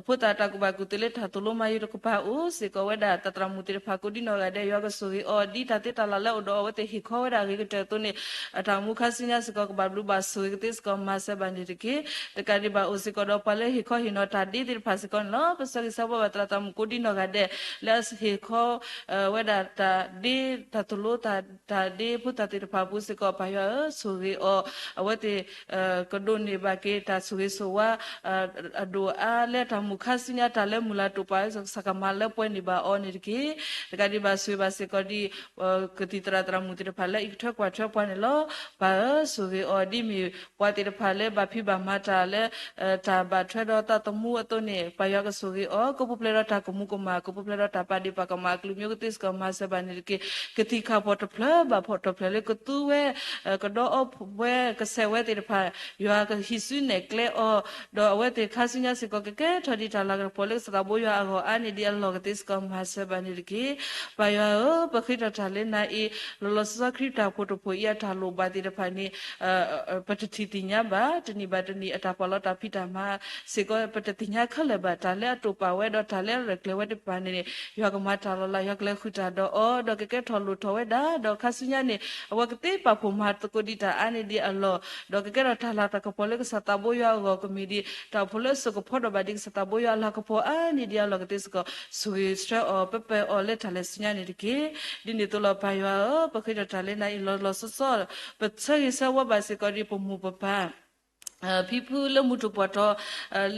ဖိသၣ်တၢ်ကူၣ်ဘၣ်ကူၣ်သ့လၢတၢ်သိၣ်လိမၤယုၤတကပၤအိၣ်စ့ၢ်ကီးဝဲဒၣ် သရၣ်မုၣ်သ့ၣ်တဖၣ်ကိးဒ်နီၢ်ဂၤဒဲး ယွၤကဆိၣ်ဂ့ၤအီၤ ဒ်တၢ်သ့တၢ်လၢ်လၢအအိၣ်ဒီးအဝဲသ့ၣ်ဟ့ၣ်ခီဝဲဒၣ်အဂ့ၤကတၢၢ်အသိးန့ၣ် အတၢ်အိၣ်မူခါဆူညါစ့ၢ်ကီး ကဘၣ်ဘျုးဘၣ်ဆိၣ်ဂ့ၤကသ့စ့ၢ်ကီး မၤစၢၤဘၣ်န့ၣ်တက့ၢ်. တကးဒံးဘၣ်အိၣ်စ့ၢ်ကီးဒီးပှၤလၢဟ့ၣ်ခီဟ့ၣ်နီၤတၢ်ဒ့သ့ၣ်တဖၣ်စ့ၢ်ကီးန့ၣ်လီၤ. ပဆၢဂ့ၤဆၢဝါဘၣ်သရၣ်သရၣ်မုၣ်ကိးဒ်နီၢ်ဂၤဒဲး လၢအဟ့ၣ်ခီ ဝဲဒၣ်တၢ်ဒ့ တၢ်သိၣ်လိ တၢ်ဒ့ဖိသၣ်သ့ၣ်တဖၣ်အပူၤစ့ၢ်ကီး ပၢ်ယွၤဧၢ ဆိၣ်ဂ့ၤအီၤ အဝဲသ့ၣ် ကဒိးန့ၢ်ဘၣ်က့ၤတၢ်ဆိၣ်ဂ့ၤဆိၣ်ဝါ အဒိၣ်အါလၢတၢ်မုၢ်ခါဆူညါ တၢ်လၢမုၢ်လၢ်တိာ်ပာ် ကစၢ်ကမၤလၢပှဲၤန့ၢ်ဘၣ်အီၤန့ၣ်တက့ၢ်. တကးဒံးဘၣ်ဆိၣ်ဂ့ၤဘၣ်စ့ၢ်ကီးဒ် ကသံၣ်သရၣ်သရၣ်မုၣ်သ့ၣ်တဖၣ်လၢအံးထွဲကွၢ်ထွဲပှၤန့ၣ်လီၤ. ပၢ်ဧၢ ဆိၣ်ဂ့ၤအီၤ ဒ်မ့ၢ်ပှၤသ့ၣ်တဖၣ်လၢဘၣ်ဖံးဘၣ်မၤတၢ်လၢ တၢ်ဘၣ်ထွဲဒီးသးသမူအသိးန့ၣ် ပၢ်ယွၤကဆိၣ်ဂ့ၤအီၤ ကပူၤဖျဲးဒီးတၢ်ကမူၤကမၣ် ကပူၤဖျဲးဒီးတၢ်ပာ်ဒ့ၣ်ပာ်ကမၣ်အကလုာ်မံၤအိၣ်ကသ့စ့ၢ်ကီး မၤစၢၤဘၣ်န့ၣ်တက့ၢ်. ကသံၣ်ခၣ်ဖီၣ်တဖျၢၣ်ဘၣ်ဖီၣ်တဖျၢၣ်လၢကသူဝဲ ကဒီအီၣ်ဝဲကစဲးဝဲသ့ၣ်တဖၣ် ယွၤကဟံးစုနဲၣ်ကျဲအီၤ ဒီးအဝဲသ့ၣ်ခါဆူညါစ့ၢ်ကီး ကကဲထီၣ်ဒံးတၢ်လၤကပီၤလၢကစၢ်သးဘိယွၤအဂီၢ်အါန့ၢ်ဒံးအလီၢ်ကသ့စ့ၢ်ကီး မၤစၢၤဘၣ်န့ၣ်တက့ၢ်. ပၢ်ယွၤဧၢ ပဃ့ထီၣ်တၢ်လၢနၤအံၤ လီၤလီၤဆီဆီခရံာ်တၢ်အိၣ်ဖှိၣ်တဖှိၣ်အံၤ အတၢ်လိၣ်ဘၣ်သ့ၣ်တဖၣ်န့ၣ် ပတထံၣ်သ့ၣ်ညါဘၣ် တနံၣ်ဘၣ်တနံၣ် အတၢ်ပာ်လီၤတၢ်ဖံးတၢ်မၤစ့ၢ်ကီး ပတသ့ၣ်ညါခဲလၢာ်ဘၣ် တၢ်လၢအတိာ်ပာ်ဝဲဒီးတၢ်လၢအရဲၣ်ကျဲၤဝဲသ့ၣ်တဖၣ်န့ၣ် ယွၤကမၤတၢ်လီၤလး ယွၤကလဲၤဃုာ်တၢ်ဒီးအီၤ ဒီးကကဲထီၣ်လိၣ်ထီၣ်ဝဲဒၣ် ဒီးခါဆူညါန့ၣ် အဝဲကသ့ပာ်ဖှိၣ်မၤသကိးဒံးတၢ်အါန့ၢ်ဒံးအလီၢ် ဒီးကကဲထီၣ်တၢ်လၤတၢ်ကပီၤလၢကစၢ်သးဘိယွၤအဂီၢ် ကမ့ၢ်ဒံး တၢ်အိၣ်ဖှိၣ်လၢအစိကဖီဒိၣ်ဘၣ်ဒံးကစၢ်သးဘိယွၤအလၤကပီၤအါန့ၢ်ဒံးအလီၢ်ကသ့စ့ၢ်ကီး ဆိၣ်ဂ့ၤဆှၢအီၤ ပၢပၢအီၤလၢတၢ်လဲၤဆူညါန့ၣ်တက့ၢ်. ဒ်န့ၣ်အသိးလီၤ ပၢ်ယွၤဧၢ ပဃ့ထီၣ်တၢ်လၢနၤအံၤ လီၤလီၤဆီဆီ ပဆၢဂ့ၤဆၢဝါဘၣ်စ့ၢ်ကီးဒံး ပမိၢ်ပပၢ် ဖံဖုလၢမူထူၣ်ပှၢ်ထီ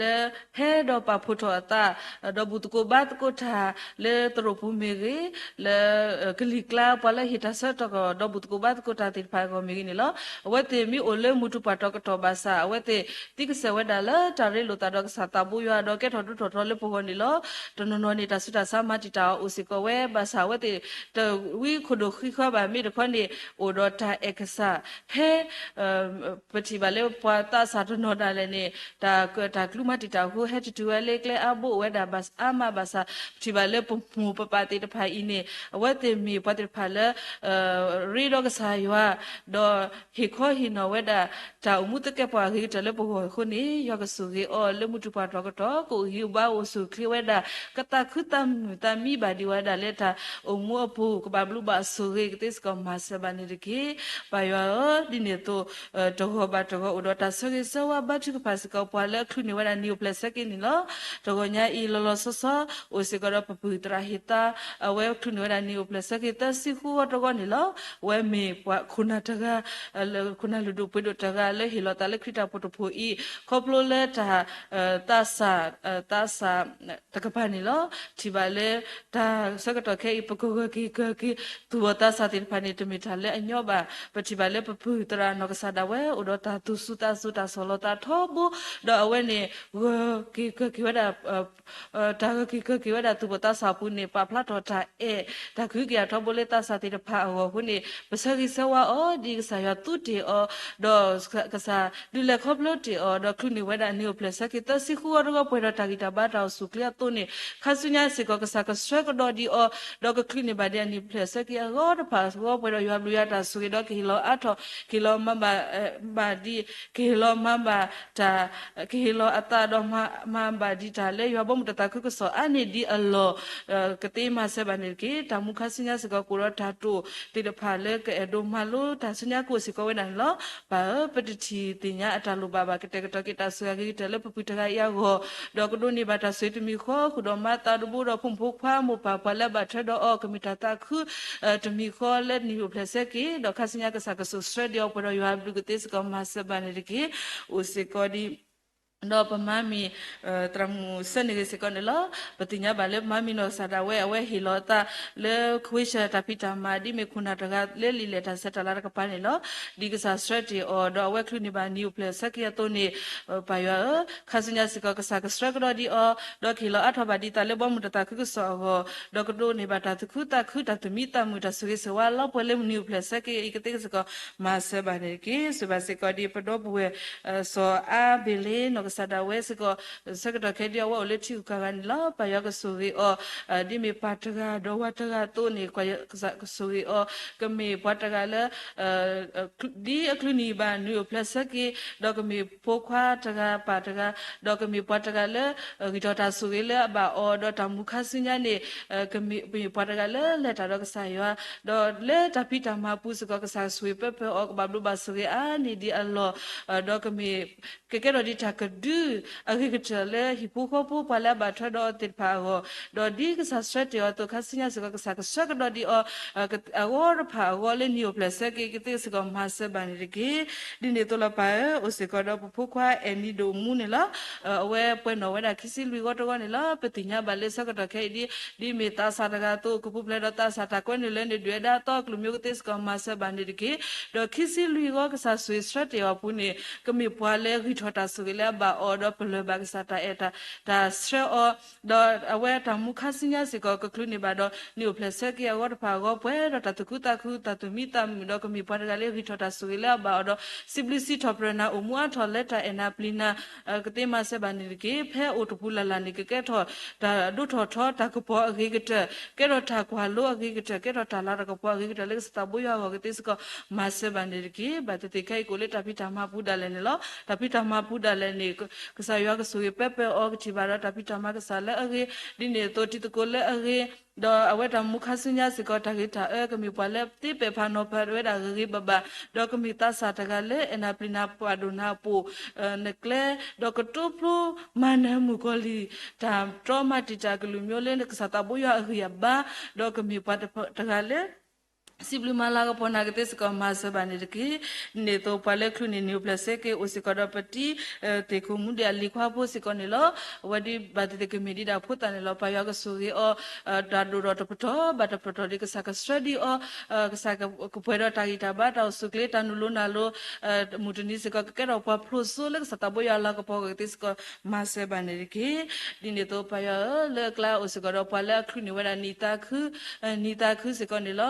လၢဟဲဒီးပာ်ဖှိၣ်ထီၣ်အသး ဒီးဘူၣ်သကိးဘါသကိးတၢ် လၢသရိာ်ပူၤမ့ၢ်ဂ့ၤ လၢကလံၤကျါ ပှၤလၢဟ့ၣ်တၢ်ဆၢကတီၢ်ဒီးဘူၣ်သကိးဘါသကိးတၢ်သ့ၣ်တဖၣ်အဂီၢ်မ့ၢ်ဂ့ၤန့ၣ်လီၤ. အဝဲသ့ၣ်မ့ၢ်အိၣ်လၢမူထူၣ်ပှၢ်ထီကတီၢ်ဘၣ်ဆၣ် အဝဲသ့ၣ်သံကစၢၢ်ဝဲဒၣ်လၢတၢ်ရ့လိာ်သးဒီးကစၢ်သးဘိယွၤ ဒီးကဲထီၣ်ဒိၣ်ထီၣ်ထီလၢပဂီၢ်န့ၣ်လီၤ. တနီၤနီၤန့ၣ် တၢ်ဆူးတၢ်ဆါမၤတံာ်တာ်အီၤအိၣ်စ့ၢ်ကီးဝဲ ဘၣ်ဆၣ်အဝဲသ့ၣ်တဝံခိၣ်ဒိၣ်ဃံဃာ်ဘၣ် မ့ၢ်တခီန့ၣ် အိၣ်ဒီးတၢ်အဲၣ်ကစၢ် ဟဲ ပထံၣ်ဘၣ်လၢပှၤသး တၢ်စးတနီၤဒၣ်လဲာ်န့ၣ် တၢ်က တၢ်ကျူမၤတံာ်တာ်အဃိ ဟဲတတုၤဝဲလၢကျဲအါဘိအိၣ်ဝဲဒၣ်ဘၣ်အါမးဘၣ်ဆၣ် ပထံၣ်ဘၣ်လၢပမိၢ်ပပၢ်သ့ၣ်တဖၣ်အံၤန့ၣ် အဝဲသ့ၣ်မ့ၢ်ပှၤသ့ၣ်တဖၣ်လၢ ရ့ဒီးကစၢ်ယွၤ ဒီးဟ့ၣ်ခီဟ့ၣ်နီၤဝဲဒၣ် တၢ်အိၣ်မူသကဲာ်ပဝးအဂ့ၤကတၢၢ်လၢပဂီၢ်အဃိန့ၣ် ယွၤကဆိၣ်ဂ့ၤအီၤလၢမုၢ်တူၢ်ပှၢ်ထီၣ်ကတီၢ် ကအိၣ်ဂံၢ်အိၣ်ဘါအိၣ်ဆူၣ်အိၣ်ချ့ဝဲဒၣ် ကသးခုသးမုာ်သးမံဘၣ်ဒံးဝဲဒၣ်လၢတၢ်အိၣ်မူအပူၤ ကဘၣ်ဘျုးဘၣ်ဆိၣ်ဂ့ၤကသ့စ့ၢ်ကီးမၤစၢၤဘၣ်န့ၣ်တက့ၢ်. ပၢ်ယွၤဧၢ, ဒ်န့ၣ်အသိး တဂီၢ်ဘၣ်တဂီၢ်အိၣ်ဒီးတၢ်ဆၢဂ့ၤဆၢဝါဘါထုကဖၣ်စ့ၢ်ကီးပှၤလၢအချုးန့ၢ်ဝဲဒၣ်နံၣ်အိၣ်ဖျဲၣ်ဆၢက့ၤန့ၣ်လီၤ. တဂီၢ်ညါအံၤလီၤလီၤဆီဆီ အိၣ်စ့ၢ်ကီးဒီးပပုၢ်သရၣ်ဟ့ၣ်သါ အဝဲချုးန့ၢ်ဝဲဒၣ်နံၣ်အိၣ်ဖျဲၣ်ဆၢက့ၤသၢဆံဃုဝီတဂီၢ်န့ၣ်လီၤ. အဝဲမ့ၢ်ပှၤခိၣ်နၢ်တဂၤ ခိၣ်နၢ်လုၢ်ဒိၣ်ပှ့ၤဒိၣ်တဂၤလၢဟ့ၣ်လီၤသးလၢခရံာ်တၢ်ဖိတဖိအံၤ ခီဖျိလၢတၢ် သးစၢ် သးစၢ် တကပၤန့ၣ်လီၤ. ထံၣ်ဘၣ်လၢ တၢ်ဆၢကတီၢ်ခဲအံၤ ပကဂၢၢ်က့ၤကၢၢ်က့ၤ သူၣ်ဘီၣ်သးစၢ်သ့ၣ်တဖၣ်န့ၣ် တမ့ၢ်တၢ်လၢအညီဘၣ်. ပထံၣ်ဘၣ်လၢပပုၢ်သရၣ်နီၢ်ကစၢ်ဒၣ်ဝဲ အိၣ်ဒီးတၢ်သူၣ်စူၤသးစူၤ တၢ်ဆီၣ်လီၤသးထီဘိ ဒီးအဝဲန့ၣ် ဂၢၢ်က့ၤကၢၢ်က့ၤဝဲဒၣ် တၢ်ဂၢၢ်က့ၤကၢၢ်က့ၤဝဲဒၣ်သူၣ်ဘီၣ်သးစၢ်အပူၤန့ၣ် ပာ်ဖျါထီၣ်တၢ်အဲၣ် တၢ်ကဟုကယာ်ထီဘိလၢသးစၢ်သ့ၣ်တဖၣ်အဂီၢ်အဃိန့ၣ် ပဆၢဂ့ၤဆၢဝါအီၤ ဒ်ကစၢ်ယွၤသူတ့ၢ်အီၤ ဒီးကစၢ်ဒုးလဲၤခီဖျိတ့ၢ်အီၤ ဒီးချုးန့ၢ်ဝဲဒၣ်နံၣ်အိၣ်ဖျဲၣ်ဆၢက့ၤသၢဆံဃုဝီတဂီၢ် ပှဲၤဒီးတၢ်ဂံၢ်တၢ်ဘါတၢ်အိၣ်ဆူၣ်အိၣ်ချ့အသိးန့ၣ် ခါဆူညါစ့ၢ်ကီး ကစၢ်ကဆှၢကဒီးဒံးအီၤ ဒီးကချုးန့ၢ်ဘၣ်ဒံးအနံၣ်အိၣ်ဖျဲၣ်ဆၢက့ၤအဂီၢ်တဖၣ်အဂီၢ် ပှဲၤဒီးယွၤဘျုးယွၤတၢ်ဆိၣ်ဂ့ၤ ဒီးကဟ့ၣ်လီၤအါထီၣ် ကဟ့ၣ်လီၤမၤဘၣ် ဘၣ်ဒံး ကဟ့ၣ်လီၤမၤဘၣ်တၢ် ကဟ့ၣ်လီၤအသးဒီးမၤဘၣ်ဒံးတၢ်လၢယွၤဘီမုၢ်တၢ်သးခုကစီၣ်အါန့ၢ်ဒံးအလီၢ် ကသ့မၤစၢၤဘၣ်န့ၣ်တက့ၢ်. တၢ်မူခါဆူညါစ့ၢ်ကီး ကအိၣ်ဒီးတၢ်တိာ်သ့ၣ်တဖၣ်လၢကအဲၣ်ဒိးမၤလိတၢ်ဆူညါကအိၣ်စ့ၢ်ကီးဝဲဒၣ်န့ၣ်လီၤ. ပၢ်ဧၢ, ပတထံၣ်သ့ၣ်ညါအတၢ်လိၣ်ဘၣ်ဘၣ် ကတဲာ်ကတီၤက့ၤတၢ်ဆိၣ်ဂ့ၤအဂ့ၤကတၢၢ်လၢပပုၢ်တဂၤအံၤအဂီၢ်, ဒီးကဒိးန့ၢ်ဘၣ်တၢ်ဆိၣ်ဂ့ၤတမံၤဃီ ဃုာ်ဒီးမါသးတဘိဒီးဖိမုၣ်ဖိခွါမိၢ်ပၢ်ပှၤလၢအဘၣ်ထွဲဒီးအီၤ ကမ့ၢ်တၢ်သးခု တမံၤဃီလၢနံၣ်အိၣ်ဖျဲၣ်ဆၢက့ၤ, ဒီးခါဆူညါကစၢ်ကဆိၣ်ဆှၢဒံးအီၤ ပှဲၤဒီးယွၤဘျုးကသ့စ့ၢ်ကီးမၤစၢၤဘၣ်န့ၣ်တက့ၢ်. အိၣ်စ့ၢ်ကီးဒံး ဒီးပမါမံၤ သရၣ်မုၣ်စၢန့ၣ်ဂ့ၤစ့ၢ်ကီးန့ၣ်လီၤ. ပသ့ၣ်ညါဘၣ်လၢပမါမံၤနီၢ်ကစၢ်ဒၣ်ဝဲ အဝဲဟ့ၣ်လီၤအသးလၢ ခွ့ဆၢၣ် တၢ်ဖံးတၢ်မၤ ဒ်မ့ၢ်ခိၣ်နၢ်တဂၤလၢလံာ်လဲၢ်တၢ်ဆဲးတၢ်လၤတကပၤန့ၣ်လီၤ. ဒ်ကစၢ်ဆှၢတ့ၢ်အီၤ ဒီးအဝဲချုးန့ၢ်ဘၣ်နံၣ်အိၣ်ဖျဲၣ်ဆၢက့ၤအသိးန့ၣ် ပၢ်ယွၤဧၢ, ခါဆူညါစ့ၢ်ကီး ကစၢ်ကဆှၢကဒီးဒံးအီၤ, ဒီးကဟ့ၣ်လီၤအါထီၣ်ဘၣ်ဒံးသးလၢဘီမုၢ်တၢ်သးခုကစီၣ်အဂီၢ်, ဒီးကဒိးန့ၢ်ဘၣ်တၢ်သူၣ်ခုသးခု တၢ်သူၣ်မံသးမုာ် တၢ်ဆိၣ်ဂ့ၤဆိၣ်ဝါလီၤပှဲၤလၢနံၣ်အိၣ်ဖျဲၣ်ဆၢက့ၤအံၤကသ့စ့ၢ်ကီး မၤစၢၤဘၣ်န့ၣ်တက့ၢ်. ဆိၣ်ဘၣ်စ့ၢ်ကီးဒံးပဒီပုၢ်ဝဲၢ် စီၤအါဘ့လ့နီၢ်ကစၢ်ဒၣ်ဝဲစ့ၢ်ကီး ဆၢကတီၢ်ခဲအံၤဒ်အဝဲအိၣ်လၢထံဂုၤကၤဂၤန့ၣ်လီၤ. ပၢ်ယွၤကဆိၣ်ဂ့ၤအီၤ ဒ်မ့ၢ်ပၢ်တဂၤဒီးဝၤတဂၤအသိးန့ၣ် ကစၢ်ကဆိၣ်ဂ့ၤအီၤ ကမ့ၢ်ပှၤတဂၤလၢ ဒ်အချုးန့ၢ်ဘၣ်နံၣ်အိၣ်ဖျဲၣ်ဆၢက့ၤ ဒီးကမ့ၢ်ဖိခွါတဂၤပၢ်တဂၤ ဒီးကမ့ၢ်ပှၤတဂၤလၢ ဂံၢ်ထီၣ်တၢ်ဆိၣ်ဂ့ၤလၢအဘၣ်အီၤ ဒီးတၢ်မူခါဆူညါန့ၣ် ကမ့ၢ်ပှၤတဂၤလၢလဲၤတၢ်ဒီးကစၢ်ယွၤ ဒီးလၢတၢ်ဖံးတၢ်မၤပူၤစ့ၢ်ကီး ကစၢ်ဆိၣ်ဂ့ၤပၢပၢအီၤ ကဘၣ်ဘျုးဘၣ်ဆိၣ်ဂ့ၤအါန့ၢ်ဒံးအလီၢ် ဒီးကမ့ၢ် ကကဲထီၣ်ဒံးတၢ်ကဒုအဂ့ၤကတၢၢ်လၢဟံၣ်ဖိဃီဖိပှၤလၢအဘၣ်ထွဲဒီးအီၤသ့ၣ်တဖၣ်အဂီၢ်, ဒီးဒ်ကစၢ်ဆှၢတ့ၢ်အီၤအသိး ခါဆူညါစ့ၢ်ကီး ကစၢ်ကဆှၢကဒီးဒံးအီၤ အဂီၢ်တဖၣ်အဂီၢ်လၢနံၣ်အိၣ်ဖျဲၣ်ဆၢက့ၤကသ့စ့ၢ်ကီး မၤစၢၤဘၣ်န့ၣ်တက့ၢ်. ဒ်န့ၣ်အသိးလီၤပၢ်ဧၢ, အိၣ်စ့ၢ်ကီးဒီးပဖိခွါအဲၣ်နံၤဒိၣ်မူန့ၣ်လီၤ. အဝဲပှဲၤနီၣ်ဝဲဒၣ်ခံဆံလွံၢ်ဂီၢ်တဂီၢ်န့ၣ်လီၤ. ပသ့ၣ်ညါဘၣ်လၢဆၢကတီၢ်ခဲအံၤဒ် ဒ်မ့ၢ်သးစၢ်တဂၤအသိး ကပူၤဖျဲးဒီးသးစၢ်တၢ်ကွဲနုာ်လၢန့ၣ် ဒုၣ်ဝဲဒၣ်အသီအကလုၢ်မ့ၢ်အိၣ်ကသ့စ့ၢ်ကီး မၤစၢၤဘၣ်န့ၣ်တက့ၢ်. ဒီးခံဆံလွံၢ်ဂီၢ်ကစၢ်ဆိၣ်ဂ့ၤဆှၢတ့ၢ်အီၤအပူၤန့ၣ် ကမ့ၢ်ပှၤလၢဂံၢ်ထီၣ်တၢ်ဆိၣ်ဂ့ၤလၢအဘၣ်အီၤ ဒီးပလၢၢ်ဘၣ်ကစၢ်တၢ်အဲၣ်တၢ်ဆှၢအီၤ ဒီးအဝဲတၢ်မူခါဆူညါစ့ၢ်ကီး ကချုးန့ၢ်ဘၣ်ဒီး နံၣ်အိၣ်ဖျဲၣ်ဆၢက့ၤအဂီၢ်တဖၣ်အဂီၢ် ပှဲၤဒီးတၢ်သူၣ်ခုသးခု တၢ်သူၣ်မံသးမုာ် ဒီးကမ့ၢ်ပှၤတဂၤလၢဂံၢ်ထီၣ်တၢ်ဆိၣ်ဂ့ၤလၢအဘၣ်အီၤဒီး စံးဘျုးစံးထီၣ်ပတြၢၤနၤ အိၣ်မူအါထီၣ်လၢတၢ်အဲၣ်နၤပျံၤနၤ ကသ့မၤစၢၤဘၣ်န့ၣ်တက့ၢ်. ဖဲအိၣ်တပူၤလၢ်လၢ်န့ၣ် ကကဲထီၣ်တၢ်ဒိၣ်ထီၣ်ထီ တၢ်ကပီၤအဂ့ၤကတၢၢ်, ကဲထီၣ်တၢ်ကွၢ်လိအဂ့ၤကတၢၢ်, ကဲထီၣ်တၢ်လၤတၢ်ကပီၤအဂ့ၤကတၢၢ်လၢကစၢ်သးဘိယွၤအဂီၢ်ကသ့စ့ၢ်ကီး မၤစၢၤဘၣ်န့ၣ်တက့ၢ်. ဘၣ်သ့ၣ်သ့ၣ်ခဲအံၤကအိၣ်လၢတၢ်ဖံးတၢ်မၤပူၤဒၣ်လဲာ်န့ၣ်လီၤ. တၢ်ဖံးတၢ်မၤပူၤဒၣ်လဲာ်န့ၣ် ကစၢ်ယွၤကဆိၣ်ဂ့ၤပၢပၢအီၤ ကထံၣ်ဘၣ်ဒီးတၢ်ဖံးတၢ်မၤကစၢ်လၢအဂ့ၤ, ဒ်န့ၣ်အသိးတံၤသကိးလၢအဂ့ၤ, ဒီးအဝဲတၢ်မူခါဆူညါစ့ၢ်ကီး တၢ်ဂ့ၤတၢ်အၢ ကမ့ၢ်ပှၤလၢသ့ပဲာ်ဖးနီၤဖးဝဲဒၣ်ဂ့ၤဂ့ၤဘၣ်ဘၣ်, ဒီးကမ့ၢ်သးစၢ်တဂၤလၢအဲၣ်နၤပျံၤနၤပာ်ဒိၣ်နၤအပိာ်နကျဲ, ဒီးကတိဖျိမၤနၢၤမုၣ်ကီၤလံၢ် တၢ်တြီမၤတံာ်တာ်ကလုာ်မံၤလၢကစၢ်သးဘိယွၤအဂံၢ်အဘါ, ဒီးကမ့ၢ်ပှၤတဂၤလၢ စံးဘျုးမၤလၤကပီၤနၤကသ့စ့ၢ်ကီး မၤစၢၤဘၣ်န့ၣ်တက့ၢ်. ဒ်န့ၣ်အသိး ပှၤလၢချုးန့ၢ်နံၣ်အိၣ်ဖျဲၣ်ဆၢက့ၤ အိၣ်စ့ၢ်ကီးဒီးပတံၤသ့ၣ်ခိၣ်မူဒံးအလံၤခွါဖိစ့ၢ်ကီးန့ၣ်လီၤ. အဝဲဒ်ဘၣ်သ့ၣ်သ့ၣ်ကမ့ၢ်ဒ်တၢ်ဖိသၣ်န့ၣ်လီၤ. ပၢ်ယွၤကဆိၣ်ဂ့ၤအီၤ တၢ်ဒိၣ်ထီၣ်တပတီၢ်ဘၣ်တပတီၢ်ဒီး ကစၢ်ကဆှၢဒံးအီၤ ကစၢ်ကပှဲၤဒီးတၢ်ဂံၢ်တၢ်ဘါ တၢ်အိၣ်ဆူၣ်အိၣ်ချ့ တၢ်နုာ်လီၤနုာ်လီၤ မုၢ်တနံၤစ့ၢ်ကီး ကကဲထီၣ်ပှၤဖျိးစိလၢကစၢ်သးဘိယွၤအလၤကပီၤအဂီၢ်ကသ့စ့ၢ်ကီး မၤစၢၤဘၣ်န့ၣ်တက့ၢ်. ဒ်န့ၣ်အသိး ပၢ်ယွၤဧၢ, လၢအကျါအိၣ်စ့ၢ်ကီးဒီးပှၤလၢအချုးန့ၢ်ဝဲဒၣ်နံၣ်သးခု နံၣ်သးခုစ့ၢ်ကီးန့ၣ်လ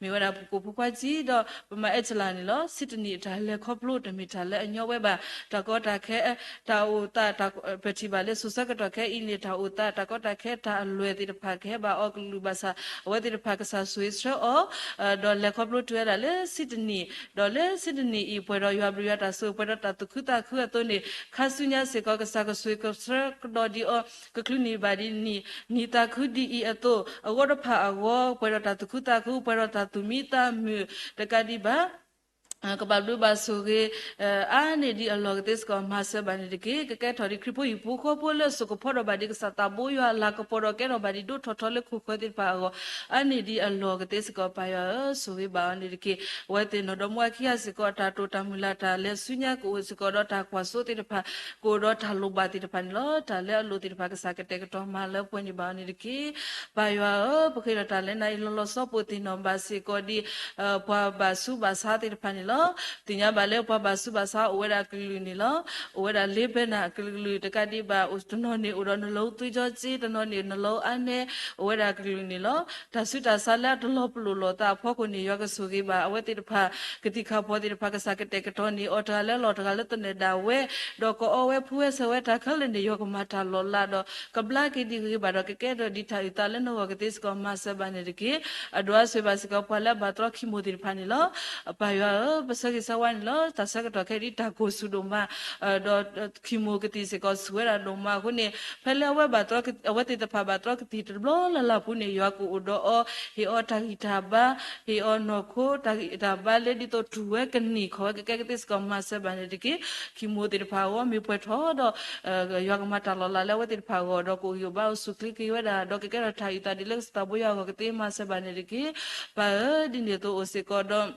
ီၤ. ဝဲဒၣ်ပကိးဖိခွါကၠံ ဒီးပမၤအဲၣ်စလၤန့ၣ်လီၤ. စံးတနံၣ်တၢ်လဲၤခီဖျိတမ့ၢ်တၢ်လၢအညီဝဲဘၣ်. တၢ်ကီတၢ်ခဲ တၢ်အိၣ်သး ပထံၣ်ဘၣ်လၢစိၤဆၢကတီၢ်ခဲအံၤန့ၣ် တၢ်အိၣ်သး တၢ်ကီတၢ်ခဲ တၢ်အလွဲၢ်သ့ၣ်တဖၣ် ကဟဲဘၣ်အီၤကလုာ်ဘၣ်ဆၣ် အဝဲသ့ၣ်တဖၣ်ကစၢ်ဆိၣ်ဂ့ၤဆှၢအီၤ ဒီးလဲၤခီဖျိတုၤဝဲဒၣ်လၢစံးတနံၣ်, ဒီးလၢစံးတနံၣ်အံၤ ပှဲၤဒီးယွၤဘျုးယွၤတၢ်ဆိၣ်ဂ့ၤ ပှဲၤဒီးတၢ်သူၣ်ခုသးခုအသိးန့ၣ် ခါဆူညါစ့ၢ်ကီး ကစၢ်ကဆိၣ်ဂ့ၤကဆှၢကဒီးဒံးအီၤ ကချုးန့ၢ်ဘၣ်ဒံးနံၣ် နံၣ်သးခုဒ်အံၤအသိး အဂီၢ်တဖၣ်အဂီၢ် ပှဲၤဒီးတၢ်သူၣ်ခုသးခု ပှဲၤဒီးတၢ်သူၣ်မံသးမုာ် တကးဒံးဘၣ် ကဘၣ်ဘျုးဘၣ်ဆိၣ်ဂ့ၤ အါန့ၢ်ဒံးအလီၢ်ကသ့စ့ၢ်ကီး မၤစၢၤဘၣ်န့ၣ်တက့ၢ်. ကကဲထီၣ်ဒံးခရံာ်ဖိဟံၣ်ဖိဃီဖိလၢစိာ်ကဖီဒီးဘၣ်ဒံး ကစၢ်သးဘိယွၤအလၤကပီၤဒီး ကဲထီၣ်ဘၣ်ဒံးဒိၣ်ထီၣ်ထီလၢခိၣ်ဃၢၤသ့ၣ်တဖၣ်အဂီၢ် အါန့ၢ်ဒံးအလီၢ်ကသ့စ့ၢ်ကီး ပၢ်ယွၤဧၢ ဆိၣ်ဂ့ၤဘၣ်အီၤန့ၣ်တက့ၢ်. အဝဲသ့ၣ်နီၢ်ဒီမါဝၤခံဂၤစ့ၢ်ကီး တၢ်တိာ်တၢ်မုၢ်လၢ် တၢ်လဲၤဆူညါကအိၣ်စ့ၢ်ကီးဒီးတၢ်ကွၢ်စိသ့ၣ်တဖၣ် ကအိၣ်ဒီးတၢ်လိၣ်ဘၣ်သ့ၣ်တဖၣ်န့ၣ်လီၤ. တၢ်လၢအလိၣ်သ့ၣ်တဖၣ် ကစၢ်ကတဲာ်ကတီၤမၤလၢပှဲၤန့ၢ်ဘၣ်အီၤန့ၣ်တက့ၢ်. ပၢ်ယွၤဧၢ ပဃ့ဒီးတၢ်လဲၤနၤအံၤ လီၤလီၤဆီဆီပသ့ၣ်နီၣ်ဘၣ်စ့ၢ်ကီးဒံး ပှၤဘၣ်ဆူးဘၣ်ဆါသ့ၣ်တဖၣ်န့ၣ်လီၤ. ပသ့ၣ်ညါဘၣ်လၢပှၤဘၣ်ဆူးဘၣ်ဆါအိၣ်ဝဲဒၣ်အကလုာ်ကလုာ်န့ၣ်လီၤ. အိၣ်ဝဲဒၣ်လ့ဘဲနၤအကလုာ်ကလုာ် တကးဒံးဘၣ် တနီၤန့ၣ်အိၣ်ဒီး နလီၤအိၣ်သွံၣ်စီစ့, တနီၤန့ၣ် နလီၤအိၣ်အါနဲ အိၣ်ဝဲဒၣ်အကလုာ်ကလုာ်န့ၣ်လီၤ. တၢ်ဆူးတၢ်ဆါလၢအတလီၤပလိာ်လိာ်သးအဖီခိၣ်န့ၣ် ယွၤကဆိၣ်ဂ့ၤဘၣ် အဝဲသ့ၣ်တဖၣ် ကသံၣ်ခါဖီသ့ၣ်တဖၣ် ကစၢ်ကတဲာ်ကတီၤန့ၢ်အီၤ တဂၤလၢလီၢ် တဂၤလၢသနၢၣ်ဒၣ်ဝဲ, ဒီးကအီဝဲဖှူဝဲဆဲးဝဲတၢ်ခဲလၢာ်န့ၣ် ယွၤကမၤတၢ်လီၤလးဒီး ကဘျါက့ၤဒံးဂ့ၤဂ့ၤဘၣ်ဒီး ကကဲထီၣ်ဒံးတၢ်အုၣ်သးလၢနဂီၢ်ကသ့စ့ၢ်ကီး မၤစၢၤဘၣ်န့ၣ်တက့ၢ်. အဒိးအါဆိၣ်ဘၣ်စ့ၢ်ကီး ပှၤလၢအဘၣ်တြီခံမိၣ်သ့ၣ်တဖၣ်န့ၣ်လီၤ. ပၢ်ယွၤဧၢ ပဆၢဂ့ၤဆၢဝါန့ၣ်လီၤ. တၢ်ဆၢကတီၢ်ခဲအံၤဒ်တၢ်ကိၢ်ဆူၣ်ဒိၣ်မး ဒီးခံမိၣ်ကသံၣ်စ့ၢ်ကီးဆူၣ်ဝဲဒၣ်ဒိၣ်မးအဃိန့ၣ် ဖဲလၢအဝဲဘၣ်တြီ အဝဲသ့ၣ်တဖၣ်ဘၣ်တြီကသံၣ်တဘျီလၢ်လၢ်ပူၤန့ၣ် ယွၤကအိၣ်ဒီးအီၤ ဟ့ၣ်အီၤတၢ်ဂံၢ်တၢ်ဘါ, ဟ့ၣ်အီၤနီၢ်ခိတၢ်ဂံၢ်တၢ်ဘါလၢဒ်သိးတူၢ်ဝဲကန့ၢ်ခီၣ်ဝဲကကဲကသ့စ့ၢ်ကီး မၤစၢၤဘၣ်န့ၣ်တက့ၢ်. ခံမိၣ်သ့ၣ်တဖၣ်အဂီၢ် မ့ၢ်ပှဲၤထီၣ်ဒီး ယွၤကမၤတၢ်လီၤလးလၢအဝဲသ့ၣ်တဖၣ်အဂီၢ်ဒီး ကအိၣ်ဂံၢ်အိၣ်ဘါအိၣ်ဆူၣ်ချ့က့ၤဝဲဒၣ် ဒီးကကဲထီၣ်တၢ်အုၣ်သးဒ်လၢကစၢ်သးဘိယွၤအဂီၢ်ကသ့ မၤစၢၤဘၣ်န့ၣ်တက့ၢ်. ပၢ်ဧၢ ဒ်န့ၣ်အသိးအိၣ်စ့ၢ်ကီးဒီး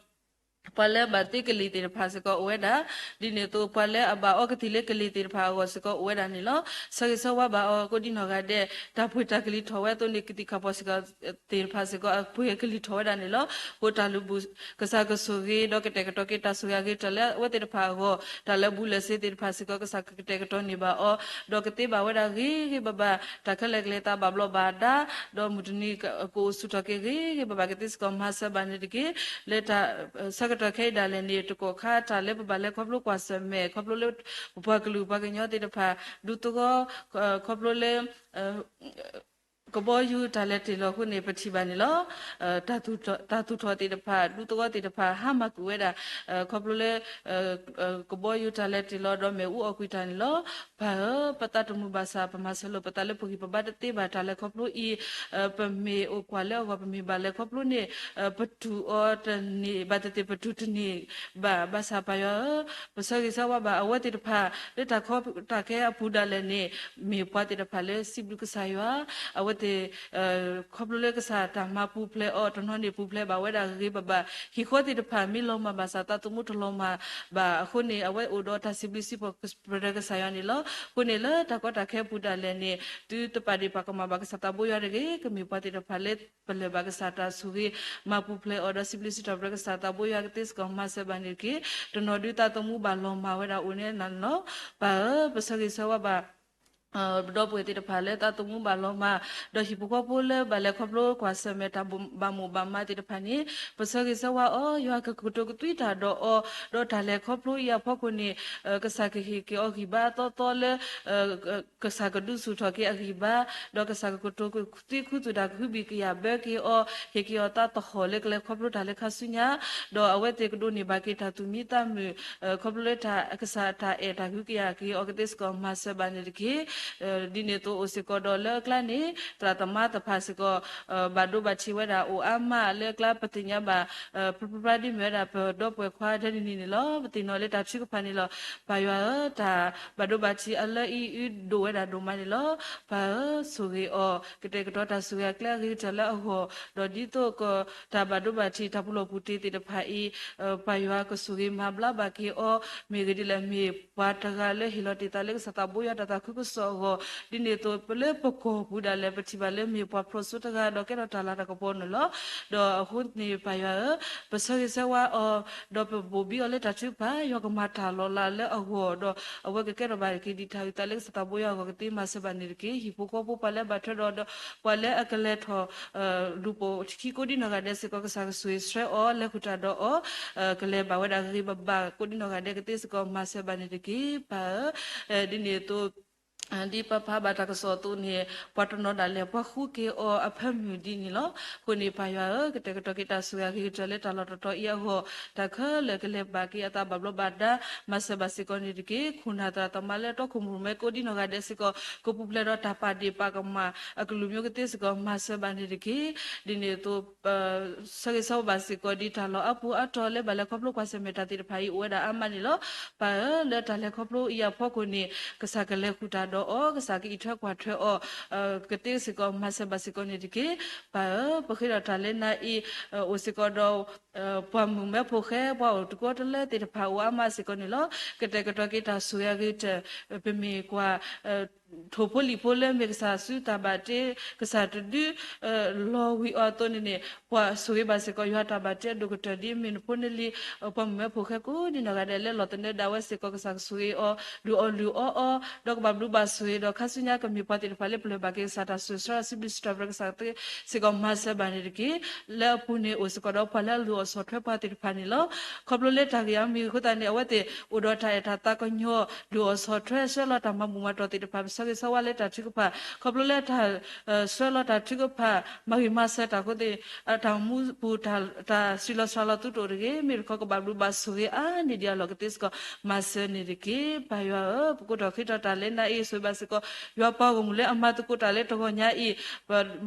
ပှၤလၢအဘၣ်သ့ကလံၤသ့ၣ်တဖၣ်စ့ၢ်ကီးအိၣ်ဝဲဒၣ်, ဒ်န့ၣ်အသိး ပှၤလၢအဘၣ်အီကသံၣ်လၢကလံၤသ့ၣ်တဖၣ်အဂီၢ်စ့ၢ်ကီးအိၣ်ဝဲဒၣ်န့ၣ်လီၤ. ဆၢဂ့ၤဆၢဝါဘၣ်အီၤကိးဒ်နီၢ်ဂၤဒဲး တၢ်ပှ့ၤတၢ်ကလံၤထီၣ်ဝဲအသိးန့ၣ် ကသံၣ်ခါဖီစ့ၢ်ကီးသ့ၣ်တဖၣ်စ့ၢ်ကီး အပှ့ၤကလံၤထီၣ်ဝဲဒၣ်န့ၣ်လီၤ. ဃိတၢ်လုၢ်ဘူၣ် ကစၢ်ကဆိၣ်ဂ့ၤ ဒီးကတဲာ်ကတီၤက့ၤတၢ်ဆိၣ်ဂ့ၤအဂ့ၤကတၢၢ်လၢအဝဲသ့ၣ်တဖၣ်အဂီၢ် တၢ်လၢအဘူးလၢာ်စ့သ့ၣ်တဖၣ်စ့ၢ်ကီး ကစၢ်ကတဲာ်ကတီၤန့ၢ်ဘၣ်အီၤ ဒီးကသ့ဘၣ်ဝဲဒၣ်ဂ့ၤဂ့ၤဘၣ်ဘၣ် တၢ်ခဲလၢာ်ကလဲၤသးဘၣ်ဘျီးဘၣ်ဒါ ဒီးမုၢ်တနံၤကအိၣ်ဆူၣ်ထီၣ်က့ၤဂ့ၤဂ့ၤဘၣ်ဘၣ်ကသ့စ့ၢ်ကီး မၤစၢၤဘၣ်န့ၣ်တက့ၢ်. လၢတၢ်ဆၢကတီၢ်ခဲအံၤဒၣ်လဲာ်န့ၣ် တကီၢ်ခါတၢ်လၢပဘၣ်လဲၤခီဖျိကွၢ်ဆၢၣ်မဲာ် ခီဖျိလၢပပှၤကလုာ်ပှၤကညီသ့ၣ်တဖၣ် ဒူသဝီ ခီဖျိလၢ ကဘီယူၤတၢ်လဲၤတ့ၢ်လီၤအဃိန့ၣ် ပထံၣ်ဘၣ်န့ၣ်လီၤ. တၢ်သူၣ်ထီၣ်သ့ၣ်တဖၣ် ဒူသဝီသ့ၣ်တဖၣ် ဟါမၢ်ကွံာ်ဝဲဒၣ် ခီဖျိလၢ ကဘီယူၤတၢ်လဲၤတ့ၢ်လီၤဒီးမ့ၣ်အူအီၣ်ကွံာ်တၢ်န့ၣ်လီၤ. ပၢ်ဧၢ ပသးတမုာ်ဘၣ်ဆၣ် ပမၤဆၢလိာ်ပသးလၢပဂံၢ်ပဘါတသ့ဘၣ် တၢ်လဲၤခီဖျိအံၤ ပမ့ၢ်အိၣ်ကွၢ်လၢအဂီၢ် ပမ့ၢ်ဘၣ်လဲၤခီဖျိန့ၣ် ပတူၢ်အီၤတန့ၢ်ဘၣ်သ့ၣ်သ့ၣ် ပတူၢ်တန့ၢ်ဘၣ် ဘၣ်ဆၣ်ပၢ်ယွၤဧၢ ပဆၢဂ့ၤဆၢဝါဘၣ်အဝဲသ့ၣ်တဖၣ် လၢတၢ်ကီတၢ်ခဲအပူၤဒၣ်လဲာ်န့ၣ် မ့ၢ်ပှၤသ့ၣ်တဖၣ်လၢစံးဘျုးကစၢ်ယွၤ အဝဲသ့ၣ် ခီဖျိလၢကစၢ်တၢ်မၤပူၤဖျဲးအီၤ တနီၤန့ၣ်ပူၤဖျဲးဘၣ်ဝဲဒၣ်ဂ့ၤဂ့ၤဘၣ်ဘၣ် ဟံၣ်ဃီသ့ၣ်တဖၣ်မ့ၢ်လီၤမၢ်ဘၣ်ဆၣ် သးသမူတလီၤမၢ်ဘၣ်အဃိန့ၣ် အဝဲအိၣ်ဒီးတၢ်စံးဘျုးစံးဖှိၣ်ပတြၢၤကစၢ်ယွၤန့ၣ်လီၤ. အဃိန့ၣ်လၢတၢ်ကီတၢ်ခဲအပူၤဒၣ်လဲာ်န့ၣ် သုတပာ်ဒ့ၣ်ပာ်ကမၣ်ဘၣ်ကစၢ်သးဘိယွၤတဂ့ၤ ကမ့ၢ်ပှၤသ့ၣ်တဖၣ်လၢ ပလၢၢ်ဘၣ်ကစၢ်တၢ်ဆိၣ်ဂ့ၤ မၤပူၤဖျဲးအီၤဒီးစံးဘျုးစံးထီၣ်ပတြၢၤကစၢ်သးဘိယွၤကသ့စ့ၢ်ကီး မၤစၢၤဘၣ်န့ၣ်တက့ၢ်. တနီၤဒုးသးသမူဘၣ်လီၤမၢ်ဝဲဒၣ်အိၣ်န့ၣ်နၤန့ၣ်လီၤ. ပၢ်ဧၢ ပဆၢဂ့ၤဆၢဝါဘၣ် ပဒီပုၢ်ဝဲၢ်သ့ၣ်တဖၣ်လၢသးသမူဘၣ်လီၤမၢ် ဒီးဟံၣ်ဖိဃီဖိလၢဘၣ်လဲၤခီဖျိကွၢ်ဆၢၣ်မဲာ်တၢ်ဘၣ်မိၣ်ဘၣ်မးသ့ၣ်တဖၣ်န့ၣ် ပဆၢဂ့ၤဆၢဝါအီၤ ယွၤကကတိၤကသွံတၢ်ဒီးအီၤ ဒီးတၢ်လဲၤခီဖျိအံၤအဖီခိၣ်န့ၣ် ကစၢ်ကဟ့ၣ်က့ၤအီၤဂံၢ်ဘါအသီသီလၢ ကစၢ်ကဒုးဆူၣ်ထီၣ်က့ၤအဂံၢ်ဘါ ဒီးကစၢ်ကကတိၤကသွံခူသူၣ်တၢ်ကဟုဘံၣ်ကယာ်ဘၢက့ၤအီၤ ဟ့ၣ်က့ၤအီၤသးသဟီၣ်လၢကလဲၤခီဖျိတၢ်လၢခါဆူညါ ဒီးအဝဲသ့ၣ်ကဒိးန့ၢ်ဘၣ်က့ၤတၢ်သူၣ်မံသးမုာ် ခီဖျိလၢကစၢ်တၢ်အဲၣ်တၢ်ကဟုကယာ်က့ၤအီၤကသ့စ့ၢ်ကီး မၤစၢၤဘၣ်န့ၣ်တက့ၢ်. ဒ်န့ၣ်အသိးအိၣ်စ့ၢ်ကီးဒီးလၢအကျါန့ၣ် သရၣ်သမါသ့ၣ်တဖၣ်စ့ၢ်ကီး ဘၣ်ဒိဘၣ်ထံးဝဲဒၣ်အိၣ်အါမးလၢအကျါ ပသ့ၣ်ညါဘၣ် ဖျါဖျါဒ်မ့ၢ်ဝဲဒၣ်ပဒီပုၢ်ဝဲၢ်ခွါဒဲနံၤနံၤန့ၣ်လီၤ. ပသ့ၣ်နီၣ်လၢတၢ်ထုကဖၣ်န့ၣ်လီၤ. ပၢ်ယွၤဧၢ တၢ်ဘၣ်ဒိဘၣ်ထံးအလၢအံၤအုဒိၣ်ဝဲဒၣ်ဒိၣ်မးန့ၣ်လီၤ. ပၢ်ဧၢ ဆိၣ်ဂ့ၤအီၤ ကတဲာ်ကတီၤတၢ်ဆိၣ်ဂ့ၤအကျဲအဂ့ၤကတၢၢ်လၢအဂီၢ် ဒီးဒ်သိးကတၢ်ဘၣ်ဒိဘၣ်ထံးတၢ်ပူၤလီၢ်ပူၤတ့သ့ၣ်တဖၣ်အံၤ ပၢ်ယွၤကဆိၣ်ဂ့ၤမၤဘျါဘၣ်က့ၤအီၤ မ့ၢ်ဂ့ၤဒ်လဲၣ်မ့ၢ်ပှၤတဂၤလၢဟ့ၣ်လီၤတ့ၢ်သးလၢကစၢ်သးဘိယွၤတၢ်သးခုကစီၣ် အဂီၢ်, ဒ်န့ၣ်အသိးလၢပကီၢ်ပူၤဒၣ်လဲာ် ပထံၣ်ဘၣ်လၢမ့ၢ်ပှၤဖျိးစိတဂၤဒီးကဲထီၣ်တၢ်လၤတၢ်ကပီၤန့ၣ်လီၤ. ဒီးအဃိန့ၣ်ပၢ်ယွၤဧၢ, ပဆၢဂ့ၤဆၢဝါအီၤ, ဒီးပဘိၣ်ဘံအီၤလၢတၢ်ထုကဖၣ်, ယွၤကမၤတၢ်လီၤလးလၢအဂီၢ်, ဒီးအဝဲကကဲထီၣ်ဘၣ်က့ၤဒံးတၢ်ဂ့ၤသးလၢကစၢ်သးဘိယွၤအဂီၢ်ကသ့မၤစၢၤဘၣ်န့ၣ်တက့ၢ်. ဟံၣ်ဖိဃီဖိပှၤလၢအဘၣ်ထွဲဒီး ဒီးပှၤလၢအကလဲၤထီၣ် လူၤပိာ်ခံကိးဒံနီၢ်ဂၤဒဲးစ့ၢ်ကီး ကစၢ်ကဆိၣ်ဂ့ၤဆှၢအီၤ လဲၤဃုာ်တၢ်ဒီးအီၤ ကလဲၤဘၣ်ဝဲဒၣ်ဂ့ၤဂ့ၤဘၣ်ဘၣ် ကိးဒံနီၢ်ဂၤဒဲးကသ့စ့ၢ်ကီး မၤစၢၤဘၣ်န့ၣ်တက့ၢ် ပၢ်ဧၢ. ဒ်န့ၣ်အသိး ဒ်ပပာ်ဘၣ်တၢ်ကစီၣ်အသိးန့ၣ် ပှၤတနီၤဒၣ်လဲာ် ပှၤဃုက့ၤအီၤအဖၢမုၢ်ဒ်န့ၣ်လီၤ. အဃိန့ၣ် ပၢ်ယွၤဧၢ, ကတဲာ်ကတီၤက့ၤတၢ်ဆိၣ်ဂ့ၤအဂ့ၤကတၢၢ်လၢတၢ်လီၢ်တတီၤအံၤအဂီၢ်, တၢ်ခဲလၢာ်ကလဲၤဘၣ်က့ၤအသးဘၣ်ဘျီးဘၣ်ဒါ မၤစၢၤဘၣ်စ့ၢ်ကီးန့ၣ်တက့ၢ်. ခိၣ်နၢ်သရၣ်သမါလၢတီခိၣ်ရိၣ်မဲကိးဒံနီၢ်ဂၤဒဲးစ့ၢ်ကီး ကပူၤဖျဲးဒီးတၢ်ပာ်ဒ့ၣ်ပာ်ကမၣ် အကလုၢ်မ့ၢ်ကသ့စ့ၢ်ကီး မၤစၢၤဘၣ်န့ၣ်တက့ၢ်. ဒ်န့ၣ်အသိး ဆၢဂ့ၤဆၢဝါဘၣ်စ့ၢ်ကီး ဒ်တၢ်လီၢ်အါပူၤအါတီၤလၢဘၣ်လဲၤခီဖျိကွၢ်ဆၢၣ်မဲာ်တၢ်သ့ၣ်တဖၣ်အံၤ အိၣ်ဝဲဒၣ်အါမးန့ၣ်လီၤ. ပၢ်ဧၢ, လၢတၢ်လဲၤခီဖျိအံၤအဖီခိၣ်န့ၣ် ကစၢ်ကလဲၤဃုာ်တၢ်ဒီးအီၤ, ကစၢ်ကအံးထွဲကွၢ်ထွဲအီၤ ကသ့စ့ၢ်ကီး မၤစၢၤဘၣ်စ့ၢ်ကီးန့ၣ်တက့ၢ်. ပၢ်ဧၢ, ပဃ့ဒီးတၢ်လၢနၤအံၤ အိၣ်စ့ၢ်ကီးဒီး ပှၤမုၣ်မဲဖိဃဲ ပှၤအိၣ်တကိးတလၢသ့ၣ်တဖၣ်အိၣ်အါမးစ့ၢ်ကီးန့ၣ်လီၤ. ကတဲာ်ကတီၤက့ၤတၢ်ဆိၣ်ဂ့ၤအဂ့ၤကတၢၢ် ပမ့ၢ်ကွၢ် ထိၣ်ဖိလံၣ်ဖိလၢမ့ၢ်ကစၢ်စုတၢ်ဘၣ်တ့ ကစၢ်တဒု လီၤဝံၤအီၤအသိးန့ၣ်န့ၣ် ပှၤဆိၣ်ဂ့ၤဘၣ်စ့ၢ်ကီး ယွၤတၢ်ဘၣ်တ့အဒိၣ်ကတၢၢ်ဒ်အမ့ၢ်နဖိနလံၤ ပှၤမုၣ်မဲဖိဃဲကိးဒံနီၢ်ဂၤဒဲးလၢလီၤသနၢၣ်ဒၣ်ဝဲစ့ၢ်ကီး ကစၢ်ကဆိၣ်ဂ့ၤအီၤ ဒုးအီၣ်လုၢ်အီအီၤ ဒီးကဘၣ်ဘျုးဘၣ်ဆိၣ်ဂ့ၤဒီးခါဆူညါကမ့ၢ်ပှၤသ့ၣ်တဖၣ်လၢပလၢၢ်ဘၣ်က့ၤကစၢ်တၢ်စူၢ်ဆၢစံးဘျုးစံးထီၣ်ပတြၢၤကစၢ်သ့စ့ၢ်ကီး မၤစၢၤဘၣ်န့ၣ်တက့ၢ်. လၢအပူၤန့ၣ်အိၣ်စ့ၢ်ကီးဒီးပှၤလၢအလုၢ်အီၣ်ဆီၣ်ထွဲပှၤသ့ၣ်တဖၣ်န့ၣ်လီၤ. ခီဖျိလၢတၢ်ဂ့ၢ်အါမံၤအဃိသတးန့ၣ် အဝဲသ့ၣ်အိၣ်ဒီးတၢ်အဲၣ်တၢ်သးကညီၤ လုၢ်အီၣ်ဆီၣ်ထွဲဆှၢလီၤတၢ်မၤဘူၣ်မၤတီၢ်သ့ၣ်တဖၣ် ပဆၢဂ့ၤဆၢဝါလၢတၢ်ထုကဖၣ် ခီဖျိလၢတၢ် ဆှၢလီၤတၢ်ထုကဖၣ် မၤဂ့ၤမၤစၢၤတၢ်အဃိသ့ၣ် တၢ်မူပူၤ တၢ်စံးလီၤစှၤလီၤသုတအိၣ်တဂ့ၤ မ့ၢ်တခီကဘၣ်ဘျုးဘၣ်ဆိၣ်ဂ့ၤအါန့ၢ်ဒံးအလီၢ်ကသ့စ့ၢ်ကီး မၤစၢၤန့ၣ်တက့ၢ်. ပၢ်ယွၤဧၢ, ပကိးထီၣ်ဃ့ထီၣ်တၢ်လၢနၤအံၤ ဆိၣ်ဂ့ၤဘၣ်စ့ၢ်ကီး ယွၤပှၤဂီၢ်မုၢ်လၢအမၤသကိးတၢ်လၢတဂီၤညါအံၤ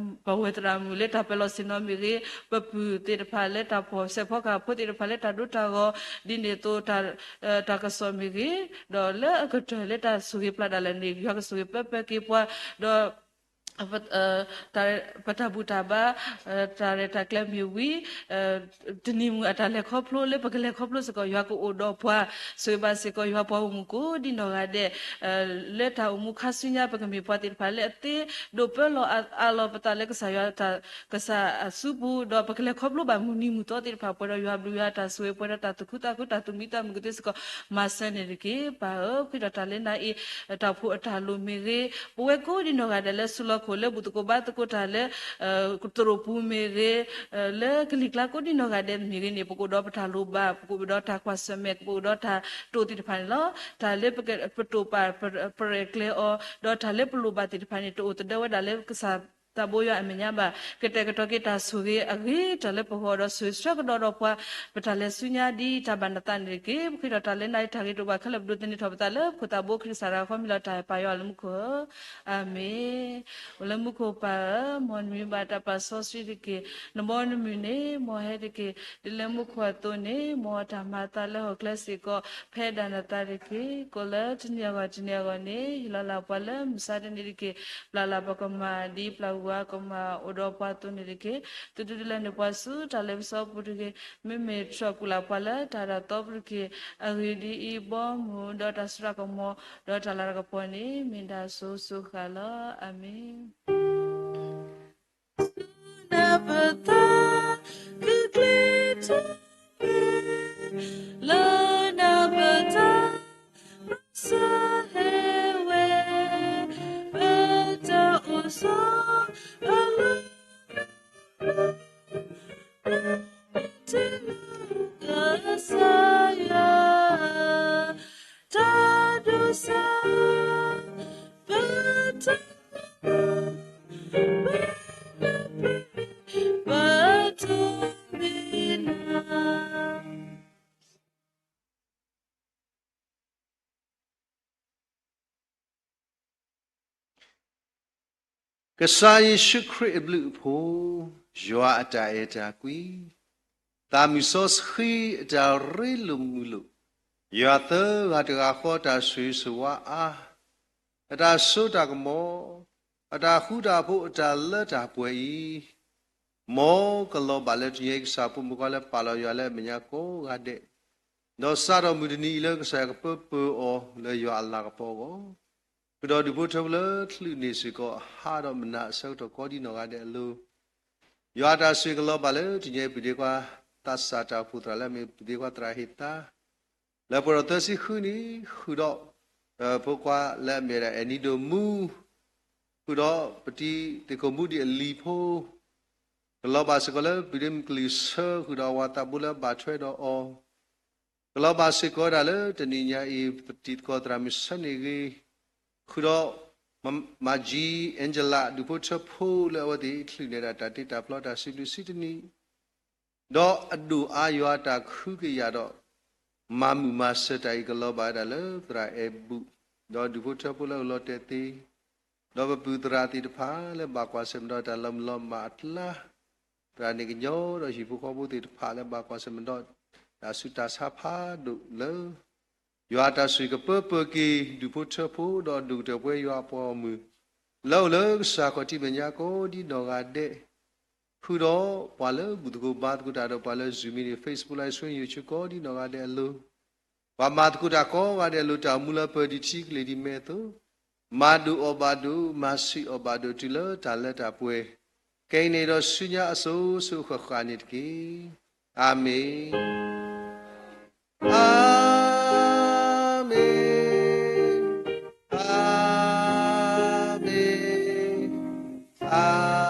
ပဝဲသရၣ်မုၣ်လၢတၢ်ပၢၤလီၢ်ဆ့ၣ်နီၤမ့ၢ်ဂ့ၤ, ပပုၢ်သ့ၣ်တဖၣ်လၢတၢ်ဖီၣ်ဆဲးဖီကဟၣ်ဖိသ့ၣ်တဖၣ်လၢတၢ်ဒိတၢ်ဂီၤ, ဒ်န့ၣ်အသိး တၢ်ကစီၣ်မ့ၢ်ဂ့ၤ, ဒီးလၢအကတၢၢ်လၢတၢ်ဆိၣ်ဂ့ၤပျၢ်ဒၣ်လဲာ်န့ၣ် ယွၤကဆိၣ်ဂ့ၤပၢပၢက့ၤပှၤ, ဒီး ပတၢ်ဘူၣ်တၢ်ဘါ, တၢ်ရဲၣ်တၢ်ကျဲၤမ့ၢ်ဝံၤ တနံၤမုၢ်အတၢ်လဲၤခီဖျိလၢပကလဲၤခီဖျိစ့ၢ်ကီး ယွၤကအိၣ်ဒီးပှၤ, ဆိၣ်ဂ့ၤဘၣ်စ့ၢ်ကီး ယွၤပှၤဂီၢ်မုၢ်ကိးဒံနီၢ်ဂၤဒဲး, လၢတၢ်အိၣ်မူခါဆူညါ ပကမ့ၢ်ပှၤသ့ၣ်တဖၣ်လၢအသ့ဒိၣ်ပၢလီၤအးလီၤပသးလၢကစၢ်ယွၤ ကစၢ်အစုပူၤ, ဒီးပကလဲၤခီဖျိဘၣ်မုၢ်နံၤမုၢ်သီသ့ၣ်တဖၣ် ပှဲၤဒီးယွၤဘျုးယွၤတၢ်ဆိၣ်ဂ့ၤ ပှဲၤဒီးတၢ်သူၣ်ခုသးခု တၢ်သူၣ်မံသးမုာ်ကသ့စ့ၢ်ကီး မၤစၢၤန့ၣ်တက့ၢ်. ပၢ်ဧၢ, ဃ့ထီၣ်တၢ်လၢနၤအံၤ, တၢ်ဖိးအတၢ်လိၤမ့ၢ်ဂ့ၤ, ပဝဲကိးဒံနီၢ်ဂၤဒဲးလၢဆူလီၢ်ခိၣ်လၢဘူၣ်သကိးဘါသကိးတၢ်လၢ ကတရိၣ်ပူၤမ့ၢ်ဂ့ၤ, လၢကလံၤကျါကိးဒံနီၢ်ဂၤဒဲးမ့ၢ်ဂ့ၤန့ၣ် ပကအိၣ်ဒီးပတၢ်လိၣ်ဘၣ်, ပကအိၣ်ဒီးတၢ်ကွၢ်ဆၢၣ်မဲာ်, ပကအိၣ်ဒီးတၢ်တိာ်သ့ၣ်တဖၣ်န့ၣ်လီၤ. တၢ်လၢပတိာ်ပာ် ပရဲၣ်ကျဲၤအီၤ, ဒီးတၢ်လၢပလိၣ်ဘၣ်သ့ၣ်တဖၣ်န့ၣ် တအိၣ်သဒၢဝဲဒၣ်လၢကစၢ်သးဘိယွၤအမဲာ်ညါဘၣ်. ကတဲာ်ကတီၤက့ၤတၢ်ဆိၣ်ဂ့ၤအဂ့ၤတၢ်လၢပဂီၢ်ဒီး ဆိၣ်ဂ့ၤဆှၢကဒီးဒီးပှၤ ပတၢ်လဲၤဆူညါဒ်တၢ်ဘၣ်နသးန့ၣ်တက့ၢ်. ပဃ့ထီၣ်တၢ်လၢနၤအံၤတၢ်ဂ့ၤတအိၣ်ဘၣ်ခဲလၢာ် ပဒိးသန့ၤထီၣ်ပသးလၢပခိၣ်သးဘိခရံာ်ကစၢ်တဂၤဃီ မ့ၢ်လီၤတၢ်အဲၣ်ပၢ်ယွၤလၢမူခိၣ်ဧၢ, အၤမ့ၣ်. အိၣ်လၢမူခိၣ်ပၢ်ဧၢ, မ်နမံၤဘၣ်တၢ်ပာ်စီဆှံတက့ၢ်. နဘီနမုၢ်န့ၣ် မ်ဟဲတက့ၢ်. ဒ်လၢမူခိၣ်အသိးန့ၣ် မ်တၢ်မၤအသးလၢဟီၣ်ခိၣ်ချၢစ့ၢ်ကီး ဖဲဒၣ်နသးတက့ၢ်. ကိးလၢတနံၤအဂီၢ်တနံၤအဂီၢ်န့ၣ် ဟ့ၣ်လီၤလၢ်ပှၤလၢမုၢ်ဆါတနံၤတက့ၢ်. ပျၢ်လၢ်ပကမၣ် ဒ်ပျၢ်ကွံာ်ပှၤကမၣ်အိၣ်ဒီးပှၤအသိးန့ၣ်တက့ၢ်. သုဒုးဒုးလဲန့ၢ်ပှၤဆူတၢ်လ့ပစီပူၤတဂ့ၤ. မ့မ့ၢ်တြီၢ်ကွံာ်လၢ်ပှၤလၢတၢ်ဒၣ်သီပူၤတက့ၢ်. အဂ့ၢ်ဒ်အံၤ, ဘီမုၢ်ဒီးတၢ်စိတၢ်ကမီၤ ဒီးတၢ်လၤတၢ်ကပီၤန့ၣ် မ့ၢ်ဒၣ်စိၤစိၤဃၣ်လီၤ. အၤမ့ၣ်. ဆူနပသး ကကျ့ထီၣ်ဝဲ လၢနပသး ဘၣ်ဆၢဟဲဝဲ ပတၢ်အိၣ်ဆီ အလီၢ် ကစၢ်ယွၤ တၢ်ဒိးစၢ် ပတၢ် ပတၢ်မ့ၢ်နၤ ကစၢ်ယ့ၣ်ၡူးခရံာ်အဘျုးအဖှိၣ်, ယွၤအတၢ်အဲၣ်တၢ်ကွံ, သးမုၢ်စီဆှံအတၢ်ရ့လိာ်မုာ်လိာ်, ယွၤသၢဂၤတဂၤဃီတၢ်ဆိၣ်ဂ့ၤဆိၣ်ဝါအါ, အတၢ်စိတၢ်ကမီၤ, အတၢ်ဃူတၢ်ဖိးအတၢ်လၢတၢ်ပှဲၤအံၤ, မ်ကလီၤဘၣ်လၢတနံၤအံၤ ကစၢ်ဖိမုၣ်ဖိခွါလၢပာ်လီၤယွၤလၢအမဲာ်ညါကိးဂၤဒဲး, ဒီးစးထီၣ်မုၢ်တနံၤအံၤလၢကစၢ်ယွၤကပၢပၢအီၤလၢယွၤအလၤကပီၤအဂီၢ် ဃုာ်ဒီးဒူၣ်ဖိထၢဖိလၢချုးန့ၢ်စ့ၢ်ကီး ဟးဒီးမနၤအဆၢကတီၢ်ကိးဒ်နီၢ်ဂၤဒဲးအလိၤ, ယွၤအတၢ်ဆိၣ်ဂ့ၤကလီၤဘၣ်လၢတနံၤအံၤ ပဒ့ခွါသးစၢ်တၢ်အိၣ်ဖှိၣ်သရၣ်လၢအမ့ၢ် ပဒ့ခွါသရၣ်ဟ့ၣ်သါ လၢပှဲၤဒီးသၢဆံဃုနံၣ်, ဃုာ်ဒီး ဖိခွါလၢအမ့ၢ်ဝဲဒၣ် အဲၣ်နံဒိၣ်မူ, ဃုာ်ဒီးပတံၤသ့ၣ်ခိၣ်မူဒံးအလံၤဖိ, ကလီၤဘၣ်စ့ၢ်ကီးလၢ ပဒ့မုၣ်ကလံၤဆၢ ဃုာ်ဒီးအဝၤသးဘိလၢအဘၣ်ထွဲဒီးအီၤ, ကလီၤဘၣ်စ့ၢ်ကီးဝဲဒၣ်လၢတနံၤညါအံၤ ပတံၤသကိးသရၣ်မုၣ်ဆၢန့ၣ်ဂ့ၤ, ဃုာ်ဒီး မၤကၠံ Angela ဒူၣ်ဖိထၢဖိလၢအဝဲသ့ၣ်ချုးန့ၢ်ဒၣ်တၢ်တ့တၢ်ဖျီတၢ်စံးဘျုးစံးတနံၤ ဒီးအဒိၣ်အါယွၤအတၢ်ကဟုကယာ်ဒီး မၤမုာ်မၤစၢၤတၢ်အံၤကလီၤဘၣ်ဝဲဒၣ်လၢသရၣ်အဲၣ်ဘူၣ်, ဒီးဒူၣ်ဖိထၢဖိလၢအအိၣ်လီၤတဲာ်သ့, ဒီးပပုၢ်သရၣ်သ့ၣ်တဖၣ်လၢဘၣ်ကွၢ်ဆၢၣ်မဲာ်ဒီးတၢ်လီၤမုၢ်လီၤမၢ်အကျါ, သရၣ်န့ၣ်ကညီဒီးဟံၣ်ဖိဃီဖိသ့ၣ်တဖၣ်လၢဘၣ်ကွၢ်ဆၢၣ်မဲာ်ဒီး တၢ်ဆူးတၢ်ဆါဖးဒိၣ်လၢ ယွၤအတၢ်ဆိၣ်ဂ့ၤကပၢပၢက့ၤ ဒူၣ်ဖိထၢဖိဒီးဒူၣ်ကတၢၢ်ပဝဲယွၤအပှၤဂီၢ်မုၢ် လၢအိၣ်လၢကစၢ်ခီၣ်ထံးမဲာ်ညါကိးဒ်နီၢ်ဂၤဒဲး, ဃုာ်ဒီးပှၤလၢဘူၣ်သကိးဘါသကိးတၢ်ဒီးပှၤလၢ Zoom မ့ၢ်ဂ့ၤ Facebook Live Stream YouTube ကိးဒ်နီၢ်ဂၤဒဲးအလိၤ, ပှၤမၤသကိးတၢ်ကိးဂၤဒဲးအလိၤ တၢ်အိၣ်မူလၢပၢၤဒံးထံကလ့ၢ်ဒ်မဲာ်အသိး, မၤဒိၣ်အီၣ်ဘၣ်ဒိၣ် မၤဆံးအီၣ်ဘၣ်ဒိၣ်တုၤလၢတၢ်လၢတၢ်ပှဲၤ, ခဲအံၤန့ၣ်ဒီးဆူညါအစိၤစိၤဃၣ်ဃၣ်န့ၣ်တက့ၢ်. အၤမ့ၣ်, အၤမ့ၣ်, အၤမ့ၣ်, အၤ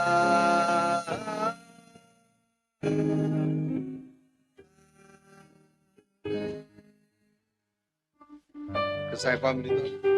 ကစၢ်ယွၤပှၤမုၢ်နံၤ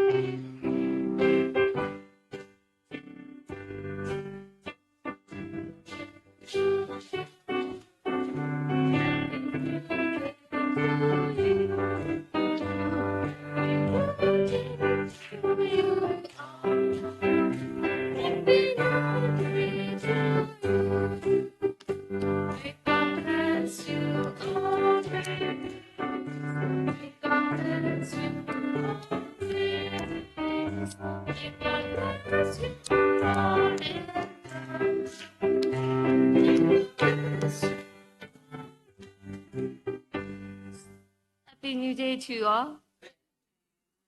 Happy New Day to you all.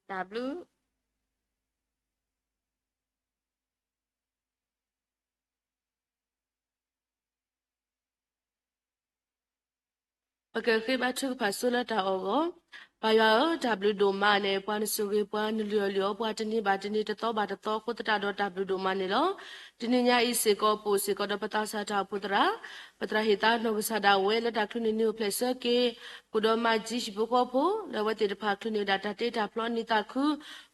တၢ်ဘျုး ပကဃ့ဘါထုကဖၣ်ဆိလၢတၢ်အီၣ်ဂီၢ်, ပၢ်ယွၤဧၢ, တၢ်ဘျုးဒိၣ်မးန့ၣ် ပှၤနဆိၣ်ဂ့ၤပှၤ နလုၢ်အီၣ်လုၢ်အီပှၤ တနံၤဘၣ်တနံၤ တသီဘၣ်တသီအဃိသတးဒီး တၢ်ဘျုးဒိၣ်မးန့ၣ်လီၤ. တနံၤညါအံၤစ့ၢ်ကီး ပအိၣ်စ့ၢ်ကီးဒီးပသးစၢ်တၢ်အိၣ်ဖှိၣ်သရၣ်, ပသရၣ်ဟ့ၣ်သါနီၢ်ကစၢ်ဒၣ်ဝဲလၢတၢ်ချုးန့ၢ်နံၤအိၣ်ဖျဲၣ်ဆၢက့ၤ, ဃုာ်ဒီးမၤကၠံဟံၣ်ဖိဃီဖိ လၢအဝဲသ့ၣ်တဖၣ်ချုးန့ၢ်ဝဲဒၣ်တၢ်တ့တၢ်ဖျီနံၤသးခု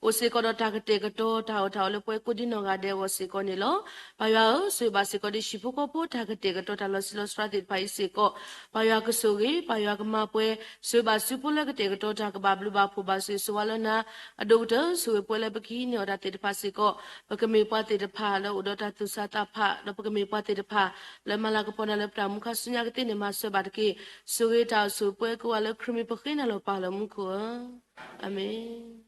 အိၣ်စ့ၢ်ကီးဒီးတၢ်ကတဲာ်ကတီၤတၢ်အီၣ်တၢ်အီလၢပှဲၤကိးဒ်နီၢ်ဂၤဒဲးအဂီၢ်စ့ၢ်ကီးန့ၣ်လီၤ. ပၢ်ယွၤဧၢ, ဆိၣ်ဂ့ၤဘၣ်စ့ၢ်ကီးဒ်ဟံၣ်ဖိဃီဖိတၢ်ကတဲာ်ကတီၤတၢ်လီၤဆံးလီၤစှၤသ့ၣ်တဖၣ်အံၤစ့ၢ်ကီး, ပၢ်ယွၤကဆိၣ်ဂ့ၤ, ပၢ်ယွၤကမၤပှဲၤ, ဆိၣ်ဂ့ၤဘၣ်စုဖိလၢကတဲာ်ကတီၤတၢ်ကဘၣ်ဘျုးဘၣ်ဖှိၣ်ဘၣ်ဆိၣ်ဂ့ၤဆိၣ်ဝါလၢနၤ, အဒိၣ်ကတၢၢ်ဆိၣ်ဂ့ၤပှၤလၢပကဟံးန့ၢ်အီၣ်တၢ်သ့ၣ်တဖၣ်စ့ၢ်ကီး, ပကမ့ၢ်ပှၤသ့ၣ်တဖၣ်လၢအိၣ်ဒီးတၢ်သူၣ်ဆးသးဖး, ဒီးပကမ့ၢ်ပှၤသ့ၣ်တဖၣ်လၢမၤလၤကပီၤနၤလၢပတၢ်မူခါဆူညါကသ့န့ၣ် မၤစၢၤဘၣ်တက့ၢ်. ဆိၣ်ဂ့ၤတၢ်အိၣ်ဆိၣ်ပှဲၤကိးဂၤလၢခရံာ်မံၤပဃ့နၤလီၤပၢ်လၢမူခိၣ်ဧၢ, အၤမ့ၣ်.